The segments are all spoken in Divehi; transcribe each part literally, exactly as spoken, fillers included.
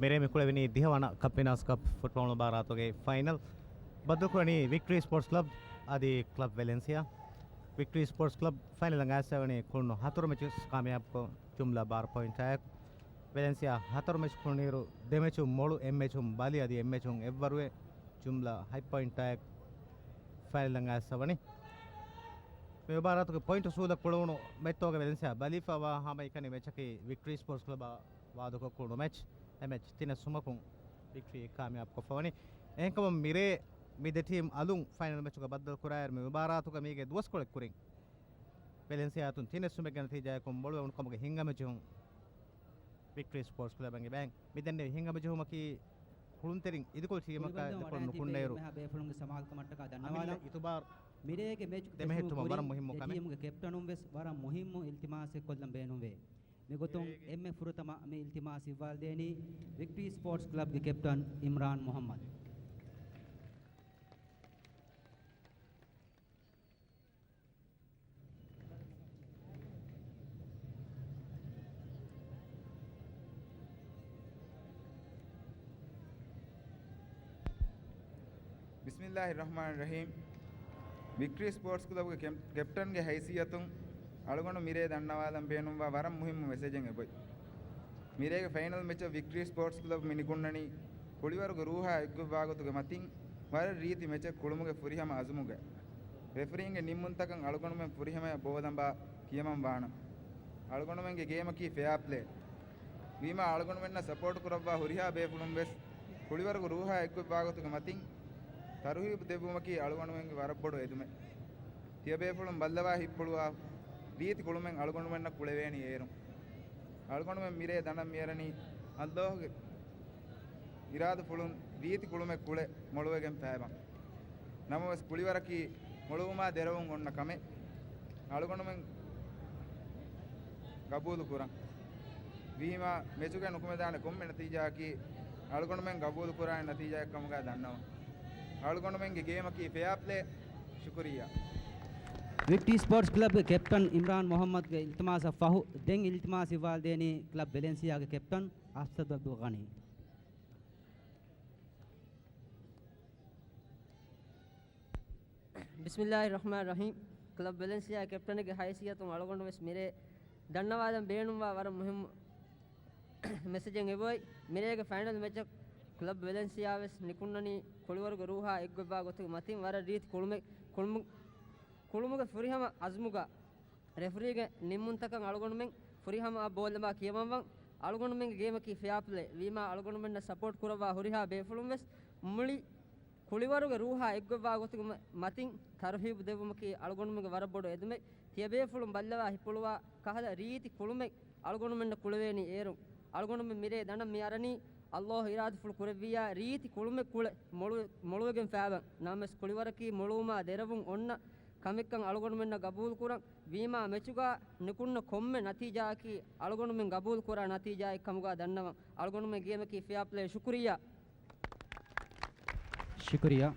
މިރޭ މި ކުޅެވެނީ ދިހަ ވަނަ ކަޕް ވިނާސް ކަޕް ފުޓްބޯޅަ މުބާރާތުގެ ފައިނަލް. ބައްދަލުކުރަނީ ވިކްޓްރީ ސްޕޯޓްސް ކްލަބް އަދި ކްލަބް ވެލެންސިއާ. ވިކްޓްރީ ސްޕޯޓްސް ކްލަބް ފައިނަލަށް އައިސްފަވަނީ ކުޅުނު ހަތަރު މެޗު ކާމިޔާބުކޮށް، ޖުމްލަ ބާރަ ޕޮއިންޓާއެކު. ވެލެންސިއާ ހަތަރު މެޗު ކުޅުނުއިރު، ދެ މެޗުން މޮޅު، އެއް މެޗުން ބަލި އަދި އެއް މެޗުން އެއްވަރުވެ، ޖުމްލަ ހަތް ޕޮއިންޓާއެކު ފައިނަލަށް އައިސްފަވަނީ. މި މުބާރާތުގެ ޕޮއިންޓު ސޫލަށް ކުޅުނު މެޗްތަކުގެ ވެލެންސިއާ ބަލިފަވާ ހަމަ އެކަނި މެޗަކީ ވިކްޓްރީ ސްޕޯޓްސް ކްލަބާ ވާދަކޮށް ކުޅުނު މެޗް. އެ މެޗް ތިނެއް ސުމަކުން ވިކްޓްރީ ކާމިޔާބުކޮށްފަވަނީ. އެހެންކަމުން މިރޭ މި ދެ ޓީމް އަލުން ފައިނަލް މެޗުގަ ބައްދަލުކުރާއިރު، މި މުބާރާތުގަ މީގެ ދުވަސްކޮޅެއް ކުރިން ވެލެންސިއާ އަތުން ތިނެއް ސުމެއްގެ ނަތީޖާއަކުން މޮޅުވެ އުނުކަމުގެ ހިނގަމިޖެހުން ވިކްޓްރީ ސްޕޯޓްސް ކްލަބަށް އެބައިން. މި ދެންނެވި ހިނގަމިޖެހުމަކީ ކުޅުންތެރިން އިދިކޮޅު ޓީމަކާ ދެކޮޅު ނުކުންނައިރު، އަމިއްލަ އިތުބާރު ދެމެހެއްޓުމަށް ވަރަށް މުހިއްމު ކަމެއް. މިރޭގެ މެޗު ކެށުމުގެ ކުރިން ދެ ޓީމުގެ ކެޕްޓަނުން ވެސް ވަރަށް މުހިއްމު އިލްތިމާސެއް ކޮށްލަން ބޭނުންވޭ. މިގޮތުން އެންމެ ފުރަތަމަ މި އިލްތިމާސް އިއްވާލުދޭނީ ވިކްޓްރީ ސްޕޯޓްސް ކްލަބްގެ ކެޕްޓަން އިމްރާން މުހައްމަދު. ބިސްމިއްލާހި ރަޙްމާނި ރަޙީމް. ވިކްޓްރީ ސްޕޯޓްސް ކްލަބުގެ ކެޕް-، ކެޕްޓަންގެ ހައިސިއްޔަތުން އަޅުގަނޑު މިރޭ ދަންނަވާލަން ބޭނުންވާ ވަރަށް މުހިއްމު މެސެޖެއް އެބޮތް. މިރޭގެ ފައިނަލް މެޗަށް ވިކްޓްރީ ސްޕޯޓްސް ކްލަބު މި ނިކުންނަނީ ކުޅިވަރުގެ ރޫހާ އެއްގޮތްވާގޮތުގެ މަތިން ވަރަށް ރީތި މެޗެއް ކުޅުމުގެ ފުރިހަމަ އަޒުމުގައި. ރެފަރީންގެ ނިންމުންތަކަށް އަޅުގަނޑުމެން ފުރިހަމަޔަށް ބޯލަނބާ ކިޔަމަން ވާނަން. އަޅުގަނޑުމެންގެ ގޭމަކީ ފެއާޕްލޭ. ވީމާ އަޅުގަނޑުމެންނަށް ސަޕޯޓް ކުރައްވާ ހުރިހާ ބޭފުޅުން ވެސް ކުޅިވަރުގެ ރޫހާ އެއްގޮތްވާގޮތުގެ މަތިން ތަރުހީބު ދެއްވުމަކީ އަޅުގަނޑުމެންގެ ވަރަށް ބޮޑު އެދުމެއް. ތިޔަބޭފުޅުން ބައްލަވާ ހިތްޕުޅުވާ ރީތި ކުޅުމެއް އަޅުގަނޑުމެންނަށް ކުޅެވޭނީ އޭރުން. އަޅުގަނޑުމެން މިރޭ ދަނޑަށް މިއަރަނީ އައްލާހުގެ އިރާދަފުޅުން ރީތި ކުޅުމެއް ކުޅެ މޮޅުވެގެން ފައިބަން. ނަމަވެސް ކުޅިވަރަކީ މޮޅުވުމާ ދެރަވުން އޮންނަ ކަމެއް. އަޅުގަނޑުމެން ގަބޫލު ކުރަން. ވީމާ މެޗުގައި ނުކުމެދާނެ ކޮންމެ ނަތީޖާއަކީ އަޅުގަނޑުމެން ގަބޫލު ކުރާނެ ނަތީޖާއެއް ކަމުގައި ދަންނަވަން. އަޅުގަނޑުމެންގެ ގޭމަކީ ފެއާޕްލޭ. ޝުކުރިއްޔާ. ވިކްޓްރީ ސްޕޯޓްސް ކްލަބްގެ ކެޕްޓަން އިމްރާން މުހައްމަދުގެ އިލްތިމާސަށް ފަހު، ދެން އިލްތިމާސް އިއްވާލުދޭނީ ކްލަބް ވެލެންސިއާގެ ކެޕްޓަން އަސްއަދު އަބްދުލް ޣަނީ. ބިސްމިއްލާހި ރަޙްމާނި ރަޙީމް. ކްލަބް ވެލެންސިއާ ކެޕްޓަނެއްގެ ހައިސިއްޔަތުން އަޅުގަނޑު ވެސް މިރޭ ދަންނަވާލަން ބޭނުންވާ ވަރަށް މުހިއްމު މެސެޖެއް އެބައޮތް. މިރޭގެ ފައިނަލް މެޗަށް ކްލަބް ވެލެންސިއާ ވެސް ނިކުންނަނީ ކުޅިވަރުގެ ރޫހާ އެއްގޮތްވާ ގޮތުގެ މަތިން ވަރަށް ރީތި ކުޅުމެއް، ކުޅުމު-، ކުޅުމުގެ ފުރިހަމަ އަޒުމުގަ ރެފަރީގެ ނިންމުންތަކަށް އަޅުގަނޑުމެން ފުރިހަމައަށް ބޯލަނބާ ކިޔަމަންވަން. އަޅުގަނޑުމެންގެ ގޭމަކީ ފެއާޕްލޭ. ވީމާ އަޅުގަނޑުމެންނަށް ސަޕޯޓް ކުރައްވާ ހުރިހާ ބޭފުޅުން ވެސް މުޅި ކުޅިވަރުގެ ރޫހާ އެއްގޮތްވާ ގޮތުގެ މަ-، މަތިން ތަރުހީބު ދެއްވުމަކީ އަޅުގަނޑުމެންގެ ވަރަށް ބޮޑު އެދުމެއް. ތިޔަބޭފުޅުން ބައްލަވާ ހިތްޕުޅުވާ ކަހަލަ ރީތި ކުޅުމެއް އަޅުގަނޑުމެންނަށް ކުޅެވޭނީ އޭރުން. އަޅުގަނޑުމެން މިރޭ ދަނޑަށް މި އަރަނީ އައްލާހު އިރާދަފުޅު ކުރެއްވިއްޔާ ރީތި ކުޅުމެއް ކުޅެ މޮޅު-، މޮޅުވެގެން ފައިބަން. ނަމަވެސް ކުޅިވަރަކީ މޮޅުވުމާ ދެރަވުން އޮންނަ ކަމެއްކަން އަޅުގަނޑުމެންނަށް ގަބޫލުކުރަން. ވީމާ މެޗުގަ ނުކުންނަ ކޮންމެ ނަތީޖާއަކީ އަޅުގަނޑުމެން ގަބޫލުކުރާ ނަތީޖާއެއް ކަމުގަ ދަންނަވަން. އަޅުގަނޑުމެން ގޭމަކީ ފެއާޕްލޭ. ޝުކުރިއްޔާ. ޝުކުރިއްޔާ.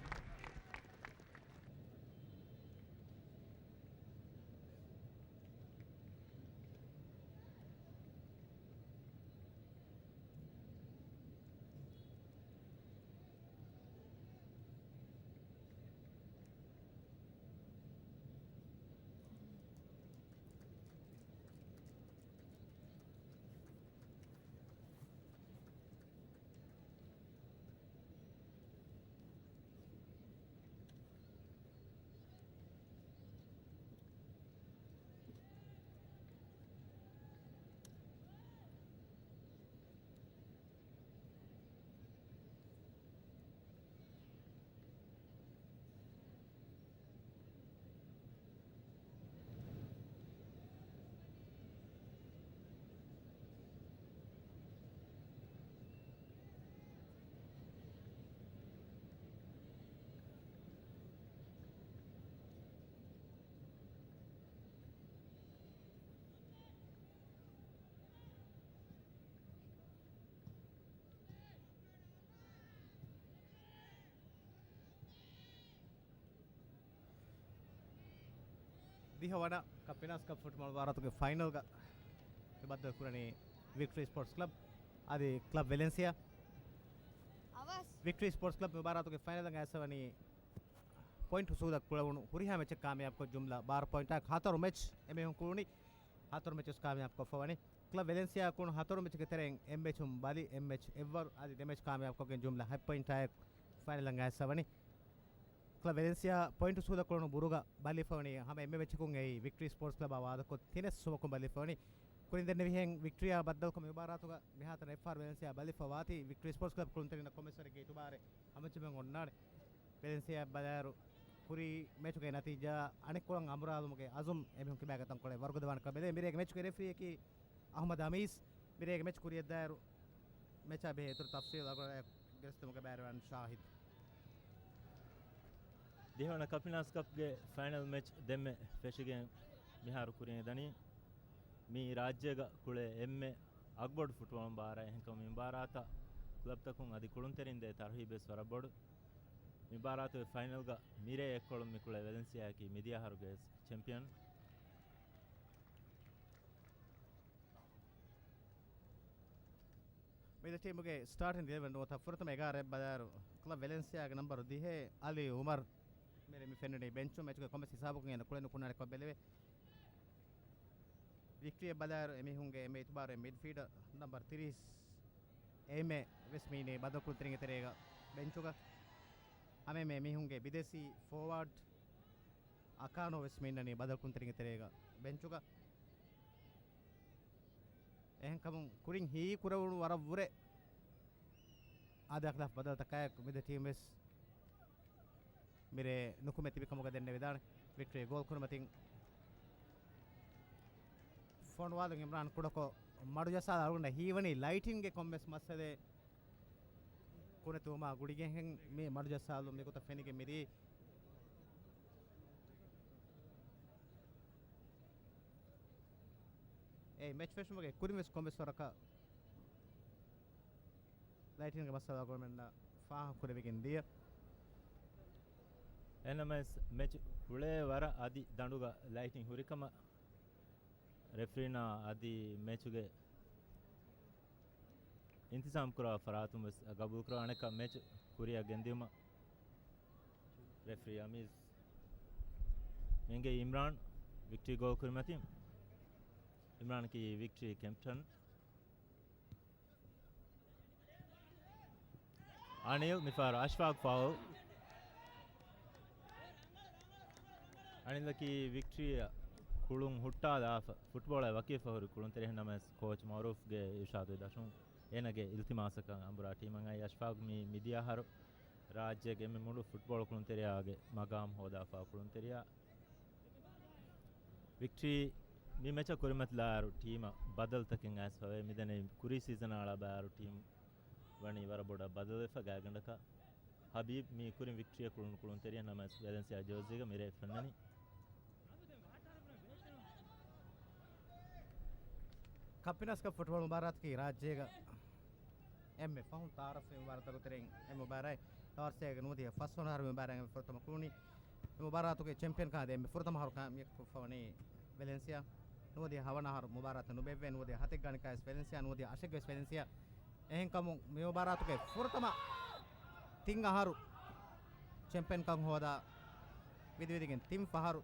ދިހަ ވަނަ ކަޕް ވިނާސް ކަޕް ފުޓްބޯޅަ މުބާރާތުގެ ފައިނަލްގަ ބައްދަލު ކުރަނީ ވިކްޓްރީ ސްޕޯޓްސް ކްލަބް އަދި ކްލަބް ވެލެންސިއާ. ވިކްޓްރީ ސްޕޯޓްސް ކްލަބް މި މުބާރާތުގެ ފައިނަލަށް އައިސްފަވަނީ ޕޮއިންޓް ހުސޫލަށް ކުޅެވުނު ހުރިހާ މެޗެއް ކާމިޔާބުކޮށް ޖުމްލަ ބާރަ ޕޮއިންޓާއެކު ހަތަރު މެޗް އެމީހުން ކުޅުނީ. ހަތަރު މެޗުސް ކާމިޔާބުކޮށްފަ ވަނީ. ކްލަބް ވެލެންސިއާ ކުޅުނު ހަތަރު މެޗުގެ ތެރެއިން އެއް މެޗުން ބަލި އެއް މެޗް އެއްވަރު އަދި ދެ މެޗް ކާމިޔާބުކޮށްގެން ޖުމްލަ ހަތް ޕޮއިންޓާއެކު ފައިނަލަށް އައިސްފަ ވަނީ. ކްލަބް ވެލެންސިއާ ޕޮއިންޓް ހުސޫލަށް ކުޅުނު ބުރުގަ ބަލިފަ ވަނީ ހަމަ އެންމެ މެޗަކުން އެއީ ވިކްޓްރީ ސްޕޯޓްސް ކްލަބާ ވާދަކޮށް ތިނެއް ސުމަކުން ބަލިފަ ވަނީ. ކުރިން ދެންނެވިހެން ވިކްޓްރީއާ ބައްދަލުކޮށް މި މުބާރާތުގަ މިހާތަނަށް އެއްފަހަރު ވެލެންސިއާ ބަލިފަ ވާތީ ވިކްޓްރީ ސްޕޯޓްސް ކްލަބް ކުޅުންތެރިންނަށް ކޮންމެސް ވަރެއްގެ އިތުބާރެއް ހަމަޖެއްސަމުން އޮންނާނެ. ވެލެންސިއާ ބަލާއިރު ކުރީ މެޗުގެ ނަތީޖާ އަނެއްކޮޅަށް އަނބުރާލުމުގެ އަޒުމް އެމީހުން ކިބާގަތަން ކޮޅެއް ވަރުގަދަވާނެ ކަމަށް ބެލޭ. މިރޭގެ މެޗުގެ ރެފްރީއަކީ އަހުމަދު އަމީސް. މިރޭގެ މެޗް ކުރިއަށްދާއިރު މެޗާ ބެހޭ އިތުރު ތަފްސީލް އަޅުގަނޑާ ގެނެސްދެމުގެ ބައިވެރިވާން ޝާހިދު. ދިހަވަނަ ކަޕިނާސް ކަޕްގެ ފައިނަލް މެޗް ދެންމެ ފެށިގެން މިހާރު ކުރިއަށް ދަނީ. މި ރާއްޖޭގަ ކުޅޭ އެންމެ އަގުބޮޑު ފުޓްބޯޅަ މުބާރާތް. އެހެންކަމުން މި މުބާރާތަށް ކްލަބްތަކުން އަދި ކުޅުންތެރިން ދޭ ތަރުހީބުވެސް ވަރަށް ބޮޑު. މި މުބާރާތުގެ ފައިނަލްގަ މިރޭ އެއްކޮޅުން މި ކުޅޭ ވެލެންސިއާއަކީ މިދިޔަ އަހަރުގެ ޗެމްޕިއަން. މިދެ ޓީމުގެ ސްޓާޓިން އިލެވެން ނުވަތަ ފުރަތަމަ އެގާރަ ބަލާއިރު، ކްލަބް ވެލެންސިއާގެ ނަމްބަރު ދިހަ އަލީ އުމަރު މިރޭ މި ފެންނަނީ ބެންޗުން. މެޗުގެ ކޮންމެސް ހިސާބަކުން އޭނަ ކުޅެން ނުކުންނާނެ ކަމަށް ބެލެވޭ. ވިކްޓްރީއަށް ބަލާއިރު އެމީހުންގެ އެންމެ އިތުބާރު މިޑްފީލްޑަރ ނަމްބަރު ތިރީސް އެމްއޭ ވެސް މި އިނީ ބަދަލުކުރުންތެރިންގެ ތެރޭގަ ބެންޗުގަ. ހަމަ އެމީހުންގެ ބިދޭސީ ފޯވާޑް އަކާނޯ ވެސް މި އިންނަނީ ބަދަލުކުރުންތެރިންގެ ތެރޭގަ ބެންޗުގަ. އެހެންކަމުން ކުރިން ހީކުރެވުނު ވަރަށްވުރެ އާދަޔާ ޚިލާފް ބަދަލުތަކާއެކު މިދެ ޓީމް ވެސް މިރޭ ނުކުމެ ތިބި ކަމުގަ ދެންނެވިދާނެ. ވިކްޓްރީ ގޯލް ކުރިމަތިން ފޮނުވާލުން އިމްރާން ކުޑަކޮށް މަޑުޖައްސާލާ އަޅުގަނޑަށް ހީވަނީ ލައިޓިންގެ ކޮންމެސް މައްސަލައެއް ކުރެތިވުމާ ގުޅިގެން މި މަޑުޖައްސާލުން މިގޮތަށް ފެނިގެން މިދީ. އެ މެޗް ފެށުމުގެ ކުރިން ވެސް ކޮންމެސް ވަރަކަށް ލައިޓިންގެ މައްސަލަ އަޅުގަނޑުމެންނަށް ފާހަގަކުރެވިގެން ދިޔަ. އެނަމެސް މެޗް ކުޅޭ ވަރަށް އަދި ދަނޑުގަ ލައިޓިން ހުރިކަމަށް ރެފްރީންނާ އަދި މެޗުގެ އިންތިޒާމް ކުރާ ފަރާތުން ވެސް ގަބޫލު ކުރާ އަނެއްކާ މެޗް ކުރިއަށް ގެންދިއުމަށް ރެފްރީ އަމީސް މި އިނގޭ އިމްރާން ވިކްޓްރީ ގޯލް ކުރިމަތިން. އިމްރާން ކީ ވިކްޓްރީ ކެޕްޓަން. އަނިލް މިފަހަރު އަޝްފާގް ފައުލް. އަނިލަކީ ވިކްޓްރީއަށް ކުޅުން ހުއްޓާލާފަ ފުޓްބޯޅައި ވަކިވެފަ ހުރި ކުޅުންތެރި. ނަމަވެސް ކޯޗް މައުރޫފްގެ އިރުޝާދުގެ ދަށުން އޭނަގެ އިލްތިމާސަކަށް އަނބުރާ ޓީމަށް އައި އަޝްފާގް މި މިދިޔަ އަހަރު ރާއްޖޭގެ އެންމެ މޮޅު ފުޓްބޯޅަ ކުޅުންތެރިޔާގެ މަގާމް ހޯދާފަ ކުޅުންތެރިޔާ. ވިކްޓްރީ މި މެޗަށް ކުރިމަތިލާއިރު ޓީމަށް ބަދަލުތަކެއް އައިސްފަވޭ. މިދަނީ ކުރީ ސީޒަނާ އަޅާ ބައިވަރު ޓީމް ވަނީ ވަރަށް ބޮޑަށް ބަދަލުވެފަ ގާތްގަނޑަކަށް. ހަބީބް މީ ކުރިން ވިކްޓްރީއަށް ކުޅުނު ކުޅުންތެރިޔާ ނަމަވެސް ވެލެންސިއާ ޖާޒީގަ މިރޭ ފެންނަނީ. ކަޕިނާސް ކަޕް ފުޓްބޯޅަ މުބާރާތަކީ ރާއްޖޭގަ އެންމެ ފަހުން ތައާރަފްވި މުބާރާތްތަކުގެ ތެރެއިން އެއް މުބާރާތް. ނަވާރަ ސަތޭކަ ނުވަދިހަ ފަސްވަނަ އަހަރު މި މުބާރާތް އެންމެ ފުރަތަމަ ކުޅުނީ. މި މުބާރާތުގެ ޗެމްޕިއަންކަމާ ދޭ އެންމެ ފުރަތަމަ އަހަރު ކާމިޔަބުކޮށްފަ ވަނީ ވެލެންސިއާ. ނުވަދިހަ ހަވަނަ އަހަރު މުބާރާތެއް ނުބެއްވޭ. ނުވަދިހަ ހަތެއް ގަނޑަކަށްވެސް ވެލެންސިއާ، ނުވަދިހަ އަށެއްގަވެސް ވެލެންސިއާ. އެހެންކަމުން މި މުބާރާތުގެ ފުރަތަމަ ތިން އަހަރު ޗެމްޕިއަންކަން ހޯދާ ވިދިވިދިގެން ތިން ފަހަރު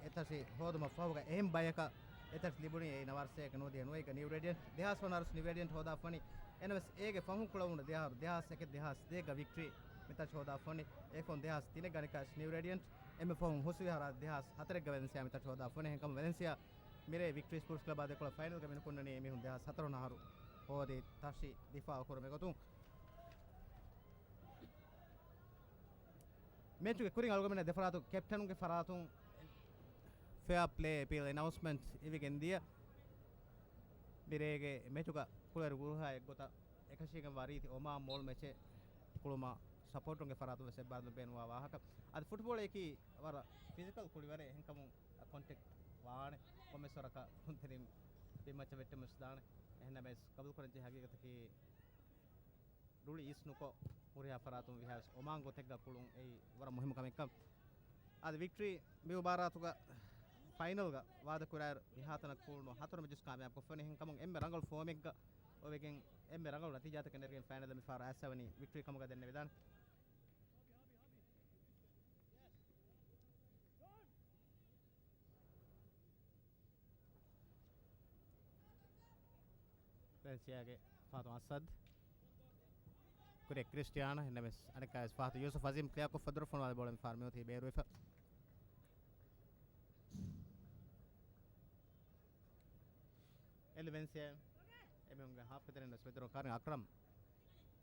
އެތަށި ހޯދުމަށް ފަހުގަ އެހެން ބަޔަކަށް އެތަށި ލިބުނީ އެއީ ނަވާރަ ސަތޭކަ ނުވަދިހަ ނުވައެއްގަ ނިއު ރޭޑިއަންޓް. ދެހާސް ވަނަ އަހަރު ނިއު ރޭޑިއަންޓް ހޯދާފަ ވަނީ. އެނަމެސް އޭގެ ފަހުން ކުޅެވުނު ދެ އަހަރު، ދެހާސް އެކެއް ދެހާސް ދޭއްގަ ވިކްޓްރީ މިތަށި ހޯދާފަ ވަނީ. އެފަހުން ދެހާސް ތިނެއްގަ ނިކާސް ނިއު ރޭޑިއަންޓް. އެންމެ ފަހުން ހުސުވި އަހަރާ ދެހާސް ހަތަރެއްގަ ވެލެންސިއާ މިތަށި ހޯދާފަ ވަނީ. އެހެންކަމުން ވެލެންސިއާ މިރޭ ވިކްޓްރީ ސްޕޯޓްސް ކްލަބާ ދެކޮޅަށް ފައިނަލްގަ މި ނުކުންނަނީ އެމީހުން ދެހާސް ހަތަރު ވަނަ އަހަރު ހޯދި ތަށި ދިފާއު ކުރުމުގެ ގޮތުން. މެޗުގެ ކުރިން އަޅުގަނޑުމެންނަށް ދެފަރާތު ކެޕްޓަނުގެ ފަރާތުން ފެއާ ޕްލޭ އެޕީލް އެނައުންސްމަންޓް އިވިގެން ދިޔަ. މިރޭގެ މެޗުގަ ކުޅޭރު ގުރުހާ އެއްގޮތަށް އެކަށީގެންވާ ރީތި އޮމާން މޯލް މެޗެއް ކުޅުމަށް ސަޕޯޓުންގެ ފަރާތުން ވެސް އެއްބާރުލުން ބޭނުންވާ ވާހަކަ. އަދި ފުޓްބޯޅައަކީ ވަރަށް ފިޒިކަލް ކުޅިވަރެއް. އެހެންކަމުން ކޮންޓެކްޓް ވާނެ. ކޮންމެސް ވަރަކަށް ކުންތެރިން ބިންމައްޗަށް ވެއްޓެމުން ވެސް ދާނެ. އެހެންނަމަވެސް ގަބޫލުކުރަންޖެހޭ ހަގީގަތަކީ ރުޅި އިސްނުކޮށް ހުރިހާ ފަރާތުން ވިހާވެސް އޮމާން ގޮތެއްގަ ކުޅުން އެއީ ވަރަށް މުހިއްމު ކަމެއްކަން. އަދި ވިކްޓްރީ މި މުބާރާތުގަ ފައިނަލްގަ ވާދަކުރާއިރު މިހާތަނަށް ކުޅުނު ހަތަރު މެޗުސް ކާމިޔާބުކޮށްފަ ވަނީ. އެހެންކަމުން އެންމެ ރަނގަޅު ފޯމެއްގަ އޮވެގެން އެންމެ ރަނގަޅު ނަތީޖާތަކެއް ނެރެގެން ފައިނަލަށް މި ފަހަރު އައިސް އަވަނީ ވިކްޓްރީ ކަމުގަ ދެންނެވިދާނެ. ވެލެންސިއާގެ ފަހަތު އަސަދް. ކުރިއަށް ކްރިސްޓިއާނޯ، އެންނަމެސް އަނެއްކާ ވެސް ފަހަތު ޔޫސުފް އަޒީމް ކްލިއާކޮށްފަ ދުރު ފޮނުވާލި ބޯޅަ މި ފަހަރު މިއޮތީ ބޭރުވެފަ. އެލް ވެލެންސިއާ އެމީހުންގެ ހާފްގެ ތެރެއިން ވެސް މެދުރު ކާރިން އަކްރަމް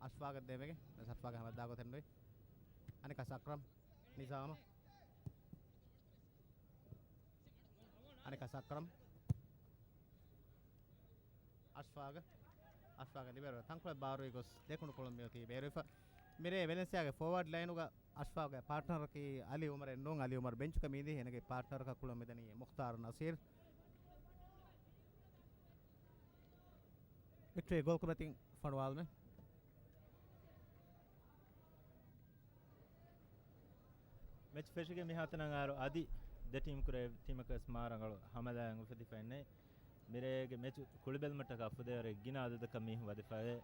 އަޝްފާގަށް ދޭމެގެ އަޝްފާގެ ހަމަ ދާގޮތެއް ނުވި. އަނެކާސް އަކްރަމް ނިޒާމަށް. އަނެކާސް އަކްރަމް އަޝްފާގަށް. އަޝްފާގަށް ލިބޭ ތަންކޮޅެއް ބާރުވި ގޮސް ދެކުނު ކުޅުން މިއޮތީ ބޭރުވެފަ. މިރޭ ވެލެންސިއާގެ ފޯވާޑް ލައިނުގަ އަޝްފާގެ ޕާޓްނަރަކީ އަލީ އުމަރެއް ނޫން. އަލީ އުމަރު ބެންޗުގަ މީނދީ، އޭނަގެ ޕާޓްނަރަކަށް ކުޅުން މިދަނީ މުޚްތާރު ނަސީރު. ވިކްޓްރީ ގޯލް ކުރިމަތިން ފޮނުވާލުމެއް. މެޗް ފެށިގެން މިހާތަނަށް އައިރު އަދި ދެ ޓީމް ކުރެ ޓީމަކަށް މާ ރަނގަޅު ހަމަލާއެއް އުފެދިފައެއް ނެތް. މިރޭގެ މެޗު ކުޅިބެލުމަށްޓަކާ ފުދޭވަރެއް ގިނަ އަދަދަކަށް މީހުން ވަދެފައެވެ.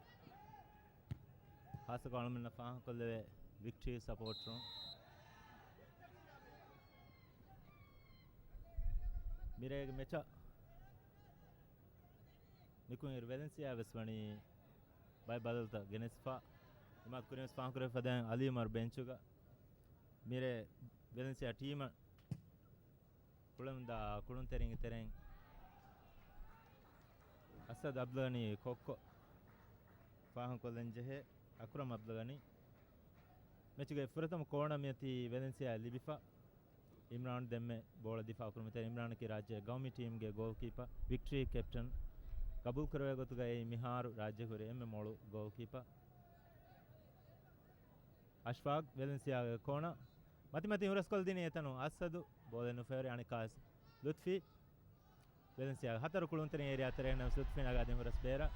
ހާއްސަކޮށް އަޅުމެންނަށް ފާހަގަކޮށްލެވޭ ވިކްޓްރީ ސަޕޯޓްރުން. މިރޭގެ މެޗަށް ނިކުންއިރު ވެލެންސިއާ ވެސް ވަނީ ބައެއް ބަދަލުތައް ގެނެސްފަ. އިމާދު ކުރިން ވެސް ފާހަގަކުރެވިފަ ދެން އަލީ އުމަރު ބެންޗުގަ. މިރޭ ވެލެންސިއާ ޓީމަށް ކުޅެމުންދާ ކުޅުންތެރިންގެ ތެރެއިން އަސަދް އަބްދުލްޣަނީ ކޮއްކޮ ފާހަގަކޮށްލަން ޖެހޭ އަކްރަމް އަބްދުލްޣަނީ. މެޗުގެ ފުރަތަމަ ކޯނަރ މިއޮތީ ވެލެންސިއާ ލިބިފަ. އިމްރާން ދެންމެ ބޯޅަ ދިފާ ކުރުމުގެ ތެރެއިން އިމްރާނަކީ ރާއްޖޭގެ ގައުމީ ޓީމްގެ ގޯލްކީޕަ، ވިކްޓްރީ ކެޕްޓަން. ގަބޫލު ކުރެވޭ ގޮތުގައި މިހާރު ރާއްޖޭ ހުރި އެންމެ މޮޅު ގޯލްކީޕަ. އަޝްފާގް ވެލެންސިއާގެ ކޯނަރ މަތިމަތި ހުރަސްކޮށްދިނީ އެތަނު އަސަދު ބޯލެއް ނުފެވެރި އަނެކާސް ލުތްފީ. ވެލެންސިއާގެ ހަތަރު ކުޅުންތެރިން އޭރިއާ ތެރޭ ނަމަ ލުތްފީ ނަގާދިން ހުރަސް ބޭރަށް.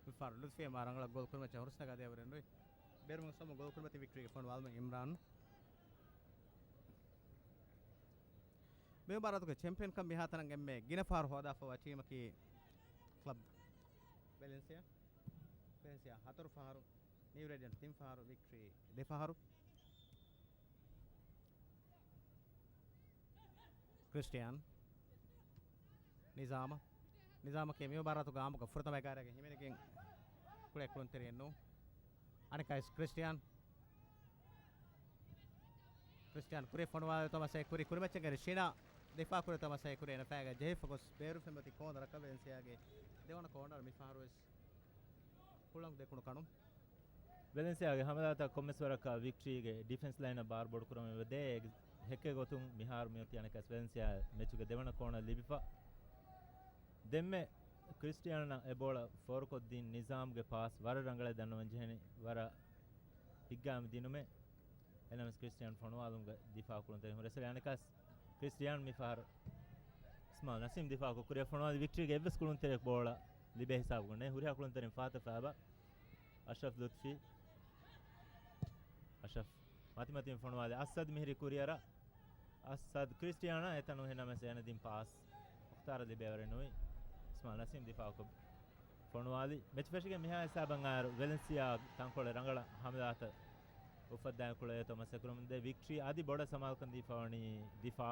މިފަހަރު ލުތްފީ މާ ރަނގަޅަށް ގޯލް ކުރިމައްޗަށް ހުރަސް ނަގާދޭ ވަރެއް ނުވި. ބޭރުމަށް ސަމު ގޯލް ކުރިމަތި ވިކްޓްރީގެ ފޮނުވާލުމެއް އިމްރާން. މި މުބާރާތުގެ ޗެމްޕިއަންކަން މިހާތަނަށް އެންމެ ގިނަ ފަހަރު ހޯދާފަވާ ޓީމަކީ ކްލަބް ވެލެންސިއާ. ވެލެންސިއާ ހަތަރު ފަހަރު، ނިއު ރޭޑިއަންޓް ތިން ފަހަރު، ވިކްޓްރީ ދެ ފަހަރު. ކްރިސްޓިއާން. ނިޒާމަށް. ނިޒާމަކީ މި މުބާރާތުގެ އާއްމުގެ ފުރަތަމަ އެގާރައިގެ ހިމެނިގެން ކުޅޭ ކުޅުންތެރިއެއް ނޫން. އަނެކާސް ކްރިސްޓިއާން. ކްރިސްޓިއާން ކުރި ފޮނުވާލި ތޮމަސް އެ ކުރި ކުރިމައްޗަށް އެރި ޝިނާ ދިފާ ކުރި ތޮމަސް އެ ކުރި އޭނަ ފައިގަ ޖެހިފަ ގޮސް ބޭރު ފެންމަތި ކޯނަރަކަށް ވެލެންސިއާގެ ދެވަނަ ކޯނަރ މި ފަހަރު ވެސް ކުޅަން ދެކުނު ކަނުން. ވެލެންސިއާގެ ހަމަލާތައް ކޮންމެސް ވަރަކަށް ވިކްޓްރީގެ ޑިފެންސް ލައިނަށް ބާރު ބޮޑުކުރަމުން ދޭ ހެއްކޭ ގޮތުން މިހާރު މިއޮތީ އަނެކާސް ވެލެންސިއާ މެޗުގެ ދެވަނަ ކޯނަރ ލިބިފަ. ދެންމެ ކްރިސްޓިއާން އެ ބޯޅަ ފޯރުކޮށްދިން ނިޒާމްގެ ޕާސް ވަރަށް ރަނގަޅަށް ދަންނަވަން ޖެހެނީ ވަރަށް ހިތްގައިމު ދިނުމެއް. އެނަމަސް ކްރިސްޓިއާން ފޮނުވާލުމުގެ ދިފާ ކުޅުންތެރިން ހުރެސް އަނެކާސް ކްރިސްޓިއާން މި ފަހަރު އިސްމާ ނަސީމް ދިފާކޮށް ކުރިއަށް ފޮނުވާލި ވިކްޓްރީގެ އެއްވެސް ކުޅުންތެރިއަކު ބޯޅަ ލިބޭ ހިސާބުގަ ނެތް. ހުރިހާ ކުޅުންތެރިން ފާތަ ފައިބަ އަޝްރަފް ލުތްފީ. އަޝްރަފް މަތިމަތިން ފޮނުވާލި އަސަދް މިހިރީ ކުރިއަރަށް. އަސަދް ކްރިސްޓިއާނާ އެތަނު ހެނަމެސް އޭނަ ދިން ޕާސް މުޚްތާރަށް ލިބޭވަރެއް ނުވި. އިސްމާ ނަސީމް ދިފާކޮށް ފޮނުވާލި. މެޗް ފެށިގެން މިހާ ހިސާބަށް އައިރު ވެލެންސިއާ ތަންކޮޅެއް ރަނގަޅަށް ހަމަލާތައް އުފައްދާ ކުޅޭ ތޮމަސް އެކުރަމުންދޭ ވިކްޓްރީ އަދި ބޮޑަށް ސަމާލުކަން ދީފަވަނީ ދިފާ.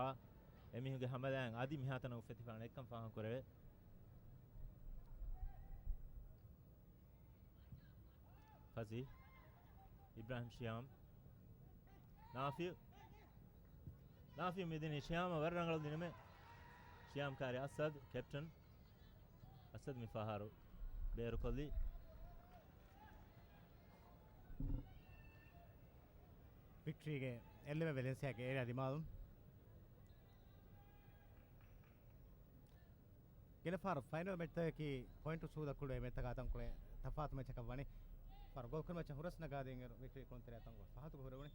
އެމީހުންގެ ހަމަލާއިން އަދި މިހާތަނަށް އުފެދިފާނެ އެއްކަން ފާހަގަކުރެވޭ. ފަޒީ. އިބްރާހިމް ޝިޔާމް. ނާފިއު. ނާފިއު މިދިނީ ޝިޔާމަށް ވަރަށް ރަނގަޅު ދިނުމެއް. ޝިޔާމް ކާރި އަސަދް ކެޕްޓަން. އަސަދް މި ފަހަރު ބޭރުކޮށްލީ. ވިކްޓްރީގެ އެއްލެވެ ވެލެންސިއާގެ އޭރިއާ ދިމާލުން. ގިނަ ފަހަރު ފައިނަލް މެޗްތަކަކީ ޕޮއިންޓު ސޫދަކުޅޭ މެޗްތަކާ ތަންކޮޅެއް ތަފާތު މެޗަކަށް ވަނީ. ފަހަރު ގޯލް ކުރިމައްޗަށް ހުރަސް ނަގާދިންއިރު ވިކްޓްރީ ކުޅުންތެރިއާ ތަންކޮޅެއް ފަހަތުގަ ހުރެވުނީ.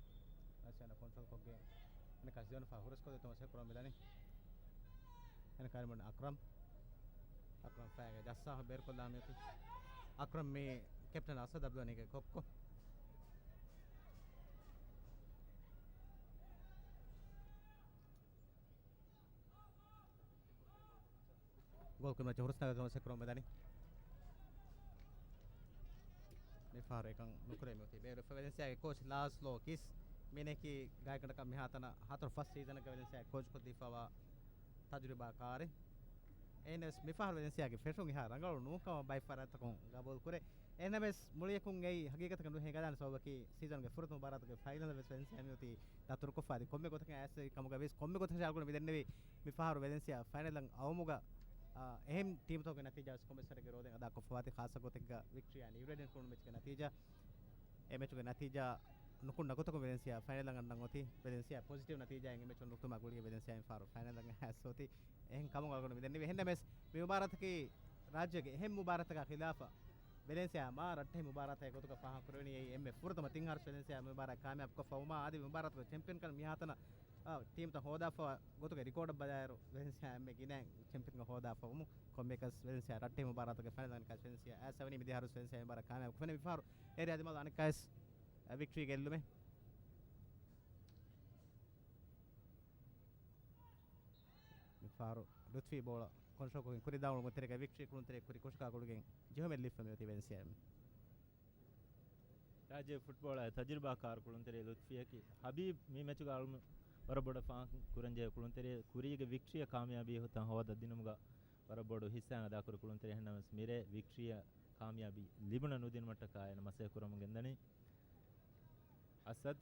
އަސްޔާނަ ކޮންޓްރޯލްކޮށްގެން އަނެކާސް ދެވަނަ ފަހަރު ހުރަސްކޮށްދޭ ތޮމަސް އެކުރަމް މިދަނީ. އަނެކާ އަރިމަން އަކްރަމް. އަކްރަމް ފައިގަ ޖައްސާފަ ބޭރުކޮށްލާ މިއޮތީ. އަކްރަމް މީ ކެޕްޓަން އަސަދް އަބްދުލްޣަނީގެ ކޮއްކޮ. ގޯލް ކުރުމަށް ހުރަސް ނަގަދު މަސައްކަތް ކުރަމުން މިދަނީ. މިފަހަރު އެކަން ނުކުރޭ މިއޮތީ. ބޭރު ވެފަ ވެލެންސިއާގެ ކޯޗް ލާސްލޯ ކިސް މީނެކީ ގާތްގަނޑަކަށް މިހާތަނަށް ހަތަރު ފަސް ސީޒަނަކަށް ވެލެންސިއާ ކޯޗް ކޮށްދީފަވާ ތަޖުރިބާ ކާރެއް. އެހެނަސް މިފަހަރު ވެލެންސިއާގެ ފެށުން އެހާ ރަނގަޅު ނޫންކަމަށް ބައެއް ފަރާތްތަކުން ގަބޫލު ކުރޭ. އެހެނަސް މުޅިއަކުން އެއީ ހަގީގަތަކަށް ނުހިނގާދާނެ ސަބަބަކީ ސީޒަންގެ ފުރަތަމަ މުބާރާތުގެ ފައިނަލް ވެސް ވެލެންސިއާ މިއޮތީ ދަތުރުކޮށްފަ އަދި ކޮންމެ ގޮތަކަށް އައިސް ކަމުގަ ވިޔަސް ކޮންމެ ގޮތަކަށް އަޅުގަނޑު މިދެންނެވީ މިފަހަރު ވެލެންސިއާ ފައިނަލަށް އައުމުގަ، އާ، އެހެން ޓީމްތަކުގެ ނަތީޖާ ވެސް ކޮންމެސް ވަރެއްގެ ރޯދައިން އަދާކޮށްފަވާތީ ޚާއްޞަ ގޮތެއްގަ ވިކްޓްރީ އަންޑަ އިލެވެން ކުޅުނު މެޗުގެ ނަތީޖާ. އެ މެޗުގެ ނަތީޖާ ނުކުންނަ ގޮތަކުން ވެލެންސިއާ ފައިނަލަށް އަންނަން އޮތީ. ވެލެންސިއާ ޕޮޒިޓިވް ނަތީޖާއިން އެ މެޗުން ނުކުތުމާ ގުޅިގެން ވެލެންސިއާ މިފަހަރު ފައިނަލަށް އައިސް އޮތީ. އެހެން ކަމުން އަޅުގަނޑު މިދެންނެވީ. އެހެންނަމަވެސް މި މުބާރާތަކީ ރާއްޖޭގެ އެހެން މުބާރާތަކާ ޚިލާފަށް ވެލެންސިއާ މާ ރައްޓެހި މުބާރާތެއް ގޮތުގަ ފާހަގަކުރެވެނީ. އެއީ އެންމެ ފުރަތަމަ ތިން ހާރިސް ވެލެންސިއާ މި މުބާރާތް ކާމިޔާބުކޮށްފަވުމާ އަދި މި މުބާރާތުގެ ޗެމްޕިއަންކަން މިހާތަނަށް، އާ، ޓީމްތައް ހޯދާފަ ގޮތުގެ ރިކޯޑަށް ބަލާއިރު ވެލެންސިއާ އެންމެ ގިނައިން ޗެމްޕިއަންކަން ހޯދާފަވުމު. ކޮންމެއަކަސް ވެލެންސިއާ ރައްޓެހި މުބާރާތުގެ ފައިނަލް އަނެއްކާސް ވެލެންސިއާ އައިސް އަވަނީ މިދިހަ ހާރިސް ވެލެންސިއާ މި މުބާރާތް ކާމިޔާބުކޮށްފަ މިފަހަރު. އޭރި އަދި މަލު އަނެއްކާސް ވިކްޓްރީގެ އެއްލުމެއް. މިފަހަރު ލުތްފީ ބޯޅަ ކޮންޓްރޯލްކޮށްގެން ކުރި ދާއުޅުމުގެ ތެރޭގަ ވިކްޓްރީ ކުޅުންތެރޭ ކުރި ކުށަކާ ގުޅިގެން ޖެހުމެއް ލިބިފަ މިއޮތީ ވެލެންސިއާ. ރާއްޖޭ ފުޓްބޯޅައި ތަޖުރިބާކާރު ކުޅުންތެރި ލުތްފީއަކީ ހަބީބް މި މެޗުގަ އަޅުމެން ވަރަށް ބޮޑަށް ފާހަގަ ކުރަންޖެހޭ ކުޅުންތެރި ކުރީގެ ވިކްޓްރީއަށް ކާމިޔާބީ ހުތަން ހޯދަ ދިނުމުގަ ވަރަށް ބޮޑު ހިއްސާއެއް އަދާކުރި ކުޅުންތެރި. އެހެންނަމަވެސް މިރޭ ވިކްޓްރީއަށް ކާމިޔާބީ ލިބުނަ ނުދިނުމަށްޓަކާ އޭނަ މަސައްކަތް ކުރަމުން ގެންދަނީ. އަސަދް،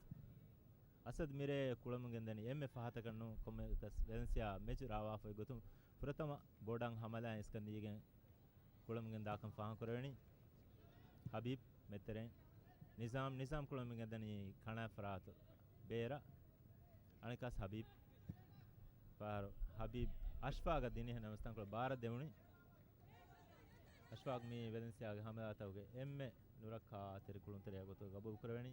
އަސަދް މިރޭ ކުޅަމުން ގެންދަނީ އެންމެ ފަހަތަކަށް ނޫން، ކޮންމެއަކަސް ވެލެންސިއާ މެޗު ރާވާފައި ގޮތުން ފުރަތަމަ ބޮޑަށް ހަމަލާ އިސްކަން ދީގެން ކުޅަމުން ގެންދާކަން ފާހަގަކުރެވެނީ. ހަބީބް މެތެރެން ނިޒާމް، ނިޒާމް ކުޅަމުން ގެންދަނީ ކަނާ ފަރާތު ބޭރަށް. އަނެއްކާސް ހަބީބް. ފަހަރު ހަބީބް އަޝްފާގަށް ދިނީ ހެންނަމަސް ތަންކޮޅެއް ބާރަށް ދެވުނީ. އަޝްފާގް މީ ވެލެންސިއާގެ ހަމަލާތަކުގެ އެންމެ ނުރައްކާ ތެރެ ކުޅުންތެރިޔާ ގޮތުގަ ގަބޫލު ކުރެވެނީ.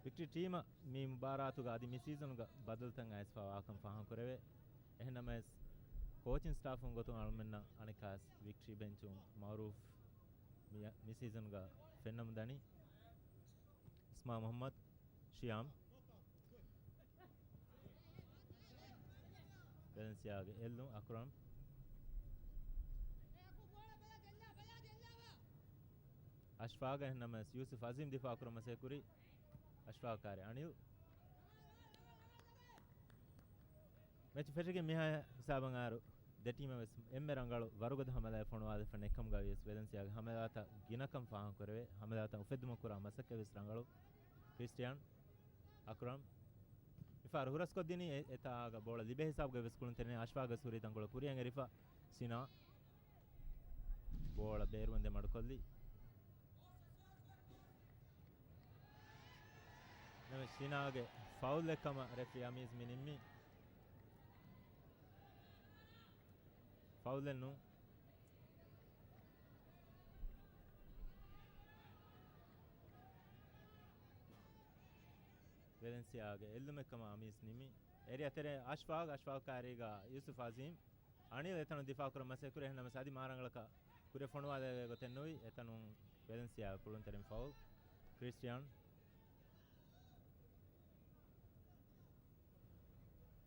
ވިކްޓްރީ ޓީމަށް މި މުބާރާތުގަ އަދި މި ސީޒަނުގަ ބަދަލުތައް އައިސްފަ ވާކަން ފާހަގަކުރެވޭ. އެހެންނަމަވެސް، ކޯޗިން ސްޓާފުން ގޮތުން އަޅުމެންނަށް އަނެއްކާސް ވިކްޓްރީ ބެންޗުން މައުރޫފް މި، މި ސީޒަނުގަ ފެންނަމުން ދަނީ. އިސްމާ މުޙައްމަދު، ޝިޔާމް. ވެލެންސިއާގެ އެއްލުން އަކްރަމް. އަޝްފާގަށް އެހެންނަމަވެސް ޔޫސުފް އަޒީމް ދިފާއުކުރަން މަސައްކަތްކުރި. އަޝްފާގް ކާރި އަނިލް. މެޗު ފެށިގެން މިހާ ހިސާބަށް އައިރު ދެ ޓީމަށް ވެސް އެންމެ ރަނގަޅު ވަރުގަދަ ހަމަލާއެއް ފޮނުވާލަފަ ނެތްކަމުގަ ވިޔަސް ވެލެންސިއާގެ ހަމަލާތައް ގިނަކަން ފާހަގަކުރެވޭ. ހަމަލާތައް އުފެއްދުމަށް ކުރާ މަސައްކަތް ވެސް ރަނގަޅު. ކްރިސްޓިއާން އަކްރަމް މިފަހަރު ހުރަސްކޮށްދިނީ އެ، އެތާގަ ބޯޅަ ލިބޭ ހިސާބުގަ ވެސް ކުޅުންތެރިން އަޝްފާގަސް ހުރީ ތަންކޮޅެއް ކުރިއަށް އެރިފަ. ޝިނާ ބޯޅަ ބޭރުވަންދެން މަޑުކޮށްލި. ނަމަ ޝިނާގެ ފައުލެއް ކަމަށް ރެފްރީ އަމީޒް މި ނިންމީ. ފައުލެއް ނޫން. ވެލެންސިއާގެ އެއްލުމެއް ކަމަށް އަމީޒް ނިންމީ. އެރިއަށް ތެރޭ އަޝްފާގް، އަޝްފާގް ކާރީގަ ޔޫސުފް އަޒީމް. އަނިލް އެތަނުން ދިފާއުކުރަން މަސައްކަތްކުރި. އެހެންނަމަވެސް އަދި މާރަނގަޅަކަށް ކުރިއަށް ފޮނުވާލެވޭ ގޮތެއް ނުވި. އެތަނުން ވެލެންސިއާ ކުޅުންތެރިން ފައުލް. ކްރިސްޓިއާން.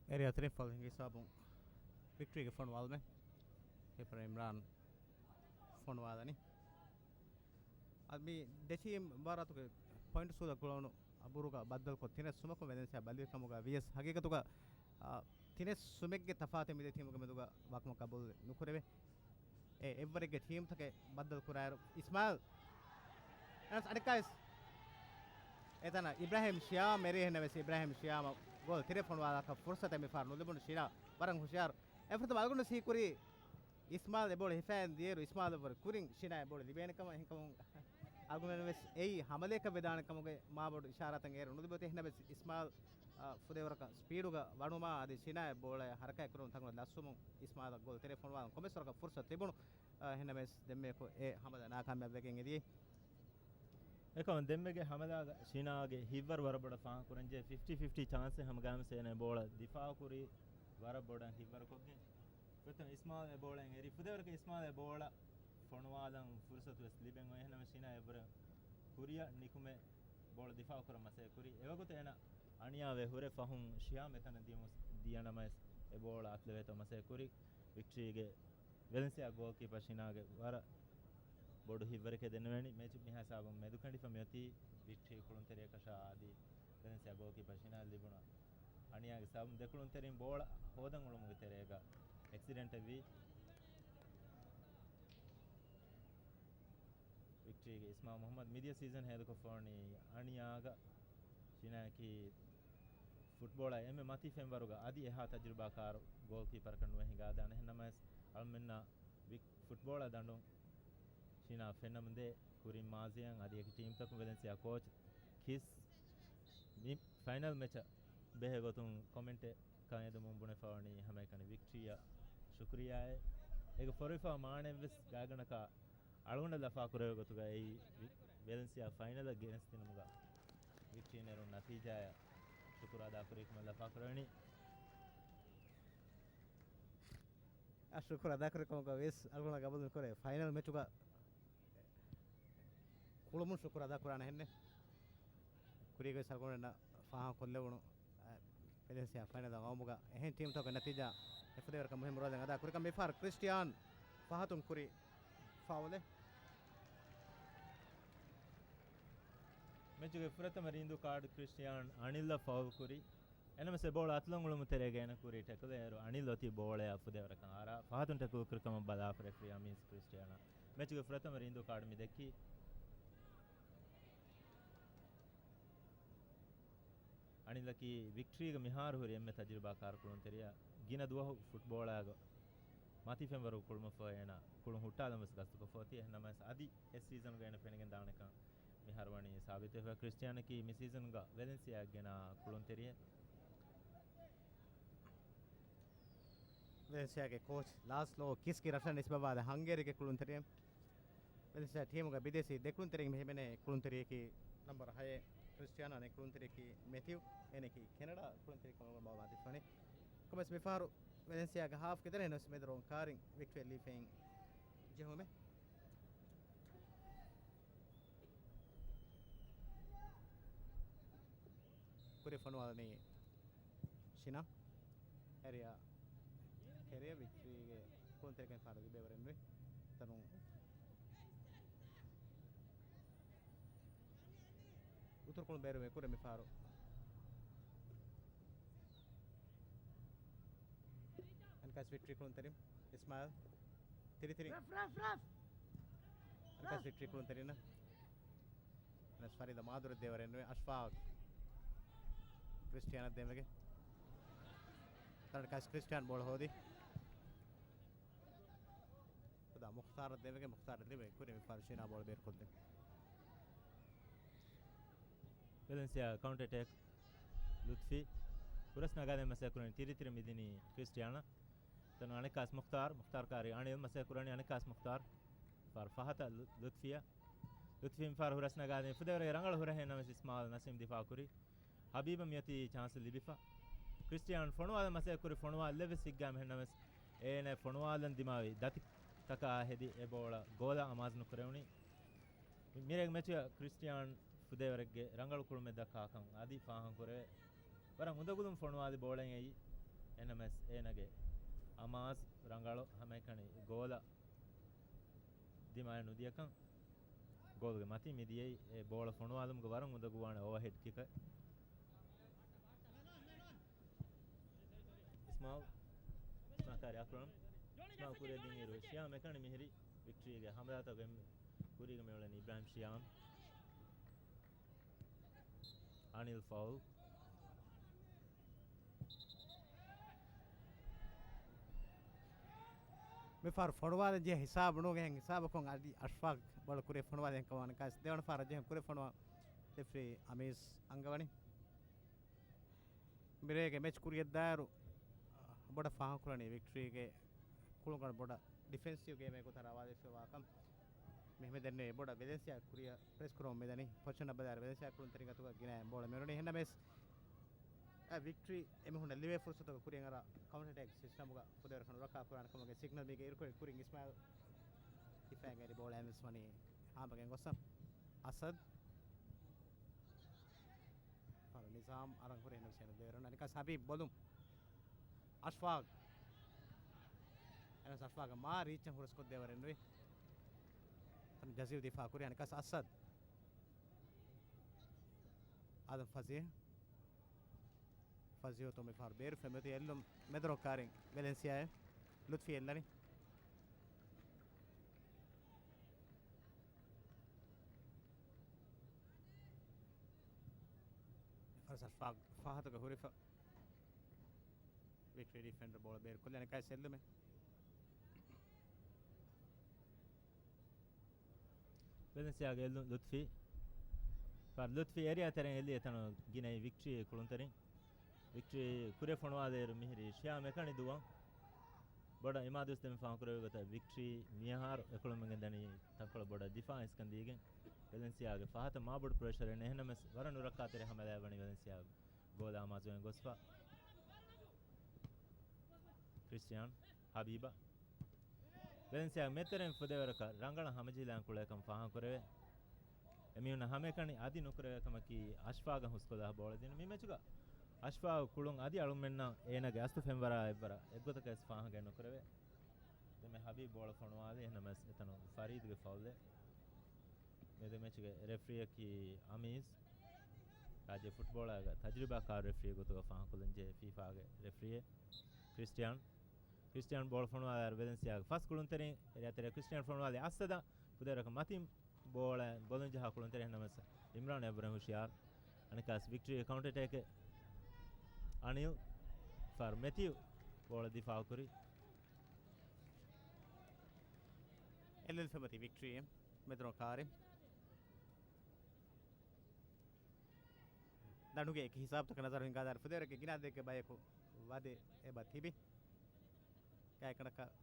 އެރިއާ ތެރެއިން ފައުލް ހިނގި ހިސާބުން ވިކްޓްރީގެ ފޮނުވާލުމެއް ކީޕަރ އިމްރާން ފޮނުވާލަނީ. އަދި މި ދެ ޓީމް މުބާރާތުގެ ޕޮއިންޓް ސޫލަށް ގުޅުނު އަބުރުގަ ބައްދަލުކޮށް ތިނެއް ސުމަކުން ވެލެންސިއާ ބަލިވި ކަމުގަ ވިޔަސް ހަގީގަތުގަ، އާ، ތިނެއް ސުމެއްގެ ތަފާތެއް މި ދެ ޓީމުގެ މެދުގަ ވާކަމަށް ގަބޫލު ނުކުރެވޭ. އެ އެއްވަރެއްގެ ޓީމްތަކެއް ބައްދަލު ކުރާއިރު، އިސްމާއިލް އަނިކާސް އެތަނަށް އިބްރާހިމް ޝިޔާމް އެރި އެހެންނަމަވެސް އިބްރާހިމް ޝިޔާމަށް ގޯލް ތިރެ ފޮނުވާލާކަށް ފުރުސަތެއް މިފަހަރު ނުލިބުނު. ޝިނާ ވަރަށް ހުޝިޔާރު. އެފަރަތަމަ އަޅުގަނޑު ސީ ކުރީ އިސްމާއިލް އެ ބޯޅަ ހިފައިގެން ދިޔައިރު އިސްމާއިލް އެއްވަރު ކުރިން ޝިނާ އެ ބޯޅަ ލިބޭނެ ކަމަށް. އެހެންކަމުން އަޅުގަނޑު ވެސް އެއީ ހަމަލައަކަށް ވެދާނެ ކަމުގެ މާބޮޑު އިޝާރާތެއް އޭރު ނުލިބޭތީ. އެހެންނަމަވެސް އިސްމާއިލް، އާ، ފުދޭވަރަކަށް ސްޕީޑުގަ ވަނުމާ އަދި ޝިނާ އެ ބޯޅަ ހަރަކާތް ކުރުން ތަންކޮޅެއް ލަސްވުމުން އިސްމާއިލަށް ގޯލް ތެރެ ފޮނުވާލަން ކޮންމެސް ވަރަކަށް ފުރުސަތު ލިބުނު. އާ، އެހެންނަމަވެސް ދެންމެއަކު އެ ހަމަލާ ނާކާމިޔާބުވެގެން އެދިޔައީ. އެކަމަށް ދެންމެގެ ހަމަލާގަ ޝިނާގެ ހިތްވަރު ވަރަށް ބޮޑަށް ފާހަގަކުރަންޖެހޭ ފިފްޓީ ފިފްޓީ ޗާންސެއް ހަމަގައިމުވެސް އޭނަ އެ ބޯޅަ ދިފާއުކުރީ ވަރަށް ބޮޑަށް ހިތްވަރުކޮށްގެން. ފުރަތަމަ އިސްމާއިލް އެ ބޯޅައިން އެރީ ފުދޭވަރަކަށް އިސްމާއިލް އެ ބޯޅަ ފޮނުވާލަން ފުރުސަތު ވެސް ލިބެން އޮތް. އެހެންނަމަ ޝިނާ އެއްވަރަށް ކުރިއަށް ނިކުމެ ބޯޅަ ދިފާއުކުރަން މަސައްކަތްކުރީ. އެވަގުތު އޭނަ އަނިޔާވެ ހުރެ ފަހުން ޝިޔާމް އެތަނަށް ދިޔަމުސް ދިޔަނަމަވެސް އެ ބޯޅަ އަތުލެވޭތޯ މަސައްކަތްކުރީ. ވިކްޓްރީގެ ވެލެންސިއާ ގޯލްކީޕަ ޝިނާގެ ވަރަށް ބޮޑު ހިތްވަރެކޭ ދެންނެވެނީ. މެޗު މިހާ ހިސާބުން މެދުކަނޑިފަ މިއޮތީ ވިކްޓްރީ ކުޅުންތެރިޔަކަށާ އަދި ވެލެންސިއާ ގޯލްކީޕަ ޝިނާ ލިބުނު އަނިޔާގެ ހިސާބުން ދެ ކުޅުންތެރިން ބޯޅަ ހޯދަން އުޅުމުގެ ތެރޭގަ އެކްސިޑެންޓެއް ވީ. ވިކްޓްރީގެ އިސްމާ މުޙައްމަދު މިދިޔަ ސީޒަން ހޭދަކޮށްފަވަނީ އަނިޔާގަ. ޝިނާއަކީ ފުޓްބޯޅަ އެންމެ މަތީ ފެންވަރުގަ އަދި އެހާ ތަޖުރިބާކާރު ގޯލްކީޕަރަކަށް ނުވެ ހިނގާދާނެ. އެހެންނަމަވެސް އަޅުމެންނަށް ވިކް-، ފުޓްބޯޅަ ދަނޑުން ޝިނާ ފެންނަމުންދޭ ކުރިން މާޒީއަށް އަދި އެކި ޓީމްތަކުން ވެލެންސިއާ ކޯޗް ކިސް މި ފައިނަލް މެޗަށް ބެހޭ ގޮތުން ކޮމެންޓެއް ކަން އެދުމުން ބުނެފަވަނީ ހަމައެކަނި ވިކްޓްރީއަށް ޝުކުރިއްޔާއޭ. އޭގެ ފޮރުވިފަ މާނައެއްވެސް ގާތްގަނޑަކަށް އަޅުގަނޑަށް ލަފާކުރެވޭ ގޮތުގަ އެއީ ވި-، ވެލެންސިއާ ފައިނަލަށް ގެނެސްދިނުމުގަ ވިކްޓްރީ ނެރުން ނަތީޖާއަށް ޝުކުރު އަދާކުރިކަމަށް ލަފާކުރެވެނީ. އަ، ޝުކުރު އަދާކުރިކަމުގަ ވެސް އަޅުގަނޑަށް ގަބޫލު ކުރޭ. ފައިނަލް މެޗުގަ ކުޅުމުން ޝުކުރު އަދާކުރާނެ ހެންނެ. ކުރީގަވެސް އަޅުގަނޑަށް ފާހަގަކޮށްލެވުނު، އަ، ވެލެންސިއާ ފައިނަލް އައުމުގަ އެހެން ޓީމްތަކުގެ ނަތީޖާ އެފުދޭވަރަކަށް މުހިންމު ރޯލެއް އަދާ ކުރިކަން މިފަހަރު ކްރިސްޓިއާން ފަހަތުން ކުރި ފައުލެއް. މެޗުގެ ފުރަތަމަ ރީނދޫ ކާޑު ކްރިސްޓިއާން އަނިލްއަށް ފައުލް ކުރި. އެނަމަސް އެ ބޯޅަ އަތުލަން އުޅުމު ތެރޭގަ އޭނަ ކުރީ ޓެކުލެއް. އޭރު އަނިލް އޮތީ ބޯޅަޔާ ފުދޭވަރަކަށް އާރާ ފަހަތުން ޓެކުލް ކުރިކަމަށް ބަލާފަ ރެފްރީ އަމީސް ކްރިސްޓިއާނާ. މެޗުގެ ފުރަތަމަ ރީނދޫ ކާޑު މި ދެއްކީ. އަނިލަކީ ވިކްޓްރީގެ މިހާރު ހުރި އެންމެ ތަޖުރިބާކާރު ކުޅުންތެރިޔާ. ގިނަ ދުވަހު ފުޓްބޯޅައިގަ މަތި ފެންވަރު ކުޅުމަށްފަހު އޭނާ ކުޅުން ހުއްޓާލަން ވެސް ގަސްތުކޮށްފަ އޮތީ. އެހެންނަމަވެސް އަދި އެ ސީޒަނުގަ އޭނަ ފެނިގެން ދާނެކަން މިހާރު ވަނީ ސާބިތުވެފަ. ކްރިސްޓިއާނަކީ މި ސީޒަނުގަ ވެލެންސިއާ ގެނާ ކުޅުންތެރިއެއް. ވެލެންސިއާގެ ކޯޗް ލާސްލޯ ކިސްކި ރަށަށް ނިސްބަވާލާ ހަންގޭރީގެ ކުޅުންތެރިއެއް. ވެލެންސިއާ ޓީމުގަ ބިދޭސީ ދެ ކުޅުންތެރިން ހިމެނޭ ކުޅުންތެރިޔަކީ ނަމްބަރު ހައެއް ކްރިސްޓިއާނޯ، އަނެއް ކުޅުންތެރިޔަކީ މެތިއު، އޭނައަކީ ކެނަޑާ ކުޅުންތެރި ކަމަށް ބާވާ ދިފާނެ. ކޮމެސް މިފަހަރު ވެލެންސިއާގެ ހާފްގެ ދެން ނަމަވެސް މެދު ރޯން ކާރިން ވިކްޓްރީ ލީފައިން ޖެހުމެއް. ކުރި ފޮނުވާލަނީ ޝިނާ. އެރިއާ ކެރިއަ ވިކްޓްރީގެ ކުޅުންތެރިކަން ފާރު ލިބޭވަރެއް ނުވި. ތަނު އުތުރުކޮޅު ބޭރުވެ ކުރެ މިފާރު. އަންކަސް ވިކްޓްރީ ކުޅުންތެރިން އިސްމާއިލް ތިރިތިރި. ރަފް، ރަފް، ރަފް. އަންކަސް ވިކްޓްރީ ކުޅުންތެރިން. ނަސް ފަރީދަ މާދުރެއް ދޭވަރެއް ނުވެ. އަޝްފާގް ކްރިސްޓިއާނަށް ދޭންވެގެ. ތަނަޑްކަސް ކްރިސްޓިއާން ބޯޅަ ހޯދި. ހުދާ މުޚްތާރަށް ދޭންވެގެ. މުޚްތާރަށް ލިބޭ ކުރި މިފާރު ޝީނާ ބޯޅަ ބޭރުކޮށްދެން. ވެލެންސިއާ ކައުންޓަރ އެޓޭކް. ލުތްފީ ހުރަސް ނަގާދޭން މަސައްކަތް ކުރަނީ. ތިރިތިރި މިދިނީ ކްރިސްޓިއާނަށް. ތަނު އަނެއްކާސް މުޚްތާރު، މުޚްތާރު ކާރި އަނިލް މަސައްކަތް ކުރަނީ. އަނެއްކާސް މުޚްތާރު. ފާރު ފަހަތަށް ލު-، ލުތްފިޔާ. ލުތްފީ މިފާރު ހުރަސް ނަގާދޭން ފުދޭވަރެއް ރަނގަޅު ހުރަހެއް ނަމަވެސް އިސްމާއިލް ނަސީމް ދިފާ ކުރި. ހަބީބަށް މިއޮތީ ޗާންސް ލިބިފަ. ކްރިސްޓިއާން ފޮނުވާލަން މަސައްކަތް ކުރި ފޮނުވާލެއްވެސް ހިއްގާ މިހެންނަމަވެސް އޭނަ ފޮނުވާލަން ދިމާވި ދަތި ތަކާ ހެދި އެ ބޯޅަ ގޯލަށް އަމާޒު ނުކުރެވުނީ. މި-، މިރޭގެ މެޗުގަ ކްރިސްޓިއާން ފުދޭވަރެއްގެ ރަނގަޅު ކުޅުމެއް ދައްކާކަން އަދި ފާހަގަކުރެވޭ. ވަރަށް އުނދަގުލުން ފޮނުވާލި ބޯޅައެއް އެއީ. އެހެންނަމަވެސް އޭނަގެ އަމާޒު ރަނގަޅު ހަމައެކަނި ގޯލަށް ދިމާއަށް ނުދިޔަކަން. ގޯލުގެ މަތީ މިދިޔައީ. އެ ބޯޅަ ފޮނުވާލުމުގެ ވަރަށް އުނދަގޫވާނެ އޯވަހެޑް ކިކަށް. އިސްމާއިލް. އިސްމާއިލް ކާރި އަކްރަމް. އިސްމާއިލް ކުރިއަށް ދިންއިރު ޝިޔާމް އެކަނި މިހިރީ. ވިކްޓްރީގެ ހަމަލާތަކުގެ ކުރީގަ މިއުޅެނީ އިބްރާހިމް ޝިޔާމް. އަނިލް ފައުލް. މިފަހަރު ފޮނުވާލަން ޖެހޭ ހިސާބު ނޫން. އެހެން ހިސާބަކުން އަދި އަޝްފާގް ބޯޅަ ކުރިއަށް ފޮނުވާލަން ކަމަށް ވާނެ. އަނެއްކާސް ދެވަނަ ފަހަރަށް ޖެހުން ކުރި ފޮނުވާ ރެފްރީ އަމީސް އަންގަވަނީ. މިރޭގެ މެޗް ކުރިއަށްދާއިރު ބޮޑަށް ފާހަގަކުރަނީ ވިކްޓްރީގެ ކުޅުންގަނޑު ބޮޑަށް ޑިފެންސިވް ގޭމެއް ގޮތަށް ރާވާލެވިފައިވާކަން. މި-، މިދެންނެވި ބޮޑަށް ވެލެންސިއާ ކުރިއަށް ޕްރެސް ކުރަމުން މިދަނީ. ޕޮޒިޝަނަށް ބަލާއިރު ވެލެންސިއާ ކުޅުންތެރިން ގަތުގަ ގިނައިން ބޯޅަ މެރުނީ. އެހެންނަމަވެސް، އަ، ވިކްޓްރީ އެމީހުންނަށް ލިބޭ ފުރުސަތުގަ ކުރިއަށް އަރާ ކައުންޓަރ އެޓޭކް ސިސްޓަމުގަ ފުދޭވަރަކަށް ނުރައްކާ ކުރާނެ ކަމުގެ ސިގްނަލް މީގެ އިރުކޮޅެއް ކުރިން އިސްމާއިލް ދިފާއިން އެރި ބޯޅައިން ވެސް ވަނީ ހާމަގެން ގޮސް. އަސަދް. ފަރު ނިޒާމް އަރަން ހުރެ ހެން ހުސެން ދޭވެރުން އަނެއްކާސް ހަބީބް ބޮލުން. އަޝްފާގް. އެން އެސް އަޝްފާގަށް މާ ރީއްޗަށް ހުރަސްކޮށްދޭވަރެއް ނުވި. ތަން ޖަޒީލް ދިފާ ކުރި. އަނެއްކާސް އަސަދް. އާދަމް ފަޒީހް. ފަޒީހް އޮތުން މިފަހަރު ބޭރު ފެން މިއޮތީ އެއްލުން މެދުރޮއްކާރިން ވެލެންސިއާއެއް. ލުތްފީ އެއްލަނީ. މިފަހަރު އަޝްފާގް ފަހަތުގަ ހުރިފަ. ވިކްޓްރީ ޑިފެންޑަރ ބޯޅަ ބޭރު ކޮށްލި އަނެއްކާސް އެއްލުމެއް. ވެލެންސިއާގެ އެއްލުން ލުތްފީ. ފަރް ލުތްފީ އޭރިއާ ތެރެއިން އެއްލި އެތަނުން ގިނައީ ވިކްޓްރީ ކުޅުންތެރިން. ވިކްޓްރީ ކުރިއަށް ފޮނުވާލިއިރު މިހިރީ ޝިޔާމް އެކަނި ދުވަން. ބޮޑަށް އިމާދުވެސް ދެމި ފާހަގަކުރެއްވި ގޮތަށް ވިކްޓްރީ މިއަހަރު އެކުޅުމެއްގެ ދަނީ ތަންކޮޅެއް ބޮޑަށް ދިފާއި އިސްކަން ދީގެން. ވެލެންސިއާގެ ފަހަތަށް މާބޮޑު ޕްރެޝަރެއް ނެތް. އެހެންނަމަވެސް ވަރަށް ނުރައްކާތެރި ހަމަލާ ވަނީ ވެލެންސިއާ ގޯލާ މާޒުވެން ގޮސްފަ. ކްރިސްޓިއާން ހަބީބަށް. ވެލެންސިއާގެ މެދުތެރެއިން ފުދޭވަރަކަށް ރަނގަޅަށް ހަމަޖެހިލާން ކުޅޭކަން ފާހަގަކުރެވޭ. އެމީހުންނަށް ހަމައެކަނި އަދި ނުކުރެވޭ ކަމަކީ އަޝްފާގަށް ހުސްކޮށްލާ ބޯޅަ ދިނުން. މި މެޗުގަ އަޝްފާގު ކުޅުން އަދި އަޅުގަނޑުމެންނަށް އޭނާގެ އަސްލު ފެންވަރާ އެއްވަރަށް އެއްގޮތަކަށް ވެސް ފާހަގައެއް ނުކުރެވޭ. ދެންމެ ހަބީބް ބޯޅަ ފޮނުވާލި. އެހެންނަމަވެސް އެތަނުން ފަރީދުގެ ފައުލެއް. މި ދެ މެޗުގެ ރެފްރީއަކީ އަމީޒް. ރާއްޖޭ ފުޓްބޯޅައިގަ ތަޖުރިބާކާރު ރެފްރީއެއް ގޮތުގަ ފާހަގަކޮށްލަންޖެހޭ ފީފާގެ ރެފްރީއެއް. ކްރިސްޓިއާން. ކްރިސްޓިއާން ބޯޅަ ފޮނުވާލާއިރު ވެލެންސިއާގެ ފަސް ކުޅުންތެރިން އެރިއަށް ތެރޭ ކްރިސްޓިއާން ފޮނުވާލި އައްސަދަ ފުދޭވަރަކަށް މަތިން ބޯޅަ ބޮލުން ޖަހާ ކުޅުންތެރި. އެހެންނަމަވެސް އިމްރާން އެއްވަރެއް ހުޝިޔާރު. އަނެއްކާސް ވިކްޓްރީގެ ކައުންޓަރ އެޓޭކެއް އަނިލް ފަރް މެތިއު ބޯޅަ ދިފާއުކުރި. އެލްއެލް ފެމަތި ވިކްޓްރީ މެދުރޮ ކާރި. ދަނޑުގެ އެކި ހިސާބުތަކަށް ނަޒަރު ހިންގާދާއިރު ފުދޭވަރެއްގެ ގިނަ އަދަދެއްގެ ބަޔަކު ވަދެ އެބަ ތިބި. ގާތްގަނޑަކަށް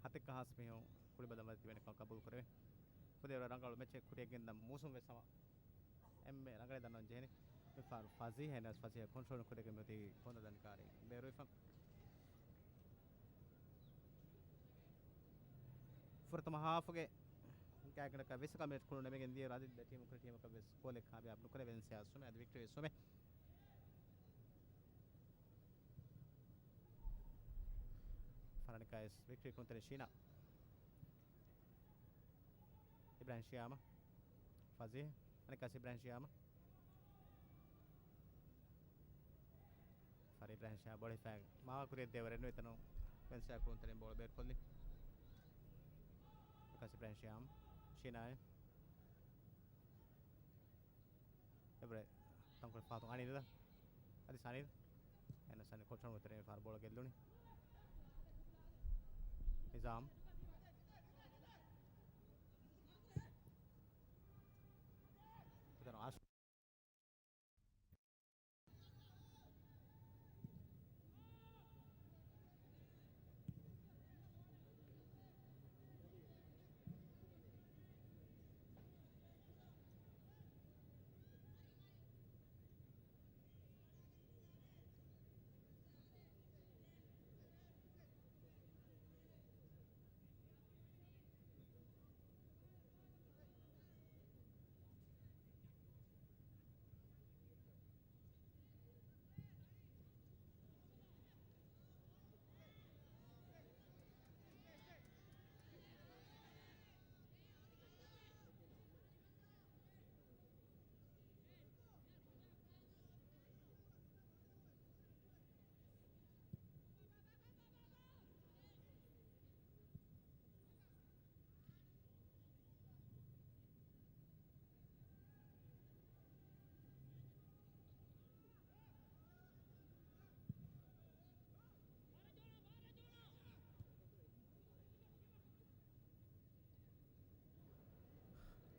ހަތެއްކަ ހާސް މީހުން ކުޅި ބަލަން ވަދެ ތިބެނެކަން ޤަބޫލު ކުރެވޭ. ފުދޭވަރު ރަނގަޅު މެޗެއް ކުރިއަށް ގެންދަން މޫސުން ވެސް ހަމަ އެންމެ ރަނގަޅެއް ދަންނަވަން ޖެހެނީ. މިފަހަރު ފަޒީހް އެން އެސް ފަޒީހް ކޮންޓްރޯލް ކުރެގެން މިއޮތީ ކޮންދަނިކާރި ބޭރުވެފަ. ފުރަތަމަ ހާފުގެ ގާތްގަނޑަކަށް ވިސް އަކަ މިނެޓް ކުޅުނު ނެމިގެން ދިޔަ އަދި ދެ ޓީމު ކުރި ޓީމަކަށް ވެސް ގޯލެއް ކާމިޔާބު ނުކުރެ ވެލެންސިއާ ސުމެ އަދި ވިކްޓްރީ ސުމެ. ފަރަނިކާއިސް ވިކްޓްރީ ކުންތެރި ޝީނާ. އިބްރާހިމް ޝިޔާމަ. ފަޒީހް. އަނެއްކާސް އިބްރާހިމް ޝިޔާމަ. ފަރި އިބްރާހިމް ޝިޔާމަ ބޯޅަ ހިފާ މާ ކުރިއަށް ދޭވަރެއް ނުވި ތަނު ވެލެންސިއާ ކުންތެރިން ބޯޅަ ބޭރުކޮށްލި. އަނެއްކާސް އިބްރާހިމް ޝިޔާމަ. ޝީނާއެ. އެބަ ތަންކޮޅެއް ފާތު އަނިލް. އަދި ސަނިލް. އެން ސަނިލް ކޮންޓްރޯލް ކުރެ ފާރު ބޯޅަ ގެއްލުނީ. ނިޒާމް. އެތަނު އާޝި.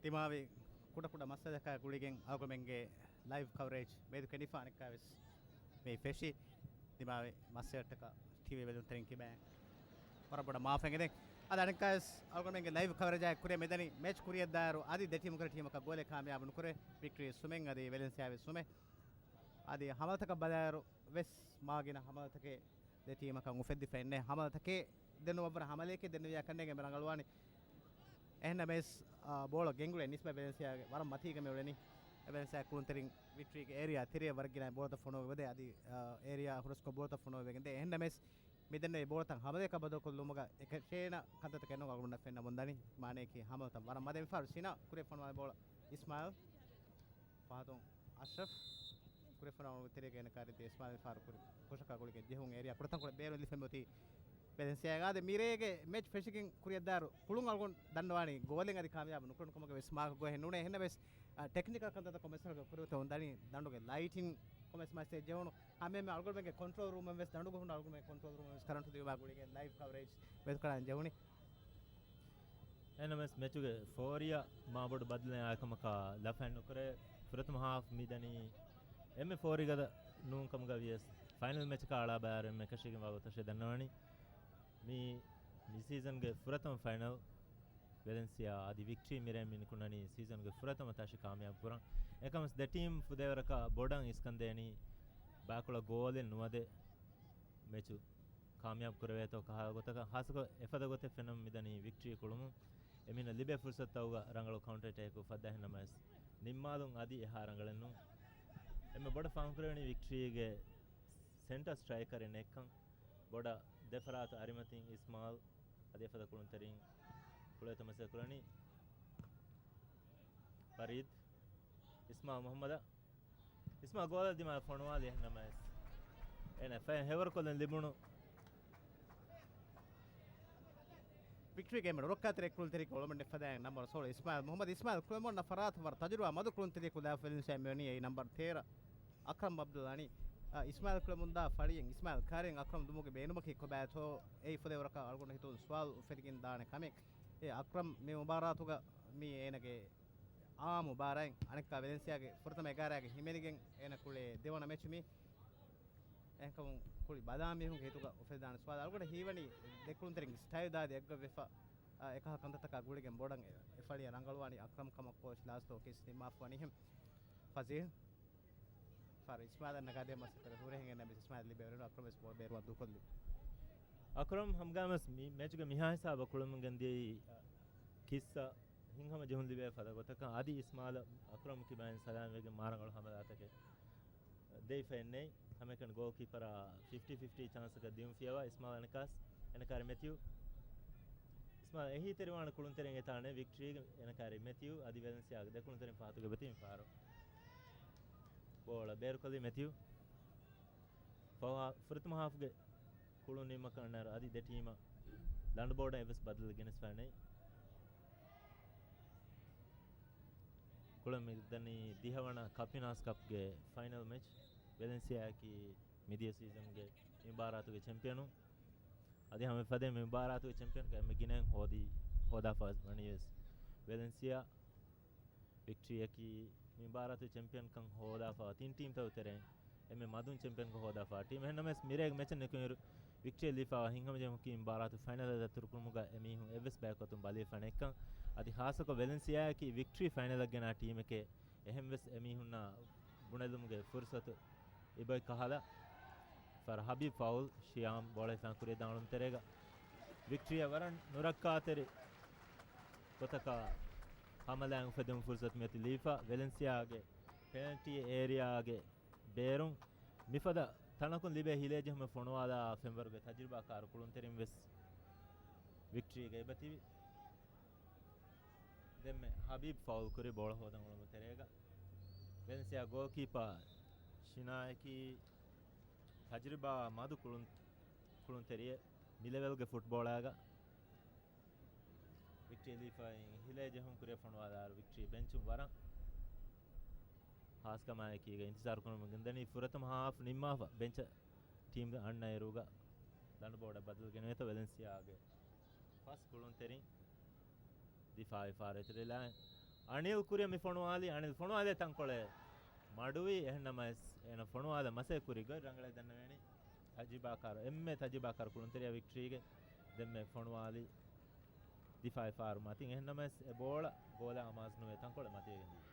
ދިމާވި ކުޑަކުޑަ މައްސަލަތަކާ ގުޅިގެން އަޅުގަނޑުމެންގެ ލައިވް ކަވަރޭޖް މެދު ކެނޑިފާނެއްކާ ވެސް މި ފެށި. ދިމާވި މައްސަލަތަކަށް ޓީވީ ބެލުންތެރިން ކިބައިން ވަރަށް ބޮޑަށް މާފެން ދެން. އަދި އަނެއްކާވެސް އަޅުގަނޑުމެންގެ ލައިވް ކަވަރޭޖާއި ކުރިއަށް މިދަނީ މެޗް ކުރިއަށްދާއިރު އަދި ދެ ޓީމު ކުރި ޓީމަކަށް ގޯލެއް ކާމިޔާބު ނުކުރޭ. ވިކްޓްރީ ސުމެން އަދި ވެލެންސިއާ ވެސް ސުމެ. އަދި ހަމަލަތަކަށް ބަލާއިރު ވެސް މާ ގިނަ ހަމަލަތަކެއް ދެ ޓީމަކަށް އުފެއްދިފަ އެންނެ. ހަމަލަތަކެއް ދެން އަށްވަރަށް ހަމަލައެކޭ ދެންނެވިޔާ ކަންނޭނގެ އެންމެ ރަނގަޅުވާނީ. އެހެންނަމަވެސް، އާ، ބޯޅަ ގެންގުޅޭ ނިސްބަތް ވެލެންސިއާގެ ވަރަށް މަތީގަ މި އުޅެނީ. ވެލެންސިއާ ކުޅުންތެރިން ވިކްޓްރީގެ އޭރިއާ ތެރެއަށް ވަރަށް ގިނަ ބޯޅަތައް ފޮނުވެގެން ދޭ. އަދި، އާ، އޭރިއާ ހުރަސްކޮށް ބޯޅަތައް ފޮނުވެގެން ދޭ. އެހެންނަމަވެސް، މިދެންނެވި ބޯޅަތައް ހަމަލަޔަކަށް ބަދަލުކޮށްލުމުގަ އެކަށޭނަ ކަންތައްތަކެއް ނޫން އަޅުގަނޑަށް ފެންނަމުންދަނީ. މާނަޔަކީ ހަމަލަތައް ވަރަށް މަދެ. މިފަހަރު ޝިނާ ކުރިއަށް ފޮނުވާ ބޯޅަ އިސްމާއިލް. ފަހަތުން އަޝްރަފް ކުރިއަށް ފޮނުވާ ތެރޭގަ އޭނަ ކާރި އިސްމާއިލް ފަހަރު ކުރި ކުށަކާ ގުޅިގެން ޖެހުން އޭރިއާ ކުޑަތަންކޮޅެއް ބޭރު ލިފެމޮތީ ވެލެންސިއާގެ. އާދެ، މިރޭގެ މެޗް ފެށިގެން ކުރިއަށްދާއިރު ކުޅުން އަޅުގަނޑު ދަންނަވާނީ ގޯލެއް އަދި ކާމިޔާބު ނުކުރަން ކަމުގެ ވެސް މާކަށް ގޮހެއް ނޫނޭ. އެހެންނަމަވެސް، އަ، ޓެކްނިކަލް ކަންތައްތައް ކޮމެސް ކުރިއަށް ދަނީ ދަނޑުގެ ލައިޓިން ކޮމެސް މައްސަލަ ޖެހުނު. ހަމައެހެންމެ އަޅުގަނޑުމެންގެ ކޮންޓްރޯލް ރޫމެއް ވެސް ދަނޑުގަހުން އަޅުގަނޑުމެންގެ ކޮންޓްރޯލް ރޫމެއް ވެސް ކަރަންޓު ދިޔުމާ ގުޅިގެން ލައިވް ކަވަރޭޖް ވެސް ކަރަން ޖެހުނީ. އެހެންނަމަވެސް މެޗުގެ ފޯރިއަށް މާބޮޑު ބަދަލެއް އާކަމަކާ ލަފައެއް ނުކުރޭ. ފުރަތަމަ ހާފް މިދަނީ އެންމެ ފޯރިގަދަ ނޫން ކަމުގަ ވިޔަސް، ފައިނަލް މެޗަކާ އަޅާ ބާރު އެންމެ ކަށީގެންވާ ގޮތަށް ދަންނަވަނީ. މި، މި ސީޒަންގެ ފުރަތަމަ ފައިނަލް ވެލެންސިއާ އަދި ވިކްޓްރީ މިރޭ މި ނިކުންނަނީ ސީޒަންގެ ފުރަތަމަ ތަށި ކާމިޔާބު ކުރަން. އެކަމަސް ދެ ޓީމް ފުދޭވަރަކަށް ބޮޑަށް އިސްކަންދޭނީ ބާކުޅަ ގޯލެއް ނުވަދެ މެޗު ކާމިޔާބު ކުރެވޭތޯ ކަހަލަ ގޮތަކަށް. ހާއްސަކޮށް އެފަދަ ގޮތެއް ފެނުން މިދަނީ ވިކްޓްރީ ކުޅުމުން. އެމީހުންނަށް ލިބޭ ފުރުސަތުތަކުގަ ރަނގަޅު ކައުންޓަރ އެޓޭކު ފައްދާ. އެހެންނަމަވެސް، ނިންމާލުން އަދި އެހާ ރަނގަޅެއް ނޫން. އެންމެ ބޮޑަށް ފާހަގަކުރެވެނީ ވިކްޓްރީގެ ސެންޓަރ ސްޓްރައިކަރެއް ނެތްކަން. ބޮޑަށް ދެފަރާތު އަރިމަތިން އިސްމާލް އަދި އެފަދަ ކުޅުންތެރިން ކުޅޭތޯ މަސައްކަތް ކުރަނީ. ފަރީދް، އިސްމާލް މުހައްމަދަށް. އިސްމާލް ގޯލަށް ދިމާލަށް ފޮނުވާލި. އެހެންނަމަވެސް، އޭނަ ފައިން ހެވަރުކޮށްލަން ލިބުނު. ވިކްޓްރީ ގޭމް ރުކާތެރެ ކުޅުންތެރި ކުޅުމަށް ނެފަދައިން ނަމްބަރު ސޯޅަ އިސްމާއިލް މުހައްމަދު. އިސްމާއިލް ކުޅެމޮންނަ ފަރާތު ވަރަށް ތަޖުރުބާ މަދު ކުޅުންތެރި ކުލާ ފެލިންސާ މެވެނީ އެއީ ނަމްބަރު ތޭރަ އަކްރަމް އަބްދުލް އަނީ. އަ، އިސްމާއިލް ކުޅެމުންދާ ފަޅިއެއް އިސްމާއިލް ކާރިއަށް އަކްރަމް ދުމުގެ ބޭނުމަކީ ކޮބާތޯ؟ އެއީ ފުދޭވަރަކަށް އަޅުގަނޑު ހިތުން ސުވާލު އުފެދިގެން ދާނެ ކަމެއް. އެ އަކްރަމް މި މުބާރާތުގަ މީ އޭނަގެ އާ މުބާރާތް. އަނެއްކާ ވެލެންސިއާގެ ފުރަތަމަ އެގާރައިގެ ހިމެނިގެން އޭނަ ކުޅޭ ދެވަނަ މެޗު މީ. އެހެންކަމުން ކުޅި ބަލާ މީހުންގެ ހިތުގަ އުފެދިދާނެ ސުވާލު. އަޅުގަނޑަށް ހީވަނީ ދެ ކުޅުންތެރިންގެ ސްޓައިލް ދާދި އެއްގޮތްވެފަ، އަ، އެކަހަލަ ކަންތައްތަކާ ގުޅިގެން ބޮޑަށް އެ، އެ ފަޅިއަށް ރަނގަޅުވާނީ އަކްރަމް ކަމަށް ކޯޗް ލާސްތޯ ކިސް ނިންމާފަވަނީ. އެހެން ފަޒީލް، ފާރު އިސްމާއިލަށް ނަގާދޭ މަސައްކަތް ހުރެހެން އެންނަމެސް އިސްމާއިލް ލިބޭވަރު އަކްރަމް ވެސް ބޯ ބޭރުވާ ދޫކޮށްލި. އަކްރަމް ހަމަގައިމުވެސް މި މެޗުގެ މިހާ ހިސާބަށް ކުޅަމުން ގެންދިޔައީ، އަ، ކިއްސަ ހިތްހަމަ ޖެހުން ލިބޭ ފަދަ ގޮތަކަށް އަދި އިސްމާއިލް އަކްރަމް ކިބައިން ސަލާމްވެގެން މާރަނގަޅު ހަމަލާތަކެއް ދެވިފައެއް ނެތް. ހަމައެކަނި ގޯލްކީޕަރާ ފިފްޓީ ފިފްޓީ ޗާންސަކަށް ދިޔުން ފިޔަވާ އިސްމާއިލް އަނެކާސް އެނަކާރި މެތިއު. އިސްމާއިލް އެހީތެރިވާނެ ކުޅުންތެރިން އެތާނެ ވިކްޓްރީގެ އެނަކާރި މެތިއު އަދި ވެލެންސިއާގެ ދެ ކުޅުންތެރިން ފަހަތުގެ ބެތިން ފާރު ބޯޅަ ބޭރުކޮށްލީ މެތިއު. ފަހު ފުރަތަމަ ހާފުގެ ކުޅުން ނިމުމަކަށް އަންނައިރު އަދި ދެ ޓީމަށް ލަނޑު ބޯޑަށް އެއްވެސް ބަދަލެއް ގެނެސްފައެއް ނެތް. ކުޅެން މިދަނީ ދިހަވަނަ ކަޕިނާސް ކަޕްގެ ފައިނަލް މެޗް. ވެލެންސިއާއަކީ މިދިޔަ ސީޒަންގެ މި މުބާރާތުގެ ޗެމްޕިއަނުން. އަދި ހަމަ ފަދަ މި މުބާރާތުގެ ޗެމްޕިއަން އެންމެ ގިނައިން ހޯދީ، ހޯދާފަ ވަނީވެސް ވެލެންސިއާ. ވިކްޓްރީއަކީ މި މުބާރާތުގެ ޗެމްޕިއަންކަން ހޯދާފަ ތިން ޓީމްތަކުގެ ތެރެއިން އެންމެ މަދުން ޗެމްޕިއަންކަން ހޯދާފަ ޓީމް. އެހެންނަމަވެސް މިރޭގެ މެޗަށް ނިކުމެވިއިރު ވިކްޓްރީ ލިބިފައިވާ ހިތްހަމަޖެހުމަކީ މި މުބާރާތު ފައިނަލަށް ދަތުރުކުރުމުގަ އެމީހުން އެއްވެސް ބަޔަކު އަތުން ބަލިވެފަ ނެތްކަން. އަދި ހާއްސަކޮށް ވެލެންސިއާއަކީ ވިކްޓްރީ ފައިނަލަށް ގެނާ ޓީމެކޭ. އެހެންވެސް އެމީހުންނާ ބުނެލުމުގެ ފުރުސަތު އިބޮތް ކަހަލަ. ފަރު ހަބީބް ފައުލް، ޝިޔާމް ބޯޅަ ހިފާން ކުރިއަށް ދާން އުޅުނު ތެރޭގަ ވިކްޓްރީއަށް ވަރަށް ނުރައްކާތެރި ގޮތަކަށް ހަމަލާއިން އުފެދުމުގެ ފުރުސަތު މިއޮތީ ލިބިފަ. ވެލެންސިއާގެ ޕެނަލްޓީ އޭރިއާގެ ބޭރުން މިފަދަ ތަނަކުން ލިބޭ ހިލޭޖެހުމެއް ފޮނުވާލާ ފެންވަރުގެ ތަޖުރިބާކާރު ކުޅުންތެރިން ވެސް ވިކްޓްރީގަ އެބަތިބި. ދެންމެ ހަބީބް ފައުލް ކުރި ބޯޅަ ހޯދަން އުޅުމުގެ ތެރޭގަ ވެލެންސިއާ ގޯލްކީޕާ ޝިނާއަކީ ތަޖުރިބާ މަދު ކުޅުން، ކުޅުންތެރިއެއް މި ލެވެލްގެ ފުޓްބޯޅާގަ. ވިކްޓްރީ ލިބިފައި ހިލޭ ޖެހުން ކުރިއަށް ފޮނުވާލާއިރު ވިކްޓްރީ ބެންޗުން ވަރަށް ހާސްކަމާއެކީގަ އިންތިޒާރު ކުރަމުން ގެންދަނީ. ފުރަތަމަ ހާފް ނިންމާފަ ބެންޗަށް ޓީމް އަންނައިރުގަ ލަނޑު ބޯޑަށް ބަދަލު ގެނެވޭތޯ ވެލެންސިއާގެ ފަސް ކުޅުންތެރިން ދިފާއީ ފާރު އެތެރެލާ. އަނިލް ކުރިއަށް މި ފޮނުވާލީ. އަނިލް ފޮނުވާލޭ ތަންކޮޅެއް މަޑުވީ. އެހެންނަމަވެސް އޭނަ ފޮނުވާލަން މަސައްކަތް ކުރި ގޮތް ރަނގަޅަށް ދަންނަވޭނެ. ތަޖުރިބާކާރު، އެންމެ ތަޖުރިބާކާރު ކުޅުންތެރިޔާ ވިކްޓްރީގެ ދެންމެ ފޮނުވާލީ ދިފާއީ ފާރު މަތިން. އެހެންނަމަވެސް އެ ބޯޅަ ގޯލާ އަމާޒު ނުވެ ތަންކޮޅެއް މަތިވެގެން ދިޔަ.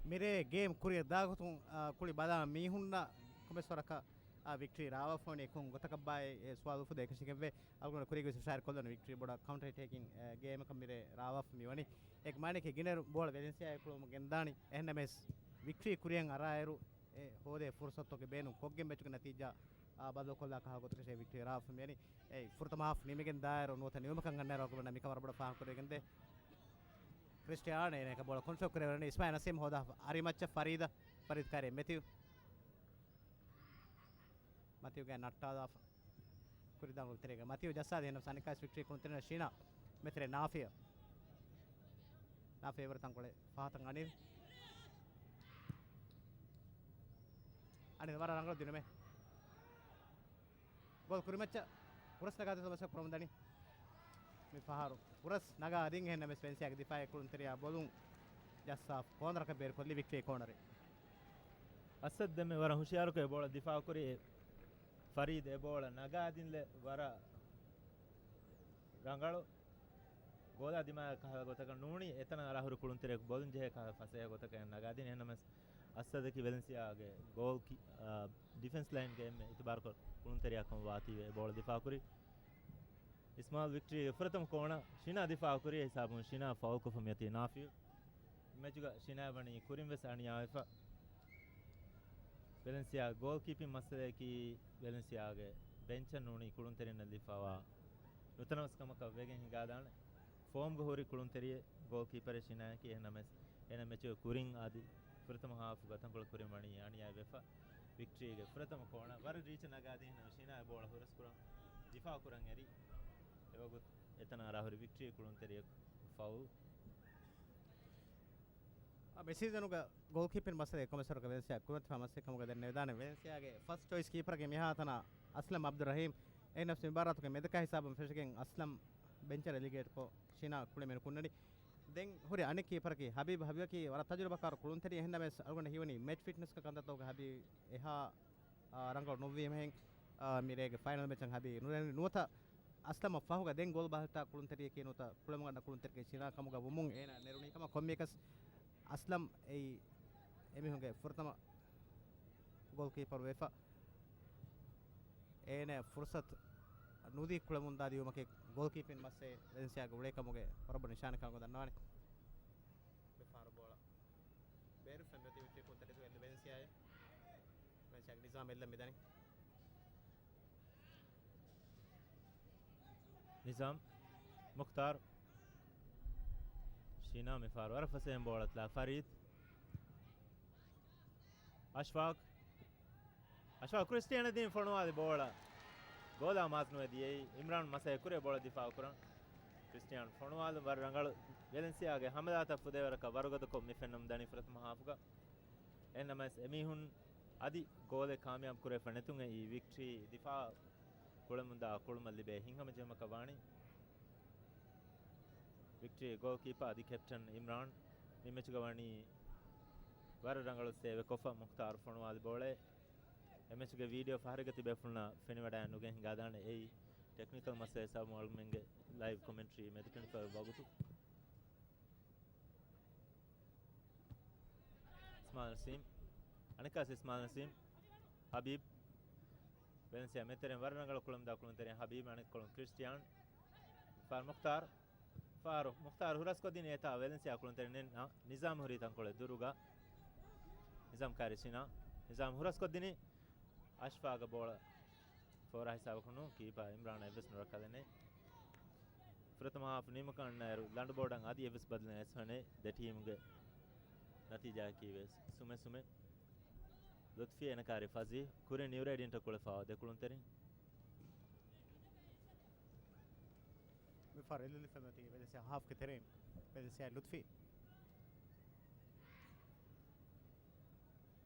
މިރޭ ގޭމް ކުރިއަށް ދާގޮތުން، އާ، ކުޅި ބަލާ މީހުންނަށް ކޮންމެސް ވަރަކަށް، އާ، ވިކްޓްރީ ރާވާފަވަނީ ކޮން ގޮތަކަށްބާއޭ އެ ސުވާލު އުފުދޭ އެކަށީގެންވޭ. އަޅުގަނޑު ކުރީގެ ވެސް ހުށަހެޅި ކޮށްލަން ވިކްޓްރީ ބޮޑަށް ކައުންޓަރ އެޓޭކިން، އެ، ގޭމަކަށް މިރޭ ރާވާފަ މިވަނީ. އޭގެ މާނައަކީ ގިނައިރު ބޯޅަ ވެލެންސިއާއަށް ކުޅުމަށް ގެންދާނީ. އެހެންނަމަވެސް ވިކްޓްރީ ކުރިއަށް އަރާއިރު އެ ހޯދޭ ފުރުސަތުތަކެއް ބޭނުން ކޮށްގެން މެޗުގެ ނަތީޖާ އާ، ބަދަލުކޮށްލާ ކަހަލަ ގޮތަކަށޭ ވިކްޓްރީ ރާވަފަ މިވަނީ. އެއީ ފުރަތަމަ ހާފް ނިމިގެން ދާއިރު ނުވަތަ ނިމުމަކަށް އަންނައިރު އަޅުގަނޑަށް މިކަން ވަރަށް ބޮޑަށް ފާހަގަކުރެވިގެންދޭ. ކްރިސްޓިއާނޯ އޭނާ އެކަ ބޯޅަ ކޮންޓްރޯލް ކުރެވޭނީ. އިސްމާއިލް ނަސީމް ހޯދާ އަރިމައްޗަށް ފަރީދަށް. ފަރީދު ކާރި މެތިއު. މަތިއުގެ ނައްޓާލާފަ. ކުރިދާން ކުޅުންތެރިގެ މަތިއު ޖައްސާދިން ސަނިކާސް ވިކްޓްރީ ކުޅުންތެރިން ޝީނާ މެތެރެ ނާފިޔަ. ނާފިޔަ ވަރަށް ތަންކޮޅެއް ފަހަތަށް އަނިލް. އަނިލް ވަރަށް ރަނގަޅު ދިނުމެއް. ގޯލް ކުރިމައްޗަށް ހުރަސް ނަގާދޭތޯ މަސައްކަތް ކުރަމުން ދަނީ. މި ފަހަރު ހުރަސް ނަގާ ދިން އެހެންނަމެސް ވެލެންސިއާގެ ދިފާއީ ކުޅުންތެރިޔާ ބޮލުން ޖައްސާފަ ކޯނަރަކަށް ބޭރުކޮށްލީ ވިކްޓްރީ ކޯނަރެއް. އަސަދް ދެންމެ ވަރަށް ހުޝިޔާރުކޮށް އެ ބޯޅަ ދިފާއުކުރި. ފަރީދު އެ ބޯޅަ ނަގާދިންލެ ވަރަށް ރަނގަޅު. ގޯލާ ދިމާއަށް ކަހަލަ ގޮތަކަށް ނޫނީ އެތަނަށް ރަހުރި ކުޅުންތެރިޔަކު ބޮލުން ޖެހޭ ކަހަލަ ފަސޭހަ ގޮތަކަށް ނަގާދިން. އެހެންނަމަސް އަސަދަކީ ވެލެންސިއާގެ ގޯލް ކީ-، އާ، ޑިފެންސް ލައިންގެ އެންމެ އިތުބާރުކޮށް ކުޅުންތެރިޔާ ކަމަށް ވާތީވެ އެ ބޯޅަ ދިފާއުކުރި. އިސްމާއިލް ވިކްޓްރީގެ ފުރަތަމަ ކޯނަރ ޝިނާ ދިފާއުކުރި ހިސާބުން ޝިނާ ފައުލްކޮށްފަ މިއޮތީ ނާފިޔު. މެޗުގަ ޝިނާ ވަނީ ކުރިން ވެސް އަނިޔާވެފަ. ވެލެންސިއާ ގޯލް ކީޕިން މައްސަލަޔަކީ ވެލެންސިއާގެ ބެންޗަށް ނޫނީ ކުޅުންތެރިންނަށް ލިބިފަވާ ނުތަނަވަސްކަމަކަށް ވެގެން ހިނގާދާނެ. ފޯމްގަ ހުރި ކުޅުންތެރިއެއް ގޯލް ކީޕަރެއް ޝިނާއަކީ. އެހެންނަމަވެސް އޭނަ މެޗުގެ ކުރިން އަދި ފުރަތަމަ ހާފުގަ ތަންކޮޅެއް ކުރިން ވަނީ އަނިޔާވެފަ. ވިކްޓްރީގެ ފުރަތަމަ ކޯނަރ ވަރަށް ރީޗަށް ނަގާދީން ޝިނާ ބޯޅަ ހުރަސްކުރަން ދިފާއުކުރަން އެރި. އެވަގުތު އެތަނަށް ރަހުރި ވިކްޓްރީ ކުޅުންތެރިޔަކު ފައުލް. އާ، މި ސީޒަނުގަ ގޯލްކީޕިން މައްސަލަ އެއްކޮށް މެސްވަރުގަ ވެލެންސިއާ ކުރިމަތިފާ މައްސަލަ ކަމުގަ ދެންނެވިދާނެ. ވެލެންސިއާގެ ފަސްޓް ޗޮއިސް ކީޕަރގެ މިހާތަނަށް އަސްލަމް އަބްދުއްރަހީމް. އެހެންނަމަވެސް މި ބާރާތުގެ މެދުކާ ހިސާބުން ފެށިގެން އަސްލަމް ބެންޗަށް ރެލިގޭޓްކޮށް ޝިނާ ކުޅެމެން ކުންނަނީ. ދެން ހުރި އަނެއް ކީޕަރަކީ ހަބީބް. ހަބީބަކީ ވަރަށް ތަޖުރިބާކާރު ކުޅުންތެރި. އެހެންނަމަވެސް އަޅުގަނޑަށް ހީވަނީ މެޗް ފިޓްނަސްގެ ކަންތައްތަކުގަ ހަބީބް އެހާ އާ، ރަނގަޅު ނުވީމަހެން، އާ، މިރޭގެ ފައިނަލް މެޗަށް ހަބީ ނުރެން ނުވަތަ އަސްލަމަށް ފަހުގަ ދެން ގޯލް ބަހައްޓާ ކުޅުންތެރިޔަކީ ނުވަތަ ކުޅަމުގަނޑަ ކުޅުންތެރިޔަކީ ޝިނާ ކަމުގަ ވުމުން އޭނާ ނެރުނީ ކަމަށް. ކޮންމެއަކަސް އަސްލަމް އެއީ އެމީހުންގެ ފުރަތަމަ ގޯލް ކީޕަރު ވެފަ. އޭނާ ފުރުސަތު ނުދީ ކުޅަމުންދާ ދިޔުމަކީ ގޯލް ކީޕިން މައްސަލަ ވެލެންސިއާގެ އުޅޭ ކަމުގެ ވަރަށް ބޮޑު ނިޝާނެއް ކަމުގަ ދަންނަވާނެ. މި ފަހަރު ބޯޅަ ބޭރު ފެން މިއޮތީ ވިކްޓްރީ ކުޅުންތެރިއަށް ވެލެންސިއާއެއް. ވެލެންސިއާގެ ނިޒާމް އެއްލަން މިދަނީ. ނިޒާމް، މުޚްތާރު، ޝިނާ މި ފަހަރު ވަރަށް ފަސޭހައިން ބޯޅަ އަތުލާ ފަރީދު. އަޝްފާޤް. އަޝްފާޤް ކްރިސްޓިއާނަށް ދިން ފޮނުވާލި ބޯޅަ. ގޯލާ މާޒް ނުވެ ދިޔައީ. އިމްރާން މަސައްކަތް ކުރޭ ބޯޅަ ދިފާއު ކުރަން. ކްރިސްޓިއާން ފޮނުވާލުން ވަރަށް ރަނގަޅު. ވެލެންސިއާގެ ހަމަލާތައް ފުދޭވަރަކަށް ވަރުގަދަކޮށް މި ފެންނަމުން ދަނީ ފުރަތަމަ ހާފުގަ. އެހެންނަމަވެސް އެމީހުން އަދި ގޯލެއް ކާމިޔާބު ކުރެވިފަ ނެތުން އެއީ ވިކްޓްރީ ދިފާއަށް ކުޅެމުންދާ ކުޅުމަށް ލިބޭ ހިތްހަމަޖެހުމަކަށް ވާނީ. ވިކްޓްރީ ގޯލް ކީޕާ އަދި ކެޕްޓަން އިމްރާން މި މެޗުގަ ވަނީ ވަރަށް ރަނގަޅު ސޭވެއް ކޮށްފަ މުޚްތާރު ފޮނުވާލި ބޯޅައެއް. އެ މެޗުގެ ވީޑިއޯ ފަހަރެއްގަ ތިބޭފުޅުންނަށް ފެނިވަޑައި ނުގެން ހިނގާދާނެ. އެއީ ޓެކްނިކަލް މައްސަލަ ހިސާބުން އަޅުގަނޑުމެންގެ ލައިވް ކޮމެންޓްރީ މެދުކެނޑިފައި ވަގުތު. އިސްމާއިލް ނަސީމް. އަނެއްކާސް އިސްމާއިލް ނަސީމް. ހަބީބް. ވެލެންސިއާ މެތެރެން ވަރަށް ރަނގަޅަށް ކުޅަމުންދާ ކުޅުންތެރިން ހަބީބް އަނެއްކޮޅުން ކްރިސްޓިއާން. ފާރު މުޚްތާރު. ފާރު މުޚްތާރު ހުރަސްކޮށްދިނީ އެތާ ވެލެންސިއާ ކުޅުންތެރިން ނިޒާމް ހުރީ ތަންކޮޅެއް ދުރުގަ. ނިޒާމް ކާރި ޝިނާ. ނިޒާމް ހުރަސްކޮށްދިނީ. އަޝްފާގަ ބޯޅަ ފޯރާ ހިސާބަކުން ކީޕާ އިމްރާން އެއްވެސް ނުރައްކާލެނެ. ފުރަތަމަ ހާފް ނިމުމަކަށް އަންނައިރު ލަނޑު ބޯޑަށް އަދި އެއްވެސް ބަދަލެއް އެސްފަނޭ ދެ ޓީމުގެ ނަތީޖާއަކީ ވެސް ސުމެ ސުމެ. ލުތްފީ އޭނަ ކާރި ފަޒީ ކުރިން ޔުރޭޑިންޓަށް ކުޅެފައިވާ ދެ ކުޅުންތެރިން. މި ފަހަރު އެއްލެވިފަ މިއޮތީ ވެލެންސިއާ ހާފްގެ ތެރެއިން. ވެލެންސިއާ ލުތްފީ.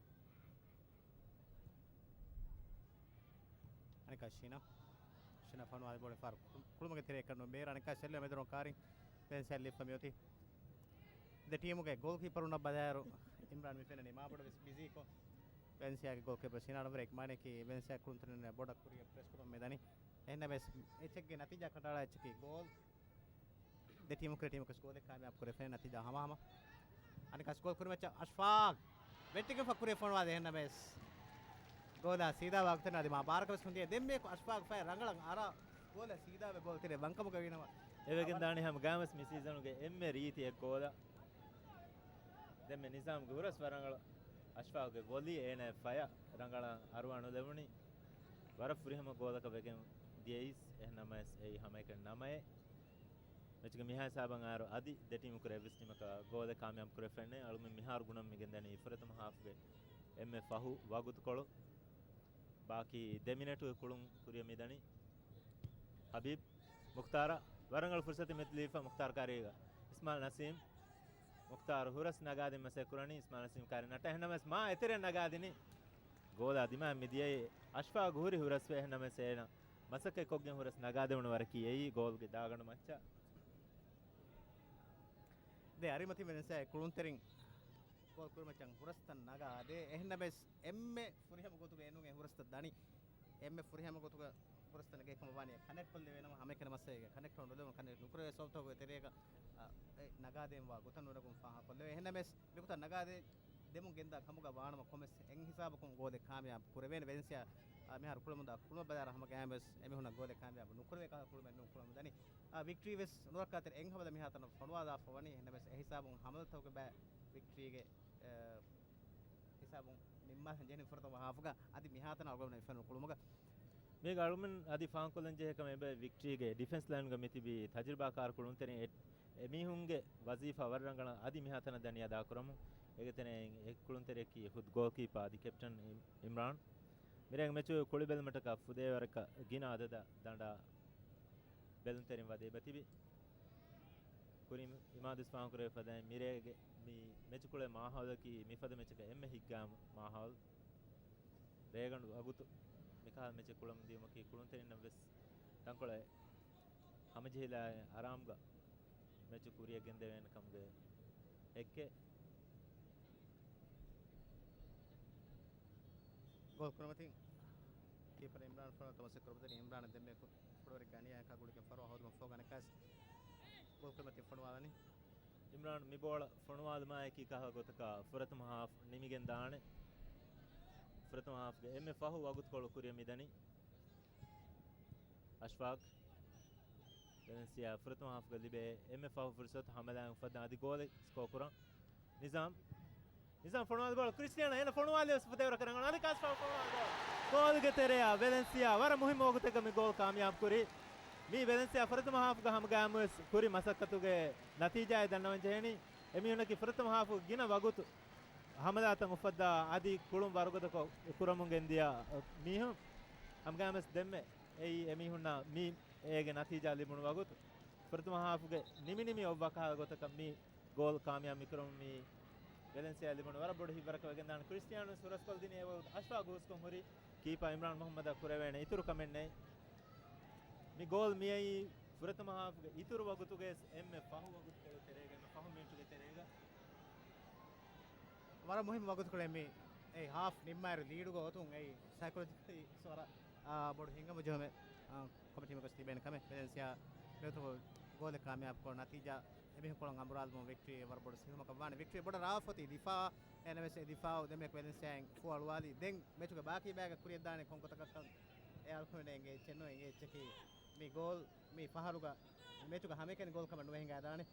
އަނެއްކާ ޝީނާ. ޝީނާ ފޮނުވާލި ބޯޅަ ފާރު ކުޅުމުގެ ތެރެއަށް ކަނޑު ބޭރަށް އަނެއްކާ ޝެއްލެ މެދުރޮން ކާރިން ވެލެންސިއާ ލިބިފަ މިއޮތީ. ދެ ޓީމުގެ ގޯލް ކީޕަރުންނަށް ބަލާއިރު އިމްރާން މި ފެންނަނީ މާބޮޑަށް ވެސް ބިޒީކޮށް. ވެލެންސިއާގެ ގޯލް ކީޕަރ ޝީނާ ނަމްބަރު އެކެއް މާނައަކީ ވެލެންސިއާ ކުޅުންތެރިންނަށް ބޮޑަށް ކުރިއަށް ޕްރެސް ކުރަމުން މި ދަނީ. އެހެންނަމަވެސް އެއްޗެއްގެ ނަތީޖާ ކަނޑައަޅާ އެއްޗަކީ ގޯލް. ދެ ޓީމު ކުރެ ޓީމަކަސް ގޯލެއް ކާމިޔާބު ކުރެ ފެނެ ނަތީޖާ ހަމަހަމަ. އަނެއްކާސް ގޯލް ކުރިމައްޗަށް އަޝްފާގް ވެއްޓިގެންފަ ކުރި ފޮނުވާ ދެ އެހެންނަމަވެސް ގޯލާ ސީދާ ވާގޮތެއް ނާދި މާ ބާރަކަ ވެސް ހުންދިޔަ ދެންމެ އަޝްފާގް ފައި ރަނގަޅަށް އަރާ ގޯލަށް ސީދާވެ ގޯލް ތެރެ ވަންކަމުގަ ވީނަމަ. އެވެގެން ދާނީ ހަމަ ގާމަސް މި ސީޒަނުގެ އެންމެ ރީތި އެއް ގޯލަށް. ދެންމެ ނިޒާމްގެ ހުރަސް ވަރަށް ރަނގަޅު. އަޝްފާގްގެ ވޮލީ އޭނަ ފަޔަށް ރަނގަޅަށް އަރުވާ ނުލެވުނީ. ވަރަށް ފުރިހަމަ ގޯލަކަށް ވެގެން ދިޔައީސް، އެހެން ނަމަވެސް އެއީ ހަމައެކަނި ނަމައެއް. މެޗުގެ މިހާ ހިސާބަށް އައިރު އަދި ދެ ޓީމު ކުރެ އެއްވެސް ޓީމަކަށް ގޯލެއް ކާމިޔާބު ކުރެވިފައެއް ނެތް. އަޅުގަނޑު މިހާރު ގުނަން މި ގެންދަނީ ފުރަތަމަ ހާފްގެ އެންމެ ފަހު ވަގުތުކޮޅު. ބާކީ ދެ މިނެޓުގެ ކުޅުން ކުރިއަށް މިދަނީ. ހަބީބް މުޚްތާރަށް ވަރަށް ރަނގަޅު ފުރުސަތެއް މިއަދު ލިބިފަ މުޚްތާރު ކާރީގަ. އިސްމާއިލް ނަސީމް. މުޚްތާރު ހުރަސް ނަގާދިން މަސައްކަތް ކުރަނީ އިސްމާއިލް ނަސީމް ކާރި ނަޓަ. އެހެންނަމަވެސް މާ އެތެރެއަށް ނަގާދިނީ. ގޯލާ ދިމާއަށް މިދިޔައީ އަޝްފާގު ހުރި ހުރަސްވެ. އެހެންނަމަވެސް އޭނަ މަސައްކަތް ކޮށްގެން ހުރަސް ނަގާދެވުނު ވަރަކީ އެއީ ގޯލްގެ ދާގަނޑު މައްޗަށް. ދެ އަރިމަތި ވެލެންސިއާ ކުޅުންތެރިން ގޯލް ކުރިމައްޗަށް ހުރަސްތައް ނަގާ ދޭ. އެހެންނަމަވެސް އެންމެ ފުރިހަމަ ގޮތުގަ އެނޫން އެ ހުރަސްތައް ދަނީ. އެންމެ ފުރިހަމަ ގޮތުގަ ހުރަސްތައް ނެގޭ ކަމަށް ވާނީ ކަނެކްޓް ކޮށްލެވޭނަމަ ހަމައެކަނި މައްސަލައެއް ކަނެކްޓް ނުލެވުނު ކަނެކްޓް ނުކުރެވޭ ސޮފްޓްވެއަރުގެ ތެރޭގަ އެ ނަގާދޭންވާ ގޮތަށް ނުނެގުން ފާހަގަކޮށްލެވޭ. އެހެންނަމަވެސް މިގޮތަށް ނަގާދޭ ދެމުން ގެންދާ ކަމުގަ ވާނަމަ ކޮންމެސް އެއް ހިސާބަކުން ގޯލެއް ކާމިޔާބު ކުރެވޭނެ. ވެލެންސިއާ، އާ، މިހާރު ކުޅެމުންދާ ކުޅުމަށް ބަލާއިރު ހަމަ ގައިމުވެސް އެމީހުންނަށް ގޯލެއް ކާމިޔާބު ނުކުރެވޭ ކަހަލަ ކުޅުމެއް ނޫން ކުޅެމުން ދަނީ. އާ، ވިކްޓްރީ ވެސް ނުރައްކާތެރި އެއް ހަމަލަ މިހާތަނަށް ފޮނުވާލާފަ ވަނީ. އެހެންނަމަވެސް އެ ހިސާބުން ހަމަލަތަކުގެ ބައި ވިކްޓްރީގެ، އާ، ހިސާބުން ނިންމާލަން ޖެހެނީ ފުރަތަމަ ހާފުގަ އަދި މިހާތަނަށް އަޅުގަނޑު އެފަން ކުޅުމުގަ. މީގަ އަޅުމެން އަދި ފާހަގަކޮށްލަން ޖެހޭ ކަމެއް އެބަ ވިކްޓްރީގެ ޑިފެންސް ލައިންގަ މިތިބީ ތަޖުރިބާކާރު ކުޅުންތެރިން އެ-، އެމީހުންގެ ވަޒީފާ ވަރަށް ރަނގަޅަށް އަދި މިހާތަނަށް ދަނީ އަދާކުރަމުން. އޭގެ ތެރެއިން އެއް ކުޅުންތެރިއަކީ ޚުދު ގޯލްކީޕާ އަދި ކެޕްޓަން އި-، އިމްރާން. މިރޭގެ މެޗުގެ ކުޅިބެލުމަށްޓަކާ ފުދޭވަރަކަށް ގިނަ އަދަދަށް ދަނޑާ ބެލުންތެރިން ވަދެ އެބަތިބި. ކުރިން އިމާދުސް ފާހަގަކުރެވިފަދައިން މިރޭގެ މި މެޗު ކުޅޭ މާހައުލަކީ މިފަދަ މެޗަކަށް އެންމެ ހިތްގައިމު މާހައުލް. ރޭގަނޑު ވަގުތު މިކަހަލަ މެޗެއް ކުޅަމުން ދިޔުމަކީ ކުޅުންތެރިންނަށް ވެސް ތަންކޮޅެއް ހަމަޖެހިލާ އަރާމުގަ މެޗު ކުރިއަށް ގެންދެވޭނެ ކަމުގެ ހެއްކެއް. ގޯލް ކުރިމަތިން ކީޕަރ އިމްރާން ފޮނުވާލަން ތަމަސް ކުރަމުންދަނީ. އިމްރާނަށް ދެންމެ ކު-، ކުޑަވެރި ގަނިޔާ ކަގުޅިގެން ފަރުވާ ހޯދުމަށް ފޯގަނެ ކަސް. ގޯލް ކުރިމަތިން ފޮނުވާލަނީ. އިމްރާން މި ބޯޅަ ފޮނުވާލުމާއެކީ ކަހަލަ ގޮތަކަށް ފުރަތަމަ ހާފް ނިމިގެން ދާނެ. ފުރަތަމަ ހާފްގެ އެންމެ ފަހު ވަގުތުކޮޅު ކުރިއަށް މިދަނީ. އަޝްފާގް. ވެލެންސިއާ ފުރަތަމަ ހާފްގަ ލިބޭ އެންމެ ފަހު ފުރުސަތު ހަމަލާއިން އުފައްދާ އަދި ގޯލެއް ސްކޯ ކުރަން. ނިޒާމް. ނިޒާމް ފޮނުވާލި ބޯޅަ ކްރިސްޓިއާނޯ އޭނަ ފޮނުވާލި ވެސް ފުދޭވަރަކަށް ރަނގަޅު. އަދި ކާސް ފަހު ފޮނުވާލި ބޯޅަ. ގޯލްގެ ތެރެއާ ވެލެންސިއާ ވަރަށް މުހިއްމު ވަގުތެއްގަ މި ގޯލް ކާމިޔާބު ކުރީ. މީ ވެލެންސިއާ ފުރަތަމަ ހާފްގަ ހަމަގައިމުވެސް ކުރި މަސައްކަތުގެ ނަތީޖާއެއް ދަންނަވަން ޖެހެނީ. އެމީހުންނަކީ ފުރަތަމަ ހާފުގެ ގިނަ ވަގުތު ހަމަލާތައް އުފައްދާ އަދި ކުޅުން ވަރުގަދަކޮށް ކުރަމުން ގެންދިޔަ މީހުން. ހަމަގައިމުވެސް ދެންމެ އެއީ އެމީހުންނަށް މީ އޭގެ ނަތީޖާ ލިބުނު ވަގުތު. ފުރަތަމަ ހާފުގެ ނިމި ނިމި އޮއްވާ ކަހަލަ ގޮތަކަށް މީ ގޯލް ކާމިޔާބު މިކުރަމުން މީ ވެލެންސިއާ ލިބުނު ވަރަށް ބޮޑު ހިތްވަރަކަށް ވެގެންދާނެ. ކްރިސްޓިއާނޯ ހުރަސްކޮށްދިނީ އެވަގުތު އަޝްފާގު ހުސްކޮށް ހުރި ކީޕާ އިމްރާން މުހައްމަދަށް ކުރެވޭނެ އިތުރު ކަމެއް ނެތް. މި ގޯލް މިއައީ ފުރަތަމަ ހާފުގެ އިތުރު ވަގުތުގެ އެންމެ ފަހު ވަގުތުކޮޅު ތެރޭގަ، އެންމެ ފަހު މިނިޓުގެ ތެރޭގަ. ވަރަށް މުހިއްމު ވަގުތުކޮޅެއް މި. އެ ހާފް ނިންމާއިރު ލީޑުގަ އޮތުން އެ ސައިކޮލޮޖިކަލީ ވަރަށް، އާ، ބޮޑު ހިނގަމުޖެހުމެއް، އާ، ކޮމިޓީމަކަށް ތިބޭނެ ކަމެއް. ވެލެންސިއާ މިވަގުތު ގޯލެއް ކާމިޔާބުކޮށް ނަތީޖާ އެމީހުން ކޮޅަށް އަނބުރާލުމުން ވިކްޓްރީ ވަރަށް ބޮޑު ސިހުމަކަށް ވާނެ. ވިކްޓްރީ ބޮޑަށް ރާވަފަތި ދިފާ، އެން އެމް އެސް އެ ދިފާއު ދެންމެ ވެލެންސިއާއިން ފޯ އަޅުވާލީ. ދެން މެޗުގެ ބާކީ ބައިގަ ކުރިއަށްދާނެ ކޮން ގޮތަކަށްކަން އެ އަޅުގަނޑުމެން އެނގޭ އެއްޗެއް ނޫން. އެނގޭ އެއްޗަކީ މި ގޯލް މި ފަހަރުގަ މެޗުގަ ހަމައެކަނި ގޯލް ކަމެއް ނުވެ ހިނގާދާނެ.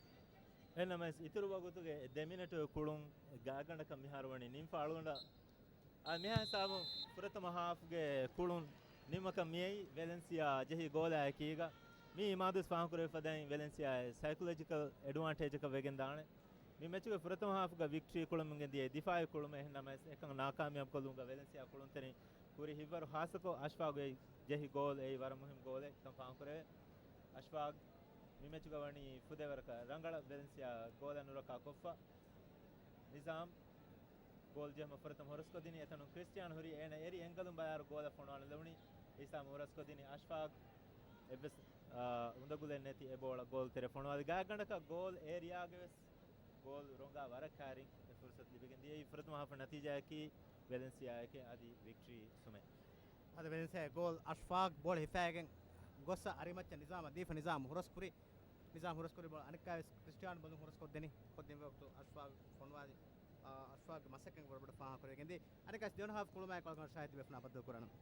އެހެންނަމަވެސް އިތުރު ވަގުތުގެ ދެ މިނެޓު ކުޅުން ގާތްގަނޑަކަށް މިހާރު ވަނީ ނިންފަ އަޅުގަނޑަށް. އާ، މިހާ ހިސާބުން ފުރަތަމަ ހާފްގެ ކުޅުން ނިމުމަކަށް މިއައީ ވެލެންސިއާ ޖެހި ގޯލާ އެކީގަ. މީ އިމާދުސް ފާހަގަކުރެވިފަދައިން ވެލެންސިއާއަށް ސައިކޮލޮޖިކަލް އެޑްވާންޓޭޖަކަށް ވެގެން ދާނެ. މި މެޗުގެ ފުރަތަމަ ހާފުގަ ވިކްޓްރީ ކުޅަމުން ގެންދިޔަ ދިފާއީ ކުޅުމެއް. އެހެންނަމަވެސް އެކަން ނާކާމިޔާބުކޮށްލުމުގަ ވެލެންސިއާ ކުޅުންތެރިން ކުރި ހިތްވަރު ޚާއްސަކޮށް އަޝްފާގު ޖެހި ގޯލް އެއީ ވަރަށް މުހިންމު ގޯލެއް ކަން ފާހަގަކުރެވޭ. އަޝްފާގް މި މެޗުގަ ވަނީ ފުދޭވަރަކަށް ރަނގަޅަށް ވެލެންސިއާ ގޯލަށް ނުރައްކާ ކޮށްފަ. ނިޒާމް ގޯލް ޖެހުމަށް ފުރަތަމަ ހުރަސްކޮށްދިނީ. އެތަނުން ކްރިސްޓިއާނޯ ހުރީ އޭނަ އެރި އެންގަލުން ބަލާއިރު ގޯލަށް ފޮނުވާނެ ލެވުނީ. އެހިސާބުން ހުރަސްކޮށްދިނީ އަޝްފާގް. އެއްވެސް، އާ، އުނދަގުލެއް ނެތި އެ ބޯޅަ ގޯލް ތެރެ ފޮނުވާލި. ގާތްގަނޑަކަށް ގޯލް އޭރިއާގެ ވެސް ގޯލް ރޮނގާ ވަރަށް ކައިރިން އެ ފުރުސަތު ލިބިގެން ދިޔައީ. ފުރަތަމަ ހާފު ނަތީޖާއަކީ ވެލެންސިއާއެކޭ އަދި ވިކްޓްރީ ސުމެއް. އަދި ވެލެންސިއާ ގޯލް އަޝްފާގް ބޯޅަ ހިފާގެން ގޮއްސަ އަރިމައްޗަށް ނިޒާމަށް ދީފަ ނިޒާމް ހުރަސްކުރި. ނިޒާމް ހުރަސްކުރި ބޯޅަ އަނެއްކާވެސް ކްރިސްޓިއާނޯ ބަލުން ހުރަސްކޮށްދެނީ. ކޮށްދިން ވަގުތު އަޝްފާގް ފޮނުވާލި، އާ، އަޝްފާގްގެ މަސައްކަތް ވަރަށް ބޮޑަށް ފާހަގަކުރެވިގެންދިޔަ. އަނެއްކާވެސް ދެވަނަ ހާފް ކުޅުމާއެކު އަޅުގަނޑު ޝާހިދު ބޭފުޅުންނާ ބައްދަލުކުރާނަން.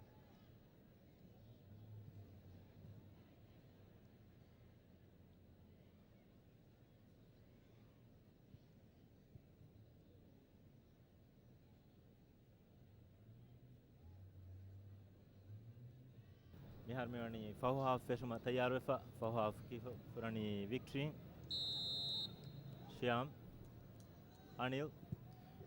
މިހާރު މިވަނީ ފަހު ހާފް ފެށުމަށް ތައްޔާރުވެފަ. ފަހު ހާފް ކި ފުރަނީ ވިކްޓްރީން، ޝިޔާމް، އަނިލް.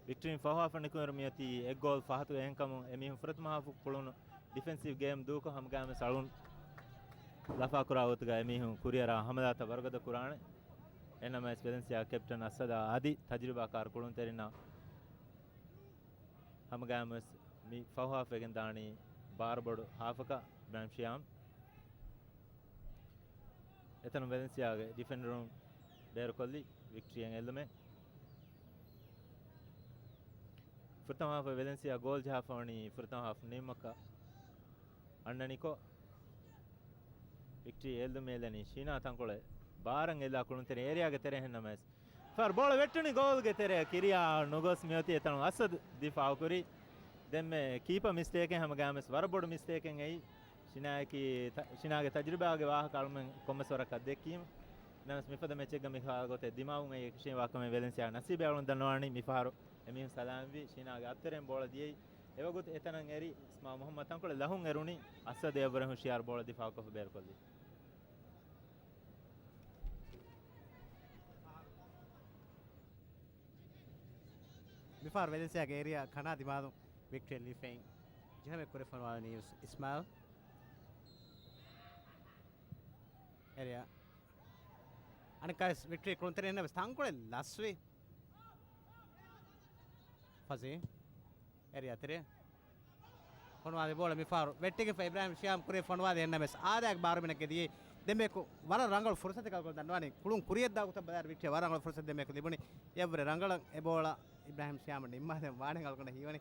ވިކްޓްރީން ފަހު ހާފް ނިކުމެރު މިއޮތީ އެއް ގޯލް ފަހަތުގަ. އެހެންކަމުން އެމީހުން ފުރަތަމަ ހާފު ކުޅުނު ޑިފެންސިވް ގޭމް ދޫކޮށް، ހަމަގައިމުވެސް އަޅުން ލަފާކުރާ ގޮތުގަ އެމީހުން ކުރިއަރާ ހަމަލާތައް ވަރުގަދަ ކުރާނެ. އެހެންނަމަވެސް ވެލެންސިއާ ކެޕްޓަން އަސަދާ އަދި ތަޖުރިބާކާރު ކުޅުންތެރިންނާ ހަމަގައިމުވެސް މި ފަހު ހާފް ވެގެން ދާނީ ބާރުބޮޑު ހާފަކަށް. އިބްރާހިމް ޝިޔާމް. އެތަނުން ވެލެންސިއާގެ ޑިފެންޑަރުން ބޭރުކޮށްލި ވިކްޓްރީއަށް އެއްލުމެއް. ފުރަތަމަ ހާފަށް ވެލެންސިއާ ގޯލް ޖަހާފަ ވަނީ ފުރަތަމަ ހާފް ނިމުމަކަށް އަންނަނިކޮށް، ވިކްޓްރީ އެއްލުމެއް އެޅެނީ ޝީނާ ތަންކޮޅެއް ބާރަށް އެއްލާ ކުޅުންތެރިން އޭރިއާގެ ތެރެއިން. ނަމަވެސް ފަހަރު ބޯޅަ ވެއްޓުނީ ގޯލްގެ ތެރެއަށް ކިރިޔާ ނުގޮސް މިއޮތީ އެތަނުން އަސަދު ދިފާއުކުރި. ދެންމެ ކީޕަ މިސްޓޭކެއް ހަމަގައިމުވެސް ވަރަށް ބޮޑު މިސްޓޭކެއް އެއީ. ޝިނާއަކީ ތަ-، ޝިނާގެ ތަޖުރިބާގެ ވާހަކަ އަޅުމެން ކޮންމެސް ވަރަކަށް ދެއްކީމަ. ނަމަވެސް މިފަދަ މެޗެއްގަ މި ކާލަ ގޮތެއް ދިމާވުން އެއީ އެކަށީގެންވާ ކަމެއް ވެލެންސިއާ ނަސީބޭ އަޅުން ދަންނަވާނީ. މިފަހަރު އެމީހުން ސަލާމަތްވީ ޝިނާގެ އަތްތެރެއިން ބޯޅަ ދިޔައީ. އެވަގުތު އެތަނަށް އެރި އިސްމާ މުހައްމަދު ތަންކޮޅެއް ލަހުން އެރުނީ. އަސަދު އެއަށްވުރެ ހުޝިޔާރު ބޯޅަ ދިފާއުކޮށްފަ ބޭރުކޮށްލީ. މިފަހަރު ވެލެންސިއާގެ އޭރިއާ ކަނާ ދިމާލުން ވިކްޓްރީ ލީފައިން ޖެހުމެއް ކުރި ފޮނުވާލަނީ އިސްމާއިލް. އޭރިއާ އަނެއްކާވެސް ވިކްޓްރީ ކުޅުންތެރިންނަށް ވެސް ތަންކޮޅެއް ލަސްވި. ފަޒީ އޭރިއާ ތެރޭ ފޮނުވާލި ބޯޅަ މިފަހަރު ވެއްޓިގެންފަ އިބްރާހިމް ޝިޔާމް ކުރި ފޮނުވާލި. އެހެންނަމަވެސް އާދައިގެ ބާރުމިނެއްގެ ދިޔައީ. ދެންމެ ވަރަށް ރަނގަޅު ފުރުސަތެއް ކަލަކުޅަ ދަންނަވާނީ ކުޅުން ކުރިޔަށްދާ ގޮތަށް ބަލާއިރު ވިކްޓްރީ ވަރަށް ރަނގަޅު ފުރުސަތެއް ދެންމެ ލިބުނީ. އެއަށްވުރެ ރަނގަޅަށް އެ ބޯޅަ އިބްރާހިމް ޝިޔާމް ނިންމާލެން ވާނެ ކަލަކުޅަ ހީވަނީ.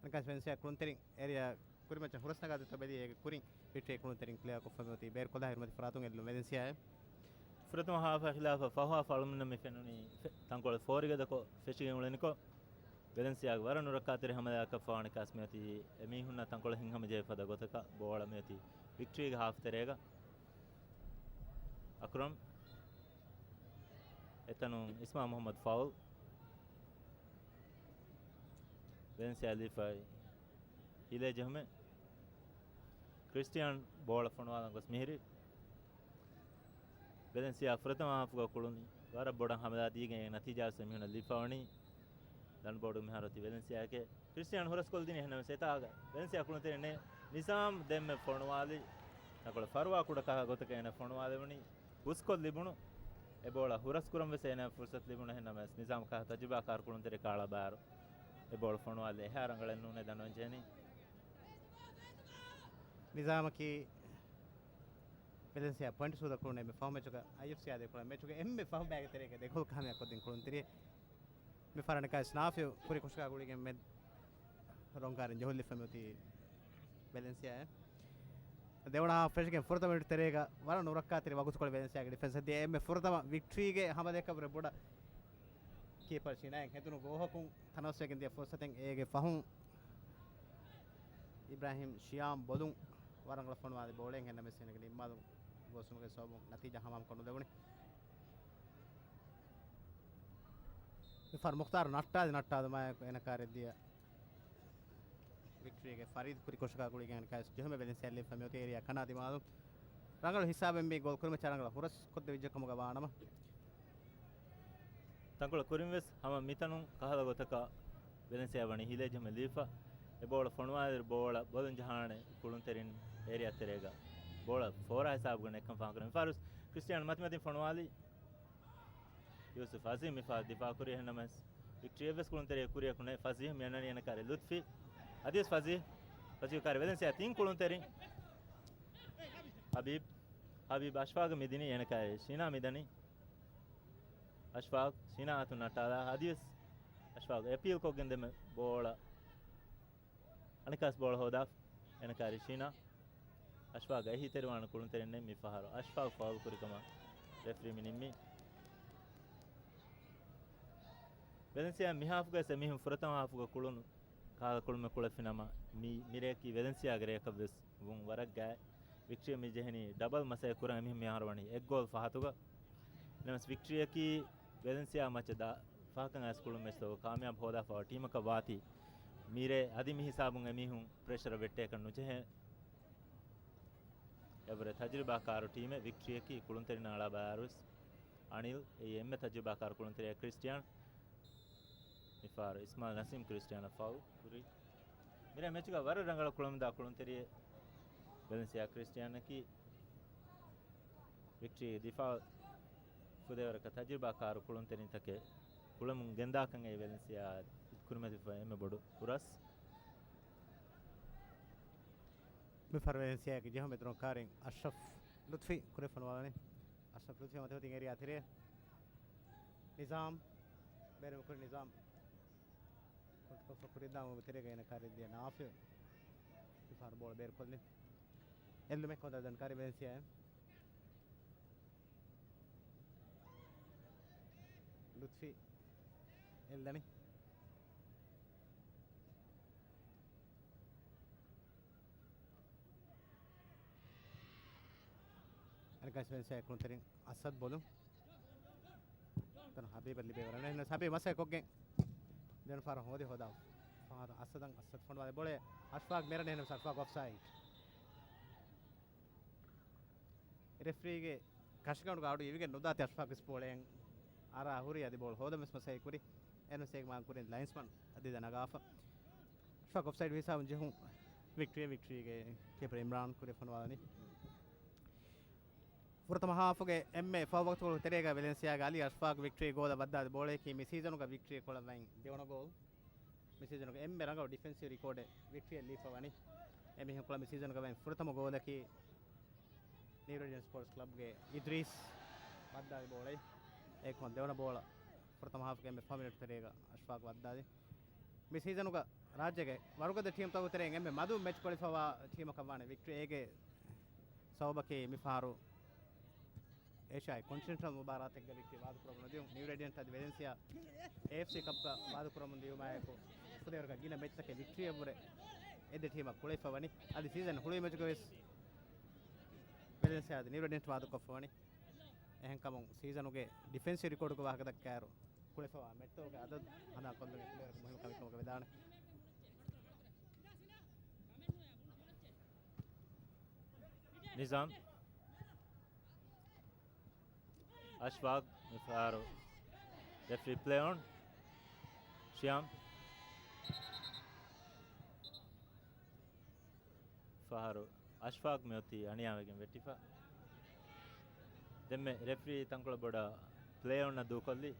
ނަކަސް ވެލެންސިއާ ކުޅުންތެރިން އޭރިއާ ކުރިމައްޗަށް ހުރަސް ނަގާ ދެއްތޯ ބެލި އޭގެ ކުރިން ވިކްޓްރީ ކުޅުންތެރިން ކްލިއާ ކޮށްފަ މިއޮތީ ބޭރުކޮށްލާ ހިރުމަތި ފަރާތުން އެއްލުން ވެލެންސިއާއެއް. ފުރަތަމަ ހާފާ ޚިލާފަށް ފަހު ހާފް އަޅުމެންނަށް މި ފެނުނީ ފެ-، ތަންކޮޅެއް ފޯރިގަދަކޮށް ފެށިގެން އުޅެނިކޮށް، ވެލެންސިއާގެ ވަރަށް ނުރައްކާތެރި ހަމަލާއަކަށް ފަވާނެ ކަސް މިއޮތީ އެމީހުންނަށް ތަންކޮޅެއް ހިނގަމަޖެހިފަދަ ގޮތަކަށް. ބޯޅަ މިއޮތީ ވިކްޓްރީގެ ހާފް ތެރޭގަ. އަކްރަމް އެތަނުން އިސްމާ މުހައްމަދު ފައުލް. ވެލެންސިއާ ލީފައި ހިލޭ ޖެހުމެއް. ކްރިސްޓިއާން ބޯޅަ ފޮނުވާލަން ގޮސް މިހިރި. ވެލެންސިއާ ފުރަތަމަ ހާފުގަ ކުޅުނީ ވަރަށް ބޮޑަށް ހަމަލާ ދީގެން އެ ނަތީޖާ ވެސް އެމީހުންނަށް ލިބިފަވަނީ. ދަނޑުބޯޑު މިހާރު އޮތީ ވެލެންސިއާގެ. ކްރިސްޓިއާން ހުރަސްކޮށްދިނީ އެހެންނަމަވެސް އެތާގަ ވެލެންސިއާ ކުޅުންތެރިން ނެ-، ނިޒާމް ދެންމެ ފޮނުވާލި. ތަންކޮޅެއް ފަރުވާ ކުޑަކަހަލަ ގޮތަކަށް އޭނަ ފޮނުވާލެވުނީ. ހުސްކޮށް ލިބުނު އެ ބޯޅަ ހުރަސްކުރަން ވެސް އޭނަ ފުރުސަތު ލިބުނު. އެހެންނަމަވެސް ނިޒާމް ކަހަލަ ތަޖުރިބާކާރު ކުޅުންތެރި ކާޅާ ބާރު އެ ބޯޅަ ފޮނުވާލި. އެހާ ރަނގަޅެއް ނޫނޭ ދަންނަވަން ޖެހެނީ. ނިޒާމަކީ ވެލެންސިއާ ޕޮއިންޓް ސޫދަ ކުޅުނު އެންމެ ފަހު މެޗުގަ އައިއެފްސީއާ ދެކޮޅަށް މެޗުގަ އެންމެ ފަހު ބައިގެ ތެރޭގަ ދެ ގޯލް ކާމިޔާބު ކޮށްދިން ކުޅުންތެރި. މި ފަހަރަށް ނިކާސް ނާފިއު ކުރި ކުށަކާ ގުޅިގެން މެދު ރޮނގާރިން ޖެހުލިފަ މިއޮތީ ވެލެންސިއާއެއް. ދެވަނަ ހާފް ފެށިގެން ފުރަތަމަ މިނިޓް ތެރޭގަ ވަރަށް ނުރައްކާތެރި ވަގުތުކޮޅެއް ވެލެންސިއާގެ ޑިފެންސަށް ދިޔަ. އެންމެ ފުރަތަމަ ވިކްޓްރީގެ ހަމަލައަކަށްވުރެ ބޮޑަށް ކީޕަރ ޝިނާއަށް ހެދުނު ގޯހަކުން ތަނަވަސްވެގެން ދިޔަ ފުރުސަތެއް. އޭގެ ފަހުން އިބްރާހިމް ޝިޔާމް ބޮލުން ވަރަށް ރަނގަޅަށް ފޮނުވާލި ބޯޅައެއް ހެންނަމެސް އޭނަގެ ނިންމާލުން ގޯސުމުގެ ސަބަބުން ނަތީޖާ ހަމަހަމަކޮށް ނުލެވުނީ. މިފަހަރު މުޚްތާރު ނައްޓާލި ނައްޓާލުމާއެކު އޭނަ ކާރެއް ދިޔަ ވިކްޓްރީގެ ފަރީދު ކުރި ކުށަކާ ގުޅިގެން ނިކާސް ޖެހުމެއް ވެލެންސިއާ ލިބިފަ މިއޮތީ އޭރިއާ ކަނާ ދިމާލުން. ރަނގަޅު ހިސާބެއް މި ގޯލް ކުރިމައްޗަށް ރަނގަޅަށް ހުރަސް ކޮށްދެވިއްޖެ ކަމުގަ ވާނަމަ، ތަންކޮޅެއް ކުރިން ވެސް ހަމަ މިތަނުން ކަހަލަ ގޮތަކަށް ވެލެންސިއާ ވަނީ ހިލޭ ޖެހުމެއް ލިބިފަ. އެ ބޯޅަ ފޮނުވާލިއިރު ބޯޅަ ބޮލުން ޖަހާނެ ކުޅުންތެރިން އޭރިއާ ތެރޭގަ. ބޯޅަ ފޯރާ ހިސާބުގަ ނެއްކަން ފާހަގަކުރަން. މިފަހަރު ކްރިސްޓިއާން މަތިމަތިން ފޮނުވާލި. ޔޫސުފް އަޒީމް މިފަހަރު ދިފާއުކުރި. އެހެންނަމަވެސް ވިކްޓްރީ އެއްވެސް ކުޅުންތެރިއެއް ކުރިއަކު ނެތް. ފަޒީހް މި އަންނަނީ އޭނަ ކާރި ލުތްފީ. އަދިވެސް ފަޒީހް، ފަޒީހް ކާރި ވެލެންސިއާ ތިން ކުޅުންތެރިން. ހަބީބް، ހަބީބް އަޝްފާގަށް މިދިނީ އޭނަ ކާރި ޝީނާ މިދަނީ. އަޝްފާގް ޝީނާ އަތުން ނައްޓާލާ. އަދިވެސް އަޝްފާގް އެޕީލް ކޮށްގެން ދެމެ ބޯޅަ އަނެކާސް ބޯޅަ ހޯދާ އޭނަ ކާރި ޝީނާ. އަޝްފާގް އެހީތެރިވާނެ ކުޅުންތެރިންނެއް މި ފަހަރު. އަޝްފާގް ފައުލް ކުރި ކަމަށް ރެފްރީ މި ނިންމީ. ވެލެންސިއާ މި ހާފުގައި އެމީހުން ފުރަތަމަ ހާފުގަ ކުޅުނު ކާލަ ކުޅުމެއް ކުޅެފިނަމަ، މި، މިރެއަކީ ވެލެންސިއާގެ ރެއަކަށްވެސް ވުން ވަރަށް ގާތް. ވިކްޓްރީ މި ޖެހެނީ ޑަބަލް މަސައްކަތް ކުރަން. އެމީހުން މިހާރު ވަނީ އެއް ގޯލް ފަހަތުގަ. ނަމަވެސް ވިކްޓްރީއަކީ ވެލެންސިއާ މައްޗަށް ދާ ފަހަކަށް އައިސް ކުޅުން މެޗްތަކުގަ ކާމިޔާބު ހޯދާފައިވާ ޓީމަކަށް ވާތީ މީރޭ. އަދި މި ހިސާބުން އެމީހުން ޕްރެޝަރ ވެއްޓޭކަށް ނުޖެހޭ. އެވަރެ ތަޖުރިބާކާރު ޓީމެއް ވިކްޓްރީއަކީ ކުޅުންތެރިންނާ އަޅާ ބަޔާރުވެސް އަނިލް. އެއީ އެންމެ ތަޖުރިބާކާރު ކުޅުންތެރިޔާ ކްރިސްޓިއާން. މިފަހަރު އިސްމާލް ނަސީމް ކްރިސްޓިއާނަށް ފައުލް ކުރި. މިރޭ މެޗުގަ ވަރަށް ރަނގަޅަށް ކުޅަމުންދާ ކުޅުންތެރިއެއް ވެލެންސިއާ ކްރިސްޓިއާންއަކީ. ވިކްޓްރީ ދިފާއު ފުދޭވަރަކަށް ތަޖުރިބާކާރު ކުޅުންތެރިންތަކެއް ކުޅަމުން ގެންދާކަން އެއީ ވެލެންސިއާ ކުރިމަތިފަ އެންމެ ބޮޑު ހުރަސް. މި ފަހަރު ވެލެންސިއާގެ ޖެހުމެއް ދުރުން ކާރިން އަޝްރަފް ލުތްފީ ކުރެފަންވާލަނީ. އަޝްރަފް ލުތްފީ މަތިވަތި އެރިއާ ތެރޭ. ނިޒާމް. ބޭރުމަކުރި ނިޒާމް. ކޮންޓްރޯލްކޮށްފަ ކުރިއަށްދާން ތެރޭގަ އޭނަ ކާރިއަށް ދިޔަ ނާފި. މިފަހަރު ބޯޅަ ބޭރުކޮށްލި. އެއްލުމެއް ކޮން ދަން ކާރި ވެލެންސިއާ. ލުތްފީ އެއްލަނީ. އަނެއްކާ ވެލެންސިއާ ކުޅުންތެރިން އަސަދް ބޯޅަ. ތަން ހަބީބަށް ލިބޭ ވަރަށް ނޭނގެ ހަބީބް މަސައްކަތް ކޮށްގެން. ދެވަނަ ފަހަރަށް ހޯދި ހޯދާ. ފަހަރު އަސަދަށް އަސަދް ފޮނުވާލި ބޯޅަ. އަޝްފާގް މެރަން ނޭނގެ އަޝްފާގް އޮފްސައިޑް. ރެފްރީގެ ކަށިގަނޑުގަ އަޑު އިވިގެން ނުދާތީ އަޝްފާގް ވެސް ބޯޅައެއް އަރާ ހުރި އަދި ބޯޅަ ހޯދަން ވެސް މަސައްކަތް ކުރި. އެހެންވެސް އޭގެ މާނަ ކުރިން ލައިންސްމަން އަދި ދަ ނަގާފަ. އަޝްފާގް އޮފްސައިޑް ހިސާބުން ޖެހުން ވިކްޓްރީ، ވިކްޓްރީގެ ކީޕަރ އިމްރާން ކުރިއަށް ފޮނުވާލަނީ. ފުރަތަމަ ހާފުގެ އެންމެ ފަހު ވަގުތުކޮޅު ތެރޭގަ ވެލެންސިއާގެ އަލީ އަޝްފާގް ވިކްޓްރީ ގޯލަށް ވައްދާލި ބޯޅައަކީ މި ސީޒަނުގަ ވިކްޓްރީ ކޮޅަށް ވަން ދެވަނަ ގޯލް. މި ސީޒަނުގެ އެންމެ ރަނގަޅު ޑިފެންސިވް ރިކޯޑެއް ވިކްޓްރީއަށް ލީފަ ވަނީ. އެމީހުން ކުޅަ މި ސީޒަނުގަ ވަން ފުރަތަމަ ގޯލަކީ ނިއު ރެޑިޔަންޓް ސްޕޯޓްސް ކްލަބްގެ އިދްރީސް ވައްދާލި ބޯޅައެއް. އެކަމަށް ދެވަނަ ބޯޅަ ފުރަތަމަ ހާފުގެ އެންމެ ފަހު މިނެޓް ތެރޭގަ އަޝްފާގް ވައްދާލި. މި ސީޒަނުގަ ރާއްޖޭގެ ވަރުގަދަ ޓީމްތަކުގެ ތެރެއިން އެންމެ މަދު މެޗް ކޮޅިފަވާ ޓީމަކަށް ވާނެ ވިކްޓްރީ. އޭގެ ސަބަބަކީ މިފަހަރު އޭޝިއާއި ކޮންޓިނެންޓަލް މުބާރާތެއްގަ ވިކްޓްރީ ވާދަކުރަމުން ދިޔުން. ނިއު ރެޑިޔަންޓް އަދި ވެލެންސިއާ އޭއެފްސީ ކަޕްގަ ވާދަކުރަމުން ދިޔުމާއެކު ފުދޭވަރަކަށް ގިނަ މެޗްތަކެއް ވިކްޓްރީއަށްވުރެ އެ ދެ ޓީމަށް ކުޅެފަ ވަނީ. އަދި ސީޒަން ހުޅުވި މެޗުގަ ވެސް ވެލެންސިއާ އަދި ނިއު ރެޑިޔަންޓް ވާދަކޮށްފަ ވަނީ. އެހެންކަމުން ސީޒަނުގެ ޑިފެންސިވް ރިކޯޑުގެ ވާހަކަ ދައްކާއިރު ކުޅެފަވާ މެޗްތަކުގެ އަދަދު ހަނދާންކޮށްލުން އެކަލޭވަރަކަށް މުހިންމު ކަމެއް ކަމަކަށް ވެދާނެ. ނިޒާމް. އަޝްފާގް މިފަހަރު ރެފްރީ ޕްލޭ އޮން. ޝިޔާމް. ފަހަރު އަޝްފާގް މިއޮތީ އަނިޔާވެގެން ވެއްޓިފަ. ދެންމެ ރެފްރީ ތަންކޮޅެއް ބޮޑަށް ޕްލޭ އޮންއަށް ދޫކޮށްލި.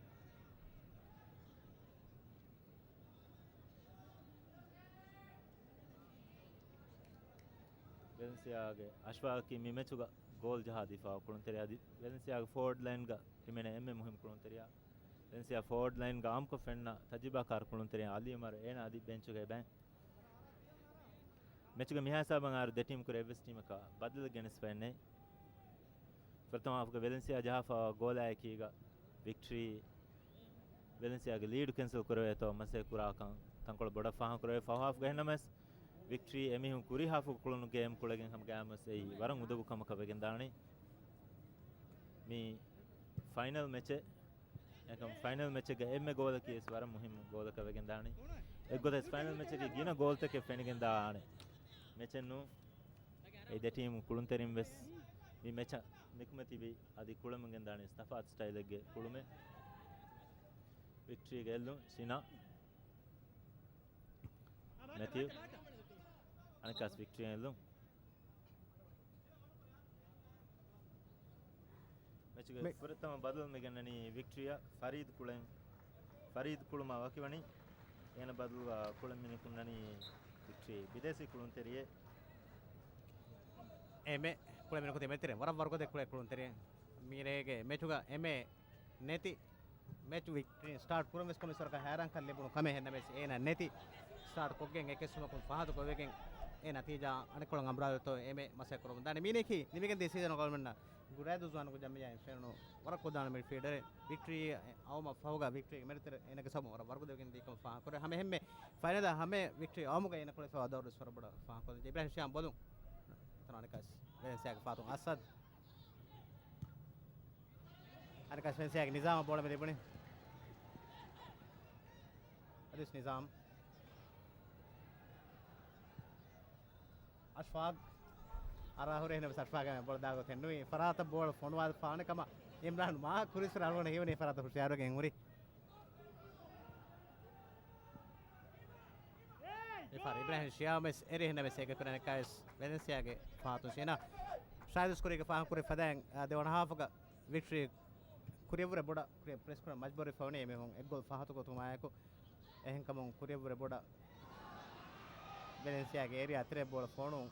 ވެލެންސިއާގެ އަޝްފާގަކީ މި މެޗުގަ ގޯލް ޖަހާ ދިފާއު ކުޅުންތެރިޔާ އަދި ވެލެންސިއާގެ ފޯވަޑް ލައިންގަ ހިމެނޭ އެންމެ މުހިންމު ކުޅުންތެރިޔާ. ވެލެންސިއާ ފޯވަޑް ލައިންގަ އާއްމުކޮށް ފެންނަ ތަޖުރިބާކާރު ކުޅުންތެރިޔާ އަލީ އުމަރު އޭނާ އަދި ބެންޗުގައި ބައި. މެޗުގެ މިހާ ހިސާބަށް އައިރު ދެ ޓީމް ކުރެ އެއްވެސް ޓީމަކަށް ބަދަލެއް ގެނެސްފައެއް ނެތް. ފުރަތަމަ ހާފުގަ ވެލެންސިއާ ޖަހާފައިވާ ގޯލާއެކީގަ ވިކްޓްރީ ވެލެންސިއާގެ ލީޑު ކެންސަލް ކުރެވޭތޯ މަސައްކަތް ކުރާކަން ތަންކޮޅެއް ބޮޑަށް ފާހަގަކުރެވޭ. ފަހު ހާފުގަ އެހެންނަމަވެސް ވިކްޓްރީ އެމީހުން ކުރީ ހާފުގަ ކުޅުނު ގޭމް ކުޅެގެން ހަމަ ގާމުސް އެއީ ވަރަށް އުނދަގޫ ކަމަކަށް ވެގެންދާނީ. މި ފައިނަލް މެޗެއް. އެކަމް ފައިނަލް މެޗެއްގަ އެންމެ ގޯލަކީ ވެސް ވަރަށް މުހިންމު ގޯލަކަށް ވެގެންދާނީ. އެއްގޮތަށް ފައިނަލް މެޗަކީ ގިނަ ގޯލްތަކެއް ފެނިގެންދާނެ މެޗެއް ނޫން. އެ ދެ ޓީމު ކުޅުންތެރިން ވެސް މި މެޗަށް ނިކުމެތިބި އަދި ކުޅެމުން ގެންދާނީ ތަފާތު ސްޓައިލެއްގެ ކުޅުމެއް. ވިކްޓްރީގެ އެއްލުން ޝިނާ. މެތިއު. އަނެއްކާސް ވިކްޓްރީ އެއްލުން. މެޗުގެ މެ- ފުރަތަމަ ބަދަލު މިގެންނަނީ ވިކްޓްރީއަށް ފަރީދު ކުޅެން. ފަރީދު ކުޅުމާ ވަކިވަނީ. އޭނަ ބަދަލުގަ ކުޅެން މިނިކުންނަނީ ވިކްޓްރީ ބިދޭސީ ކުޅުންތެރިއެއް. އެމެ ކުޅެން މިނިކުތީ މެތިރެ ވަރަށް ވަރުގަދަ ކުޅެ ކުޅުންތެރިއެއް. މިރޭގެ މެޗުގަ އެމެ ނެތި މެޗު ވިކްޓްރީ ސްޓާޓް ކުރަން ވެސް ކޮމިސަރަކަށް ހައިރާންކަން ލިބުނު ކަމެއް ހެންނަމެސް އޭނަ ނެތި ސްޓާޓް ކޮށްގެން އެކެއްސުމަކުން ފާހަގަކޮށްވެގެން އެ ނަތީޖާ އަނެއްކޮޅަށް އަނބުރާލަތޯ އެމެ މަސައްކަތް ކުރަމުން ދާނެ. މީނަކީ ލިބިގެންދިޔަ ސީޒަން ކޮޅުމެންނަށް ގުރޭދު ޒުވާނުގެ ޖަމިއްޔާއިން ފެނުނު ވަރަށް ކުދާނަ މިޑްފީލްޑަރެއް. ވިކްޓްރީ އައުމަށް ފަހުގަ ވިކްޓްރީގެ މެޑިތެރެ އޭނަގެ ސަބަބުން ވަރަށް ވަރުގަދަވެގެން ދީކަމަށް ފާހަގަކުރޭ. ހަމަ އެހެންމެ ފައިނަލާ ހަމަ ވިކްޓްރީ އައުމުގަ އޭނަ ކުޅެފަވާ ދައުރުވެސް ވަރަށް ބޮޑަށް ފާހަގަކޮށްލަން. އިބްރާހިމް ޝިޔާމް ބޮލުން. ތަނާނިކަސް ވެލެންސިއާގެ ފާތުން އަސަދް. އަނެއްކާ ވެލެންސިއާގެ ނިޒާމަށް ބޯޅަ މި ލިބުނީ. ނިޒާމް. އަޝްފާގް އަރާ ހުރެ އެހެންނަމަވެސް އަޝްފާގަށް ބޯޅަ ދާ ގޮތެއް ނުވި. ފަރާތަށް ބޯޅަ ފޮނުވާފާނެ ކަމަށް އިމްރާން މާ ކުރިއްސުރެ އަޅުގަނޑަށް ހީވަނީ ފަރާތަށް ހުށިޔާރުވެގެން ހުރި. މިފަހަރު އިބްރާހިމް ޝިޔާމް ވެސް އެރި އެހެންނަމަވެސް އޭގެ ކުރިން އެކައިސް ވެލެންސިއާގެ ފަހަތުން ޝީނާ. ޝާހިދު ސްކޯރީގެ ފާހަގަކުރި ފަދައިން، އާ، ދެވަނަ ހާފުގަ ވިކްޓްރީ ކުރިއަށްވުރެ ބޮޑަށް ކުރިއަށް ޕްރެސް ކުރަން މަޖްބޫރުވެފަ ވަނީ އެމީހުން އެއްގޯލް ފަހަތު ގޮތުމާއެކު. އެހެންކަމުން ކުރިއަށްވުރެ ބޮޑަށް ވެލެންސިއާގެ އޭރިއާ ތެރޭ ބޯޅަ ފޮނުވުން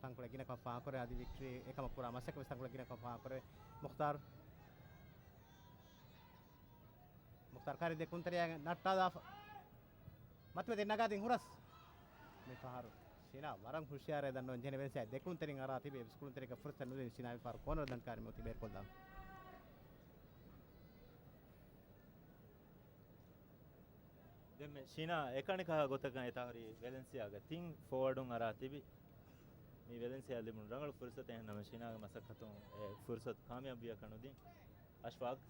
ތަންކޮޅެއް ގިނަކަން ފާހަގަކުރޭ. އަދި ވިކްޓްރީ އެކަމަށް ކުރާ މަސައްކަތް ވެސް ތަންކޮޅެއް ގިނަކަން ފާހަގަކުރޭ. މުޚްތާރު. މުޚްތާރު ކާރި ދެ ކުންތެރެއާ ނައްޓާލާފަ. މަތިމަތި ނަގާދިން ހުރަސް. މި ފަހަރު ޝީނާ ވަރަށް ހުޝިޔާރޭ ދަންނަވަން ޖެހެނީ ވެލެންސިއާ ދެ ކުންތެރިން އަރާ ތިބި އެއްވެސް ކުޅުންތެރިއަކަށް ފުރުސަތު ނުދިން ޝީނާ މި ފަހަރު ކޯނަރ ދަނޑު ކާރި މިއޮތީ ބޭރުކޮށްލާން. ދެންމެ ޝީނާ އެކަނިކަހާ ގޮތަކަށް އެތާހުރީ ވެލެންސިއާގެ ތިން ފޯވަޑުން އަރާ ތިބި. މި ވެލެންސިއާ ލިބުނު ރަނގަޅު ފުރުސަތެއް އެހެންނަމަ ޝީނާގެ މަސައްކަތުން އެ ފުރުސަތު ކާމިޔާބުވިޔަކަށް ނުދިން. އަޝްފާގް.